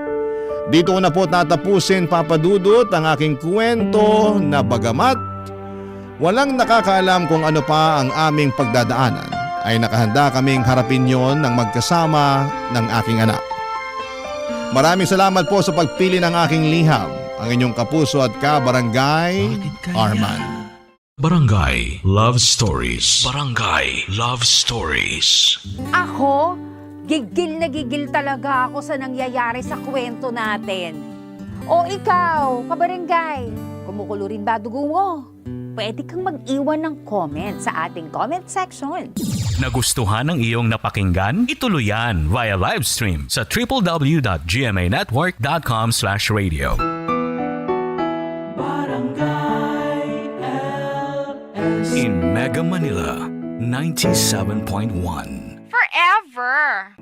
Dito ko na po tatapusin, Papa Dudut, ang aking kwento na bagamat walang nakakaalam kung ano pa ang aming pagdadaanan ay nakahanda kaming harapin yon ng magkasama ng aking anak. Maraming salamat po sa pagpili ng aking liham, ang inyong kapuso at ka-barangay, Arman. Barangay Love Stories. Barangay Love Stories. Ako, gigil na gigil talaga ako sa nangyayari sa kwento natin. O ikaw, kabarangay, kumukulo rin ba dugo mo? Pwede kang mag-iwan ng comment sa ating comment section. Nagustuhan ng iyong napakinggan? Ituloy yan via live stream sa www.gmanetwork.com/radio. In Mega Manila, 97.1. Forever!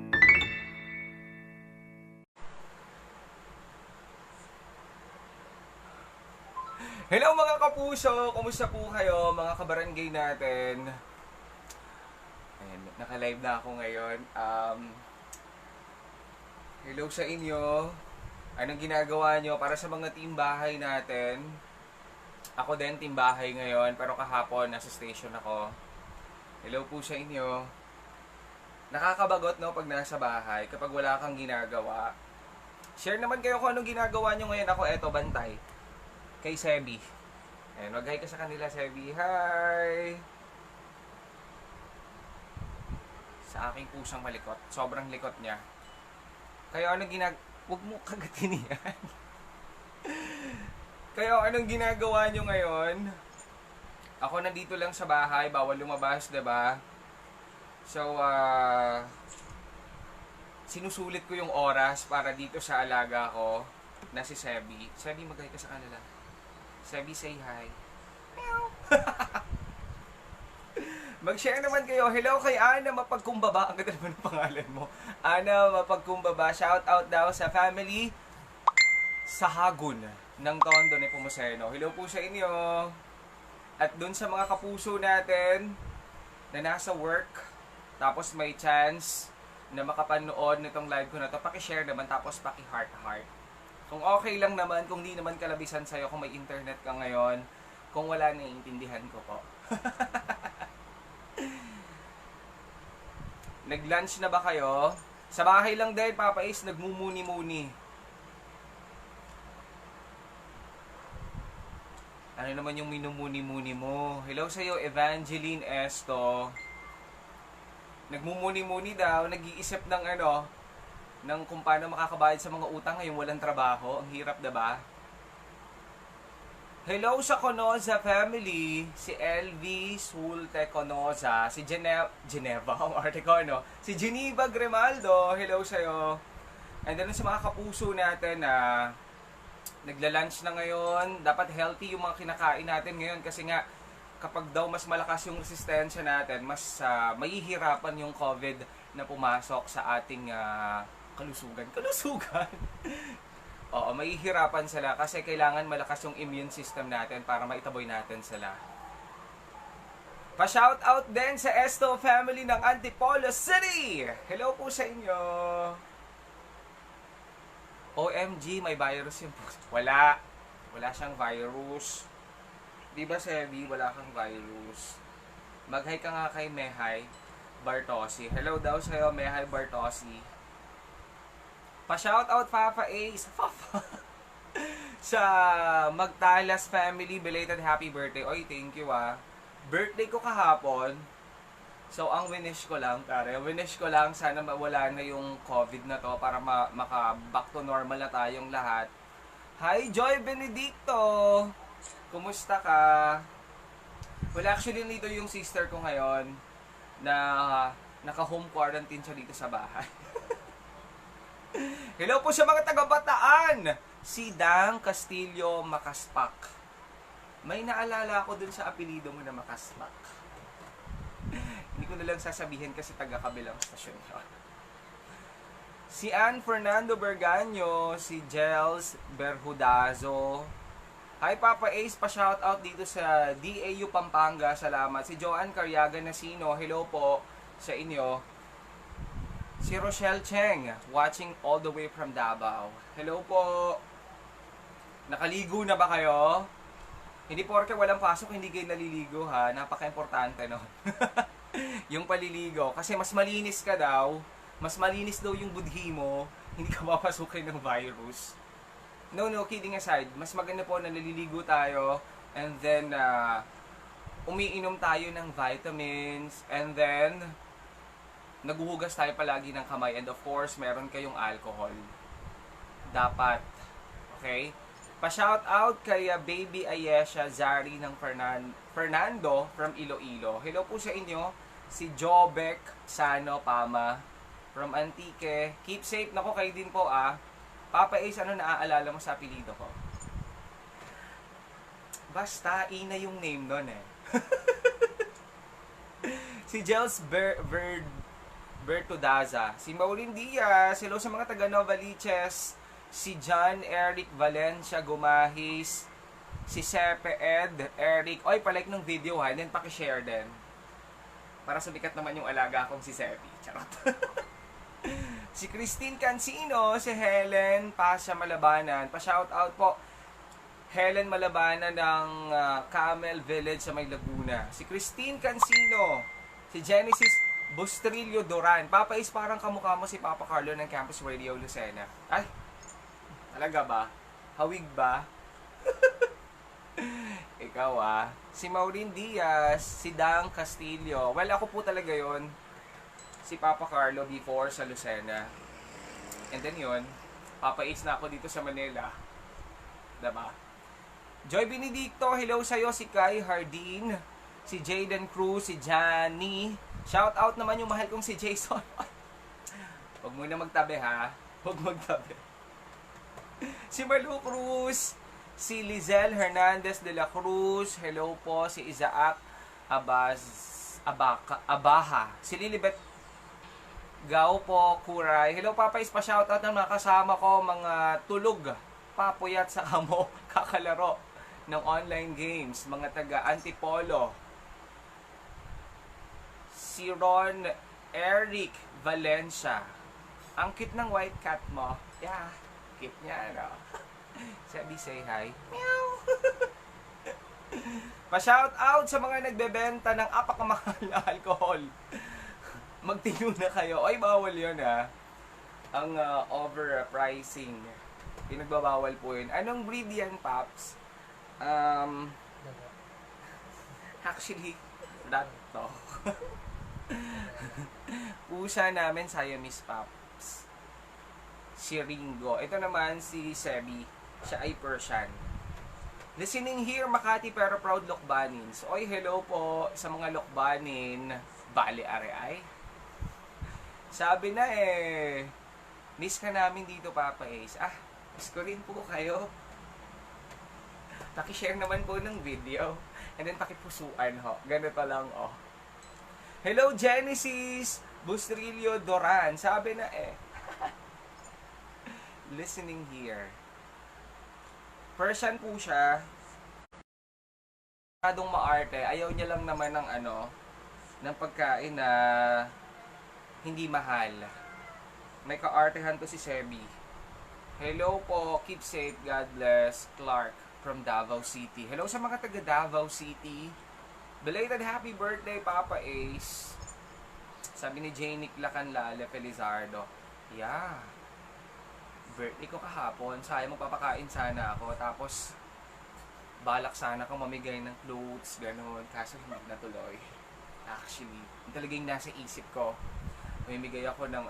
Hello mga kapuso! Kumusta po kayo mga kabarangay natin? Ayan, naka-live na ako ngayon. Hello sa inyo. Anong ginagawa nyo para sa mga team bahay natin? Ako din team bahay ngayon, pero kahapon nasa station ako. Hello po sa inyo. Nakakabagot no pag nasa bahay kapag wala kang ginagawa. Share naman kayo kung anong ginagawa nyo ngayon. Ako eto, bantay. Kay Sebi. Ayan, mag-hi ka sa kanila, Sebi. Hi! Sa aking pusang malikot. Sobrang likot niya. Kayo anong Huwag mo kagatin yan. Kayo anong ginagawa nyo ngayon? Ako nandito lang sa bahay. Bawal lumabas, diba? So, sinusulit ko yung oras para dito sa alaga ko na si Sebi. Sebi, mag-hi ka sa kanila. Sebi, say hi. Mag-share naman kayo. Hello kay Ana Mapagkumbaba. Ang ganda naman ng pangalan mo. Ana Mapagkumbaba. Shout out daw sa family sa Hagun ng Tondo ni Pumuseno. Hello po sa inyo. At dun sa mga kapuso natin na nasa work, tapos may chance na makapanood nitong live ko na to, paki-share naman tapos paki-heart-heart. Kung okay lang naman, kung di naman kalabisan sa'yo, kung may internet ka ngayon, kung wala, naiintindihan ko po. Nag-lunch na ba kayo? Sa bahay lang din, Papa Ace, nagmumuni-muni. Ano naman yung minumuni-muni mo? Hello sa'yo, Evangeline Esto. Nagmumuni-muni daw, nag-iisip ng ng kung paano makakabayad sa mga utang ngayong walang trabaho. Ang hirap, diba? Hello sa Conoza family, si LV Sulte Conoza, si Geneva, ang arte ko, no? Si Geneva Grimaldo, hello sa'yo. And then sa mga kapuso natin na nagla-lunch na ngayon, dapat healthy yung mga kinakain natin ngayon kasi nga kapag daw mas malakas yung resistensya natin, mas mahihirapan yung COVID na pumasok sa ating kalusugan. Oo, mahihirapan sila kasi kailangan malakas yung immune system natin para maitaboy natin sila. Pa-shoutout din sa Esto family ng Antipolo City! Hello po sa inyo! OMG, may virus yun po. Wala. Wala siyang virus. Di ba, Sebi? Wala kang virus. Mag-hi ka nga kay Mehay Bartosi. Hello daw sa'yo, Mehay Bartosi. Pa-shoutout Papa Ace sa Magtalas family, belated happy birthday. Oy, thank you Birthday ko kahapon. So, ang winish ko lang, sana mawala na yung COVID na to para maka-back to normal na tayong lahat. Hi, Joy Benedicto! Kumusta ka? Well, actually, dito yung sister ko ngayon na naka-home quarantine siya dito sa bahay. Hello po sa mga taga-Bataan! Si Dang Castillo Makaspak. May naalala ako dun sa apelido mo na Makaspak. Hindi ko na lang sasabihin kasi taga-kabilang stasyon yun. Si Ann Fernando Berganyo, si Jels Berhudazo. Hi Papa Ace, pa-shoutout dito sa DAU Pampanga. Salamat. Si Joanne Carriaga Nasino, hello po sa inyo. Si Rochelle Cheng, watching all the way from Davao. Hello po. Nakaligo na ba kayo? Hindi porke walang pasok, hindi kayo naliligo ha. Napaka-importante no. Yung paliligo. Kasi mas malinis ka daw. Mas malinis daw yung budhi mo. Hindi ka papasukin ng virus. No, kidding aside. Mas maganda po na naliligo tayo. And then, umiinom tayo ng vitamins. And then, naguhugas tayo palagi ng kamay. And of course, meron kayong alcohol. Dapat. Okay? Pa-shoutout kay Baby Ayesha Zari ng Fernando from Iloilo. Hello po sa inyo. Si Jobek Sano Pama from Antique. Keep safe. Nako, kayo din po Papa Ace, ano naaalala mo sa apelido ko? Basta, Ina yung name nun Si Jels Bertudaza, si Maureen Diaz, hello sa mga taga Novaliches, si John Eric Valencia Gumahis, si Sepe Ed Eric, oy palike ng video and then paki-share din para sumikat naman yung alaga kong si Sepi, charot. Si Christine Cancino, si Helen Pasha Malabanan, pa-shoutout po Helen Malabanan ng Camel Village sa May Laguna, si Christine Cancino, si Genesis Bustrillo Duran. Papa Ace, parang kamukha mo si Papa Carlo ng Campus Radio Lucena. Ay, talaga ba? Hawig ba? Ikaw Si Maureen Diaz, si Dang Castillo. Well, ako po talaga yon. Si Papa Carlo before sa Lucena. And then yon, Papa Ace na ako dito sa Manila. Diba? Joy Benedicto, hello sa'yo. Si Kai Hardin, si Jaden Cruz, si Johnny. Shout out naman yung mahal kong si Jason. Huwag muna magtabi ha. Huwag magtabi. Si Malu Cruz, si Lizelle Hernandez de la Cruz, hello po. Si Isaac Abaha, si Lilibet Gao po Kuray. Hello Papa Ace, pa-shout out ng mga kasama ko, mga tulog, papuyat sa kamo, kakalaro ng online games, mga taga Antipolo. Si Ron Eric Valencia. Ang cute ng white cat mo. Yeah, cute niya, no? Sabi, say hi. Meow! Pa-shout out sa mga nagbebenta ng apakamahal na alcohol. Magtino na kayo. Ay, bawal yun ha. Ang overpricing. Pinagbabawal po yun. Anong breed yan, Paps? Actually, that to. Pusa namin, Siamese Paps. Si Ringo. Ito naman si Sebi. Siya ay Persian. Listening here, Makati pero proud Lokbanins. Oy, hello po sa mga Lokbanin. Bale, are-ay. Sabi na miss ka namin dito, Papa Ace. Miss ko rin po kayo. Pakishare naman po ng video. And then pakipusuan ho. Ganito lang Hello, Genesis Bustrillo Doran. Sabi na listening here. Persian po siya. Masyadong maarte. Ayaw niya lang naman ng ng pagkain na hindi mahal. May kaartehan to si Sebi. Hello po, keep safe, God bless. Clark from Davao City. Hello sa mga taga Davao City. Belated happy birthday, Papa Ace. Sabi ni Janic Lacanlale Felizardo. Yeah. Birthday ko kahapon. Sayang magpapakain sana ako. Tapos, balak sana akong mamigay ng clothes, gano'n. Kaso hindi natuloy. Actually, yung talagang nasa isip ko. Mamimigay ako ng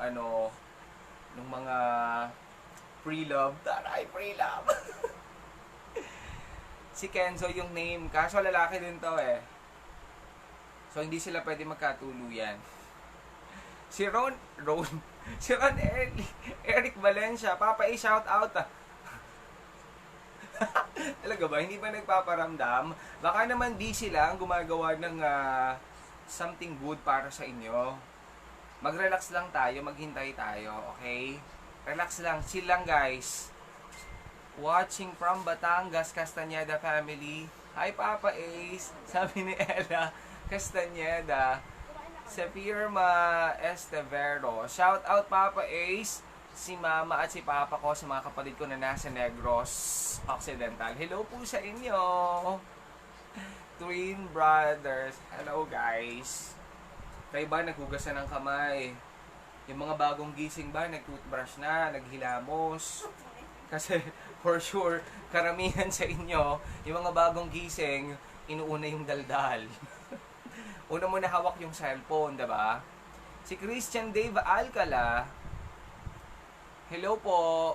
ng mga pre-love. Taray, pre-love! Si Kenzo yung name. Kaso lalaki din to So, hindi sila pwede magkatuluyan. Si Ron Eric Valencia. Papa, shout out Talaga ba? Hindi ba nagpaparamdam? Baka naman busy lang gumagawa ng something good para sa inyo. Mag-relax lang tayo, maghintay tayo, okay? Relax lang, chill lang guys. Watching from Batangas, Castañeda family. Hi Papa Ace, sabi ni Ella Castañeda. Sa Firma Estevero. Shout out Papa Ace, si Mama at si Papa ko, sa mga kapatid ko na nasa Negros Occidental. Hello po sa inyo. Twin brothers. Hello guys. Kayo ba naghugas na ng kamay? Yung mga bagong gising ba, nag-toothbrush na, naghilamos? Kasi for sure, karamihan sa inyo, yung mga bagong gising, inuuna yung daldal. Una mo na hawak yung cellphone, diba? Si Christian Dave Alcala. Hello po.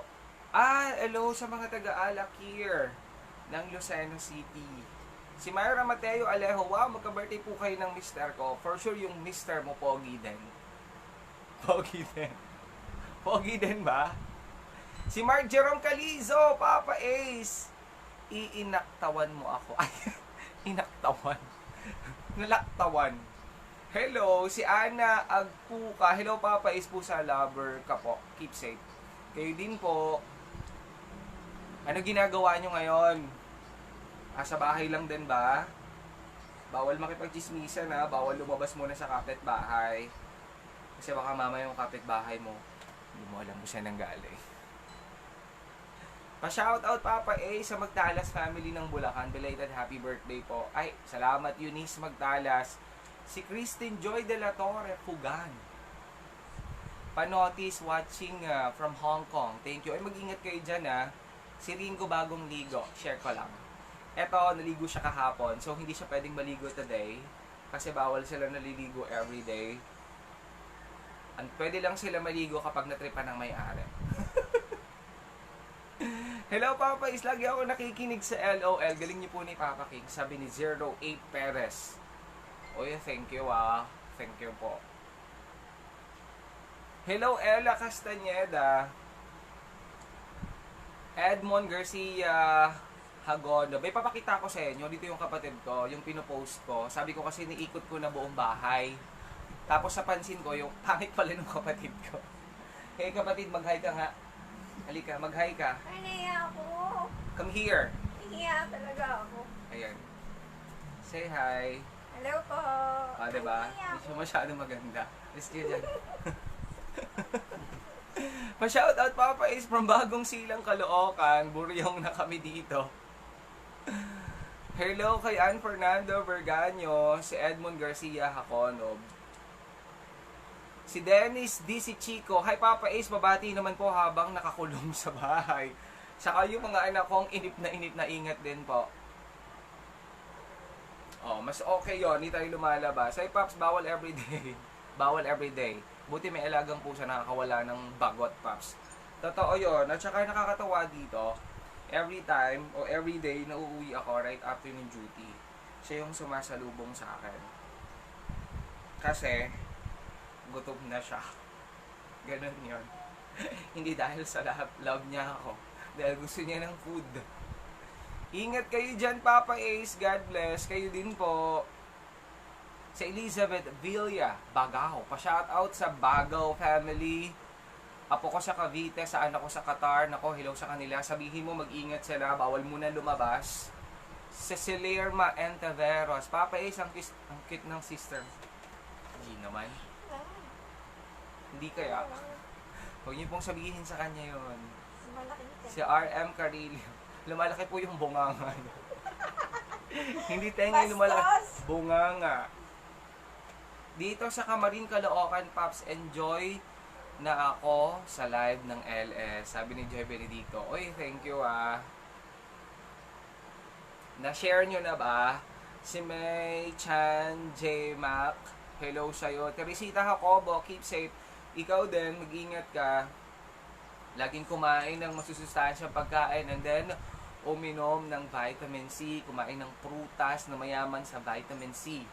Hello sa mga taga-Alakir ng Lucena City. Si Myra Mateo Alejo. Wow, magka-birthday po kayo ng mister ko. For sure yung mister mo, pogi din. Pogi din. Pogi din ba? Si Mark Jerome Calizo, Papa Ace. Iinaktawan mo ako. Ay, inaktawan. Nalaktawan. Hello, si Ana Agpuka. Hello, Papa Ace po sa lover ka po. Keep safe. Kayo din po. Ano ginagawa nyo ngayon? Sa bahay lang din ba? Bawal makipagchismisan ha. Bawal lumabas muna sa kapitbahay. Kasi baka mamaya yung kapitbahay mo, hindi mo alam kung saan nanggaling. Pa-shoutout Papa A sa Magtalas family ng Bulacan. Belated happy birthday po. Ay, salamat Eunice Magtalas. Si Christine Joy de la Torre Fugan. Panotis watching from Hong Kong. Thank you. Ay, mag-ingat kayo dyan Si Ringo bagong ligo. Share ko lang. Eto, naligo siya kahapon. So, hindi siya pwedeng maligo today. Kasi bawal sila naliligo everyday. Pwede lang sila maligo kapag natripan ng may-ari. Hello Papa Is, lagi ako nakikinig sa LOL. Galing niyo po ni Papa King. Sabi ni 08 Perez. Oy, thank you Thank you po. Hello Ella Castañeda. Edmond Garcia Hagondo. May papakita ko sa inyo. Dito yung kapatid ko, yung pinopost ko. Sabi ko kasi niikot ko na buong bahay. Tapos napansin ko yung pangit pala ng kapatid ko. Hey kapatid, mag-hi ka nga. Halika, mag-hi ka. Nahiya ako. Come here. Nahiya talaga ako. Ayan. Say hi. Hello po. Diba? Hindi siya masyado maganda. Let's get dyan. Pa-shoutout Papa Ace from Bagong Silang Caloocan. Buryong na kami dito. Hello kay Ann Fernando Verganyo, si Edmond Garcia Haconob. Si Dennis D. Si Chico, hi Papa Ace, babati naman po habang nakakulong sa bahay. Saka yung mga anak kong inip na ingat din po. Oh, mas okay yon, hindi tayo lumalabas. Ay Paps, bawal everyday. Bawal everyday. Buti may alagang pusa nakakawala ng bagot, Paps. Totoo yon. At saka nakakatawa dito, every time o every day na uuwi ako right after ng duty, siya yung sumasalubong sa akin. Kasi, gutom na siya. Ganun yun. Hindi dahil sa love niya ako. Dahil gusto niya ng food. Ingat kayo dyan, Papa Ace. God bless. Kayo din po. Sa Elizabeth Villa, Bagao. Pa-shoutout sa Bagao family. Apo ko sa Cavite, sa anak ko sa Qatar. Nako, hello sa kanila. Sabihin mo, mag-ingat sila. Bawal muna lumabas. Sa Celerma Enteveros. Papa Ace, ang cute ng sister. Hindi naman. Hindi kaya. Huwag niyo pong sabihin sa kanya yon. Si RM Carillo. Lumalaki po yung bunganga. Hindi tenga yung lumalaki. Bunganga. Dito sa Camarin, Caloocan, Paps, enjoy na ako sa live ng LS. Sabi ni Joy Benedicto, oy, thank you Na-share nyo na ba? Si May Chan J. Mac, hello sa'yo. Teresita Jacobo, keep safe. Ikaw din, mag-ingat ka. Laging kumain ng masusustansyang pagkain and then uminom ng vitamin C. Kumain ng prutas na mayaman sa vitamin C.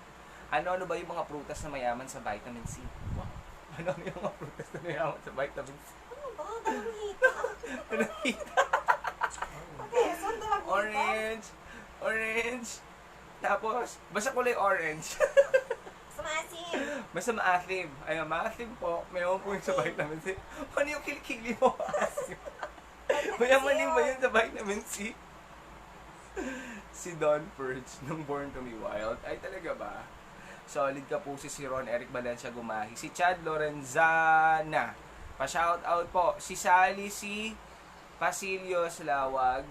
Ano ba yung mga prutas na mayaman sa vitamin C? Wow. Ano yung mga prutas na mayaman sa vitamin C? Ano ba? Dalawita. Dalawita. Okay, so dalawita. Orange. Tapos, basta kulay orange. Sumasim. Basta maasim. Ayan, maasim po. Mayroon po yung sa vitamin C. Ano yung kilikili mo? Maasim. Mayaman ba yun sa vitamin C? Si Don Purge ng Born to Be Wild. Ay, talaga ba? Solid ka po si Ron Eric Valencia Gumahi. Si Chad Lorenzana. Pa-shoutout po. Si Sally, si Pasilio Lawag.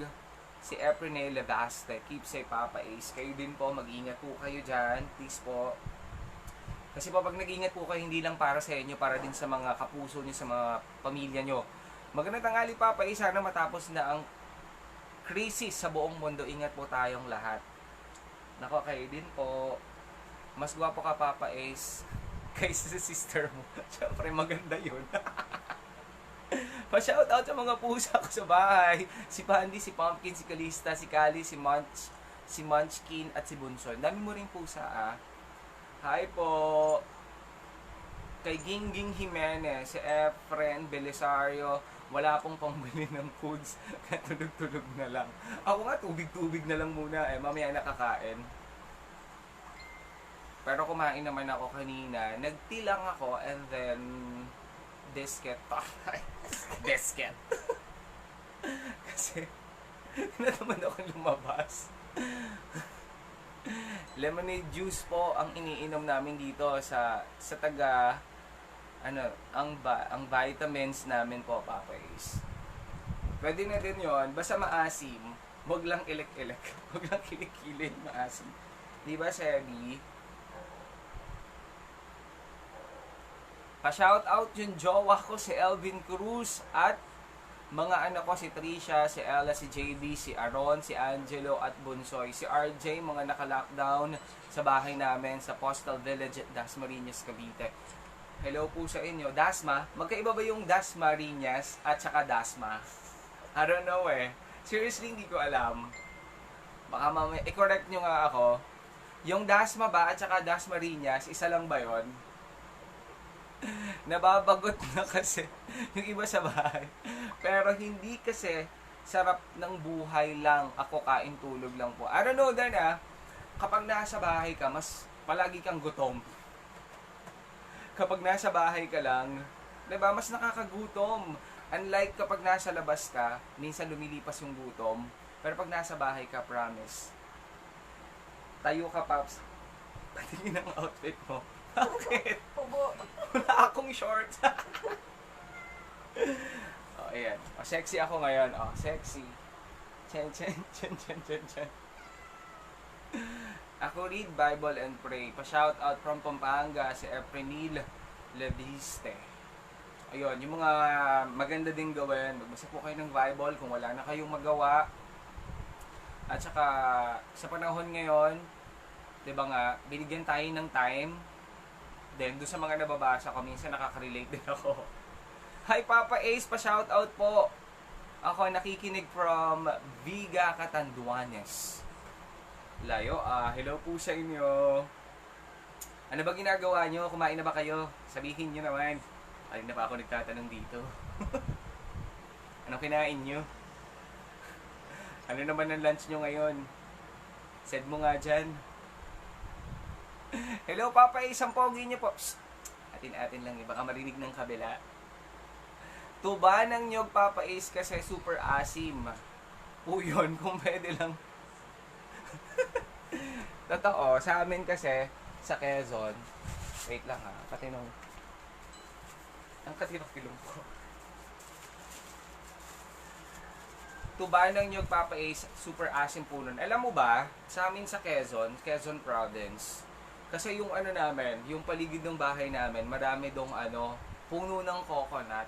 Si Eprinay Levaste. Keep safe, Papa Ace. Kayo din po. Mag-ingat po kayo dyan. Please po. Kasi po pag nag-ingat po kayo, hindi lang para sa inyo, para din sa mga kapuso niyo, sa mga pamilya nyo. Magandang tanghali, Papa Ace. Sana matapos na ang krisis sa buong mundo. Ingat po tayong lahat. Nako, kayo din po. Mas gwapo ka, Papa Ace, kaysa sa sister mo. Siyempre, maganda yun. Pa-shoutout sa mga pusa ko sa bahay. Si Pandy, si Pumpkin, si Kalista, si Kali, si Munchkin, at si Bunson. Dami mo ring pusa, Hi po. Kay Gingging Jimenez, si Efren Belisario, wala pong pambili ng foods. Tulog-tulog na lang. Ako nga, tubig-tubig na lang muna. Mamaya nakakain. Pero kumain naman ako kanina. Nagtilang ako and then biscuit. Biscuit. Kasi na naman ako lumabas. Lemonade juice po ang iniinom namin dito sa taga ang vitamins namin po, Papa Ace. Pwede na din 'yon, basta maasim. Huwag lang ilik-ilik. Huwag lang kilikilin, maasim. Di ba, Sebi? Pa-shoutout yung jowa ko si Elvin Cruz at mga anak ko si Trisha, si Ella, si JB, si Aaron, si Angelo at Bunsoy. Si RJ, mga naka-lockdown sa bahay namin sa Postal Village at Dasmariñas, Cavite. Hello po sa inyo. Dasma? Magkaiba ba yung Dasmariñas at saka Dasma? I don't know Seriously, hindi ko alam. Baka mamaya, i-correct nyo nga ako. Yung Dasma ba at saka Dasmariñas, isa lang ba yon? Nababagot na kasi yung iba sa bahay. Pero hindi kasi sarap ng buhay lang. Ako kain tulog lang po. I don't know then kapag nasa bahay ka, mas palagi kang gutom. Kapag nasa bahay ka lang, diba, mas nakakagutom. Unlike kapag nasa labas ka, minsan lumilipas yung gutom. Pero pag nasa bahay ka, promise. Tayo ka, Paps. Patingin ang outfit mo. Bakit? Wala akong shorts. Ayan. Sexy ako ngayon. Sexy. Chen. Ako read Bible and pray. Pa-shout out from Pampanga, si Efrenil Leviste. Ayun, yung mga maganda din gawin. Magbasa po kayo ng Bible kung wala na kayong magawa. At saka, sa panahon ngayon, di ba nga, binigyan tayo ng time. Then, doon sa mga nababasa ko, minsan nakaka-relate din ako. Hi Papa Ace, pa-shoutout po. Ako nakikinig from Viga, Catanduanes. Layo, hello po sa inyo. Ano ba ginagawa nyo? Kumain na ba kayo? Sabihin nyo naman. Ayun na pa ako nagtatanong dito. Anong kinain nyo? Ano naman ang lunch nyo ngayon? Said mo nga dyan. Hello Papa Ace, ang pogi nyo po. Psst. Atin-atin lang, baka marinig ng kabila. Tuba ng nyog Papa Ace kasi super asim. O yun, kung pwede lang. Totoo, sa amin kasi, sa Quezon, wait lang pati nung, ang katinok-kilong ko. Tuba ng nyog Papa Ace, super asim po nun. Alam mo ba, sa amin sa Quezon Province, kasi yung ano namin, yung paligid ng bahay namin, marami dong puno ng coconut.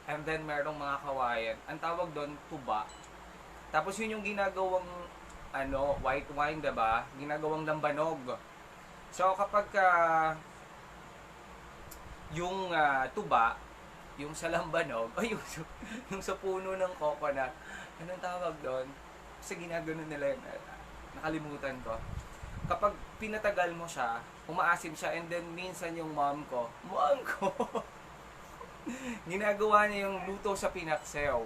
And then merong mga kawayan. Ang tawag doon, tuba. Tapos yun yung ginagawang white wine, diba? Ginagawang lambanog. So kapag yung tuba, yung sa lambanog, o yung sa puno ng coconut, anong tawag doon? Kasi ginagano nila yun. Nakalimutan ko. Kapag pinatagal mo siya, umaasim siya, and then minsan yung mom ko, ginagawa niya yung luto sa pinaksew.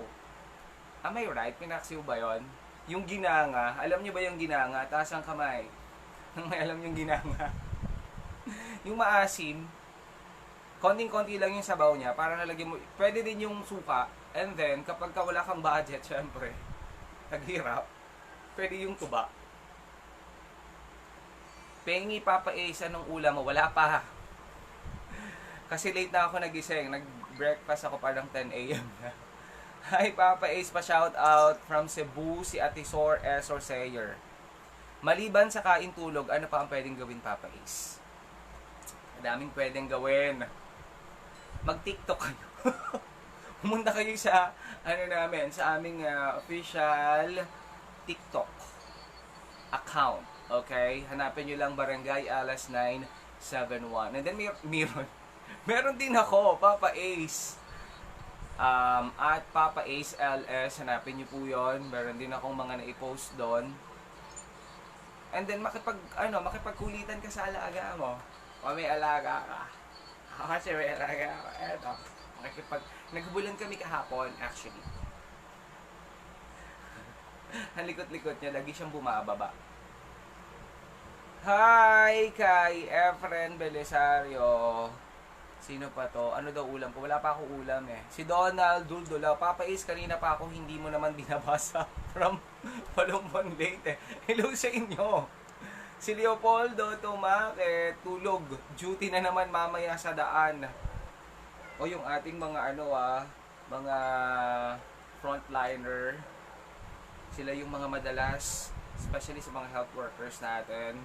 Am I right? Pinaksew ba yon? Yung ginanga. Alam niyo ba yung ginanga? Taas ang kamay. Nang may alam yung ginanga. Yung maasim, konting-konti lang yung sabaw niya. Para nalagyan mo, pwede din yung suka. And then, kapag wala kang budget, syempre, naghirap, pwede yung tuba. Pengi Papa Ace, anong ulam mo? Wala pa. Kasi late na ako nagising. Nag-breakfast ako parang 10 a.m. na. Hi Papa Ace, pa-shout out from Cebu, si Atisor S. Orsayer. Maliban sa kain tulog, ano pa ang pwedeng gawin Papa Ace? Madaming pwedeng gawin. Mag-TikTok kayo. Pumunta kayo sa namin, sa aming official TikTok account. Okay? Hanapin nyo lang Barangay Alas 971. And then meron din ako, Papa Ace. At Papa Ace LS, hanapin nyo po yun. Meron din akong mga na-post doon. And then makipagkulitan ka sa alaga mo. O may alaga ka. Kasi may alaga ka. Eto. Nagbulan kami kahapon, actually. Ang likot-likot niya, lagi siyang bumababa. Hi kay Efren Belisario. Sino pa to? Ano daw ulam ko? Wala pa ako ulam eh. Si Donald Duldula. Papa Ace, kanina pa ako hindi mo naman binabasa from Palumpon Leyte. Hello sa inyo. Si Leopoldo Tumaque, tulog. Duty na naman mamaya sa daan. O yung ating mga mga frontliner. Sila yung mga madalas, especially sa mga health workers natin.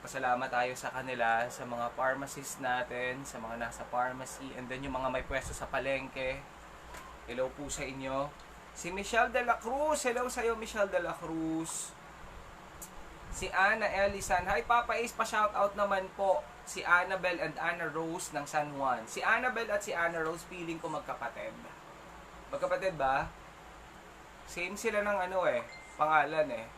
Pasalamat tayo sa kanila, sa mga pharmacists natin, sa mga nasa pharmacy, and then yung mga may pwesto sa palengke. Hello po sa inyo. Si Michelle de la Cruz, hello sa iyo Michelle de la Cruz. Si Ana Elisan, hi Papa Ace, pa-shoutout naman po. Si Annabel and Anna Rose ng San Juan. Si Annabel at si Anna Rose, feeling ko magkapatid. Magkapatid ba? Same sila ng pangalan eh.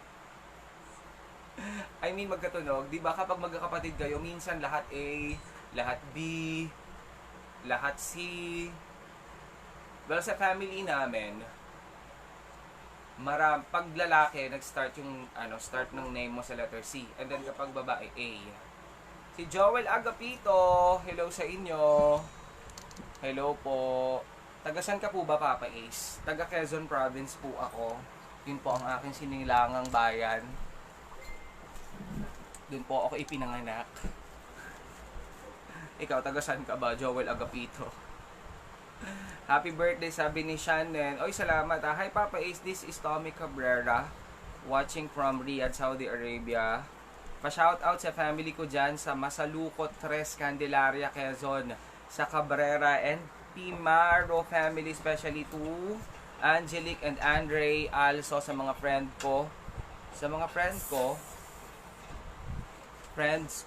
I mean, magkatunog. Di ba kapag magkakapatid kayo, minsan lahat A, lahat B, lahat C. Well, sa family namin, pag lalaki, nag-start yung, start ng name mo sa letter C. And then kapag babae, A. Si Joel Agapito, hello sa inyo. Hello po. Tagasan ka po ba, Papa Ace? Taga Quezon Province po ako. Yun po ang aking sinilangang bayan. Doon po ako ipinanganak. Ikaw, tagasan ka ba, Joel Agapito? Happy birthday, sabi ni Shannon. Oy, salamat ha. Hi Papa Ace, this is Tommy Cabrera, watching from Riyadh, Saudi Arabia. Pa-shoutout sa family ko dyan sa Masalukot 3, Candelaria, Quezon. sa Cabrera and Pimaro family, especially to Angelic and Andre, also sa mga friends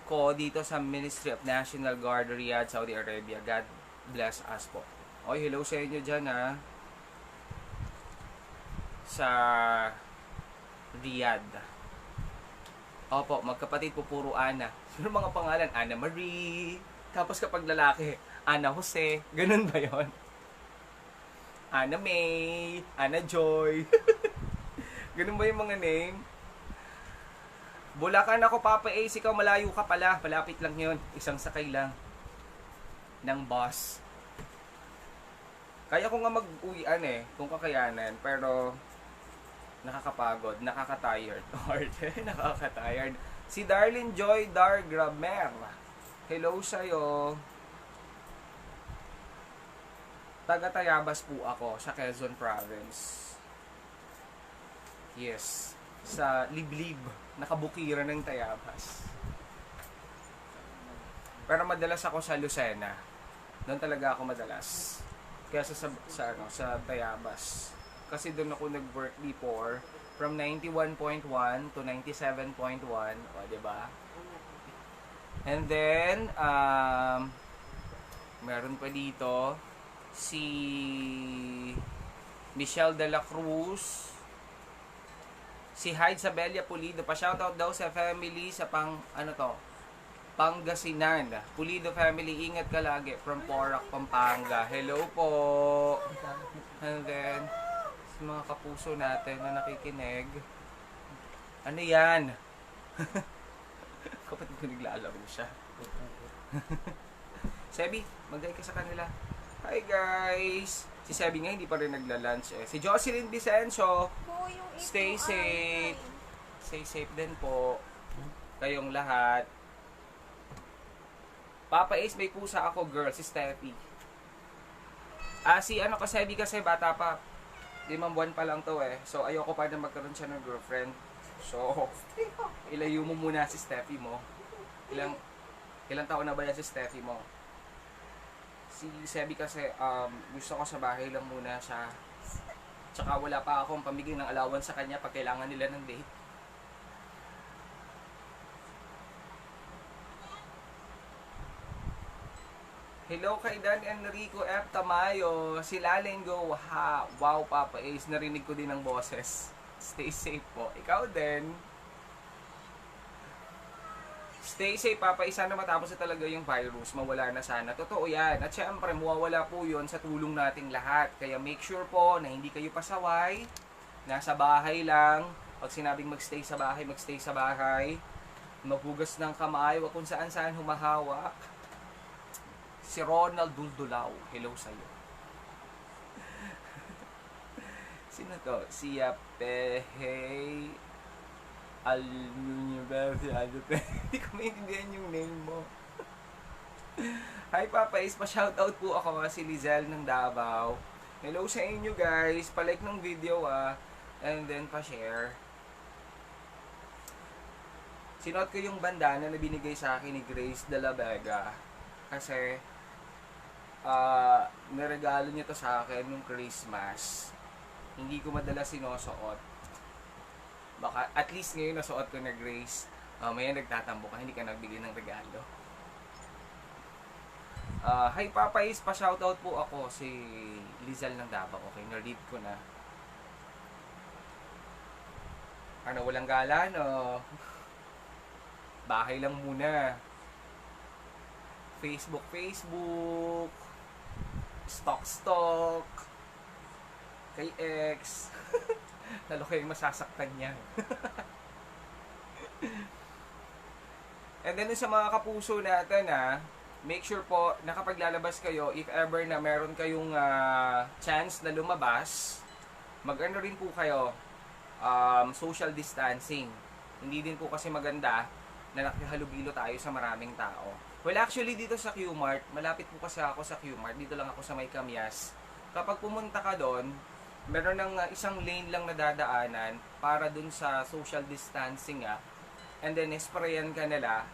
ko dito sa Ministry of National Guard, Riyadh, Saudi Arabia. God bless us po. Okay, hello sa inyo dyan ha. Sa Riyadh. Opo, magkapatid po puro Ana. Pero mga pangalan, Ana Marie. Tapos kapag lalaki, Ana Jose. Ganun ba yon? Ana May, Ana Joy. Ganun ba yung mga name? Bulacan ako, Papa Ace, ikaw malayo ka pala. Malapit lang yun. Isang sakay lang ng bus. Kaya ko nga mag-uwian kung kakayanan. Pero nakakapagod, nakaka-tired. Nakaka-tired. Si Darlene Joy Dargramer. Hello sa'yo. Taga-Tayabas po ako sa Quezon Province. Yes. Sa Liblib. Nakabukiran ng Tayabas. Pero madalas ako sa Lucena. Doon talaga ako madalas. Kaysa sa Tayabas. Kasi doon ako nag-work before from 91.1 to 97.1, o diba? And then meron pa dito si Michelle de la Cruz, si Hyde Sabelia Pulido, pa-shoutout daw sa family sa Pangasinan. Pulido family, ingat ka lagi from Porac, Pampanga. Hello po. And then sa mga kapuso natin na nakikinig, ano yan? Kapatid ko naglalaro siya. Sebi, mag-day ka sa kanila. Hi guys! Si Sebi nga hindi pa rin nagla-lunch Si Jocelyn Vicencio, stay safe. Stay safe din po. Kayong lahat. Papa Ace, may pusa ako, girl. Si Steffi. Si Sebi kasi bata pa. 5 buwan pa lang to So ayoko pa na magkaroon siya ng girlfriend. So ilayo mo muna si Steffi mo. Ilang taon na ba yan si Steffi mo? Si Sebi kasi gusto ko sa bahay lang muna siya. Tsaka wala pa akong pamigay ng allowance sa kanya pag kailangan nila ng date. Hello kay Dan Enrico F. Tamayo. Si Lalen Go. Ha. Wow, Papa Ace. Narinig ko din ang boses. Stay safe po. Ikaw din. Stay safe, Papa Ace. Sana matapos na talaga yung virus. Mawala na sana. Totoo yan. At syempre, mawawala po yun sa tulong nating lahat. Kaya make sure po na hindi kayo pasaway. Nasa bahay lang. Pag sinabing magstay sa bahay, magstay sa bahay. Maghugas ng kamay. Huwag kung saan-saan humahawak. Si Ronald Duldulao. Hello sa'yo. Sino to? Si Pehey Hindi ko maintindihan yung name mo. Hi Papa Ace, pa-shoutout po ako si Lizelle ng Davao. Hello sa inyo guys. Pa-like ng video and then pa-share. Sinuot ko yung bandana na binigay sa akin ni Grace de la Vega. Kasi niregalo niya to sa akin nung Christmas. Hindi ko madalas sinusuot. Baka at least ngayon nasuot ko na, Grace. Maya nagtatambo ka, hindi ka nagbigay ng regalo. Hi Papa Ace, pa-shoutout po ako si Lizelle ng Davao. Okay, na-read ko na. Walang gala, no? Bahay lang muna. Facebook, stock, kay ex. Lalo kayong masasaktan niya. And then sa mga kapuso natin make sure po na kapag lalabas kayo, if ever na meron kayong chance na lumabas, mag-ano rin po kayo, social distancing. Hindi din po kasi maganda na nakihalubilo tayo sa maraming tao. Well, actually dito sa Q-Mart, malapit po kasi ako sa Q-Mart, dito lang ako sa May Kamyas. Kapag pumunta ka doon, meron ng isang lane lang na dadaanan para dun sa social distancing and then sprayan ka nila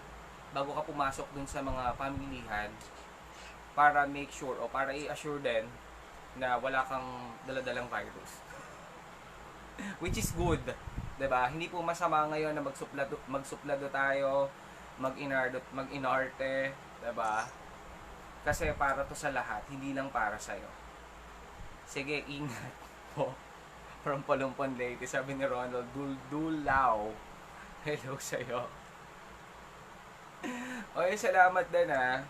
bago ka pumasok dun sa mga pamilihan. para make sure o para i-assure din na wala kang daladalang virus. Which is good, 'di ba? Hindi po masama ngayon na magsuplado tayo, mag-inarte, 'di ba? Kasi para to sa lahat, hindi lang para sa iyo. Sige, ingat po. From Palumpon Lady, sabi ni Ronald, Dulaw. Hello sa iyo. Oy, salamat din ha.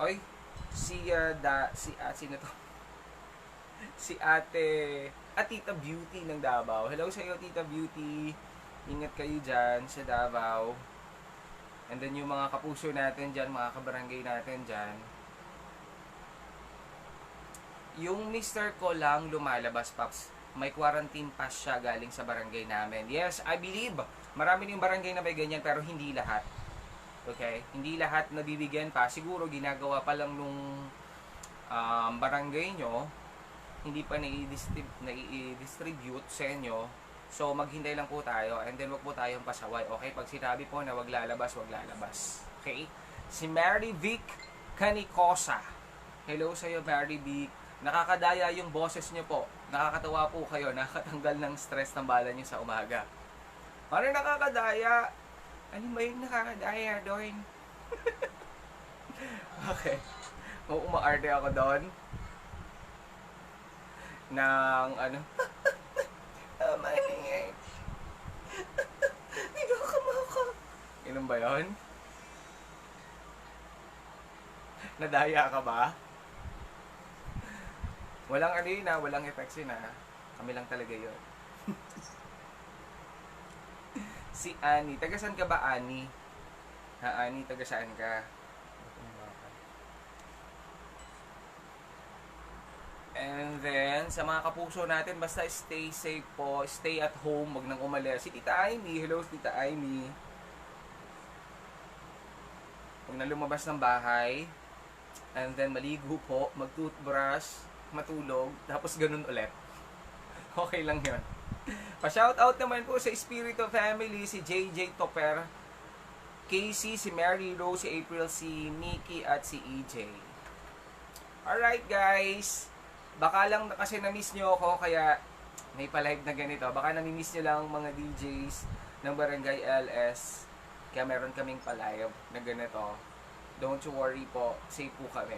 Oy, sino to? Si Tita Beauty ng Davao. Hello sa iyo, Tita Beauty. Ingat kayo dyan sa Davao. And then yung mga kapuso natin dyan, mga kabarangay natin dyan. Yung Mr. ko lang lumalabas, Paps. May quarantine pass siya galing sa barangay namin. Yes, I believe. Marami ng barangay na may ganyan pero hindi lahat. Okay? Hindi lahat nabibigyan pa. Siguro ginagawa pa lang nung barangay nyo. Hindi pa nai-distribute sa inyo. So, maghintay lang po tayo. And then, wag po tayong pasaway. Okay? Pag sinabi po na wag lalabas, wag lalabas. Okay? Si Mary Vic Canicosa. Hello sa'yo, Mary Vic. Nakakadaya yung boses nyo po. Nakakatawa po kayo. Nakakatanggal ng stress ng bala nyo sa umaga. Ano nakakadaya? Ano ba yung nakakadaya doon? Okay. Umaarte ako doon. Nang ano? Maingay. Hindi ko kamaka. Inom ba yun? Nadaya ka ba? Walang ano yun na, walang effects yun na. Kami lang talaga yun. Si Annie. Taga-saan ka ba, Annie? Ha, Annie? Taga-saan ka? And then, sa mga kapuso natin, basta stay safe po. Stay at home. Wag nang umalis. Si Tita Amy. Hello, Tita Amy. Huwag na lumabas ng bahay. And then, maligo po. Mag-toothbrush. Matulog. Tapos, ganun ulit. Okay lang yun. Pa-shoutout naman po sa Espiritu Family, si JJ Topper, Casey, si Mary Rose, si April, si Mickey, at si EJ. Alright guys, baka lang kasi na-miss nyo ako, kaya may pa-live na ganito. Baka nami-miss nyo lang mga DJs ng Barangay LS, kaya meron kaming pa-live na ganito. Don't you worry po, safe po kami.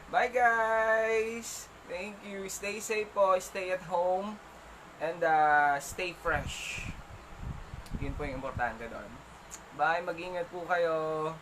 Bye guys! Thank you. Stay safe po, stay at home. And stay fresh. Yun po yung importante doon. Bye, mag-ingat po kayo.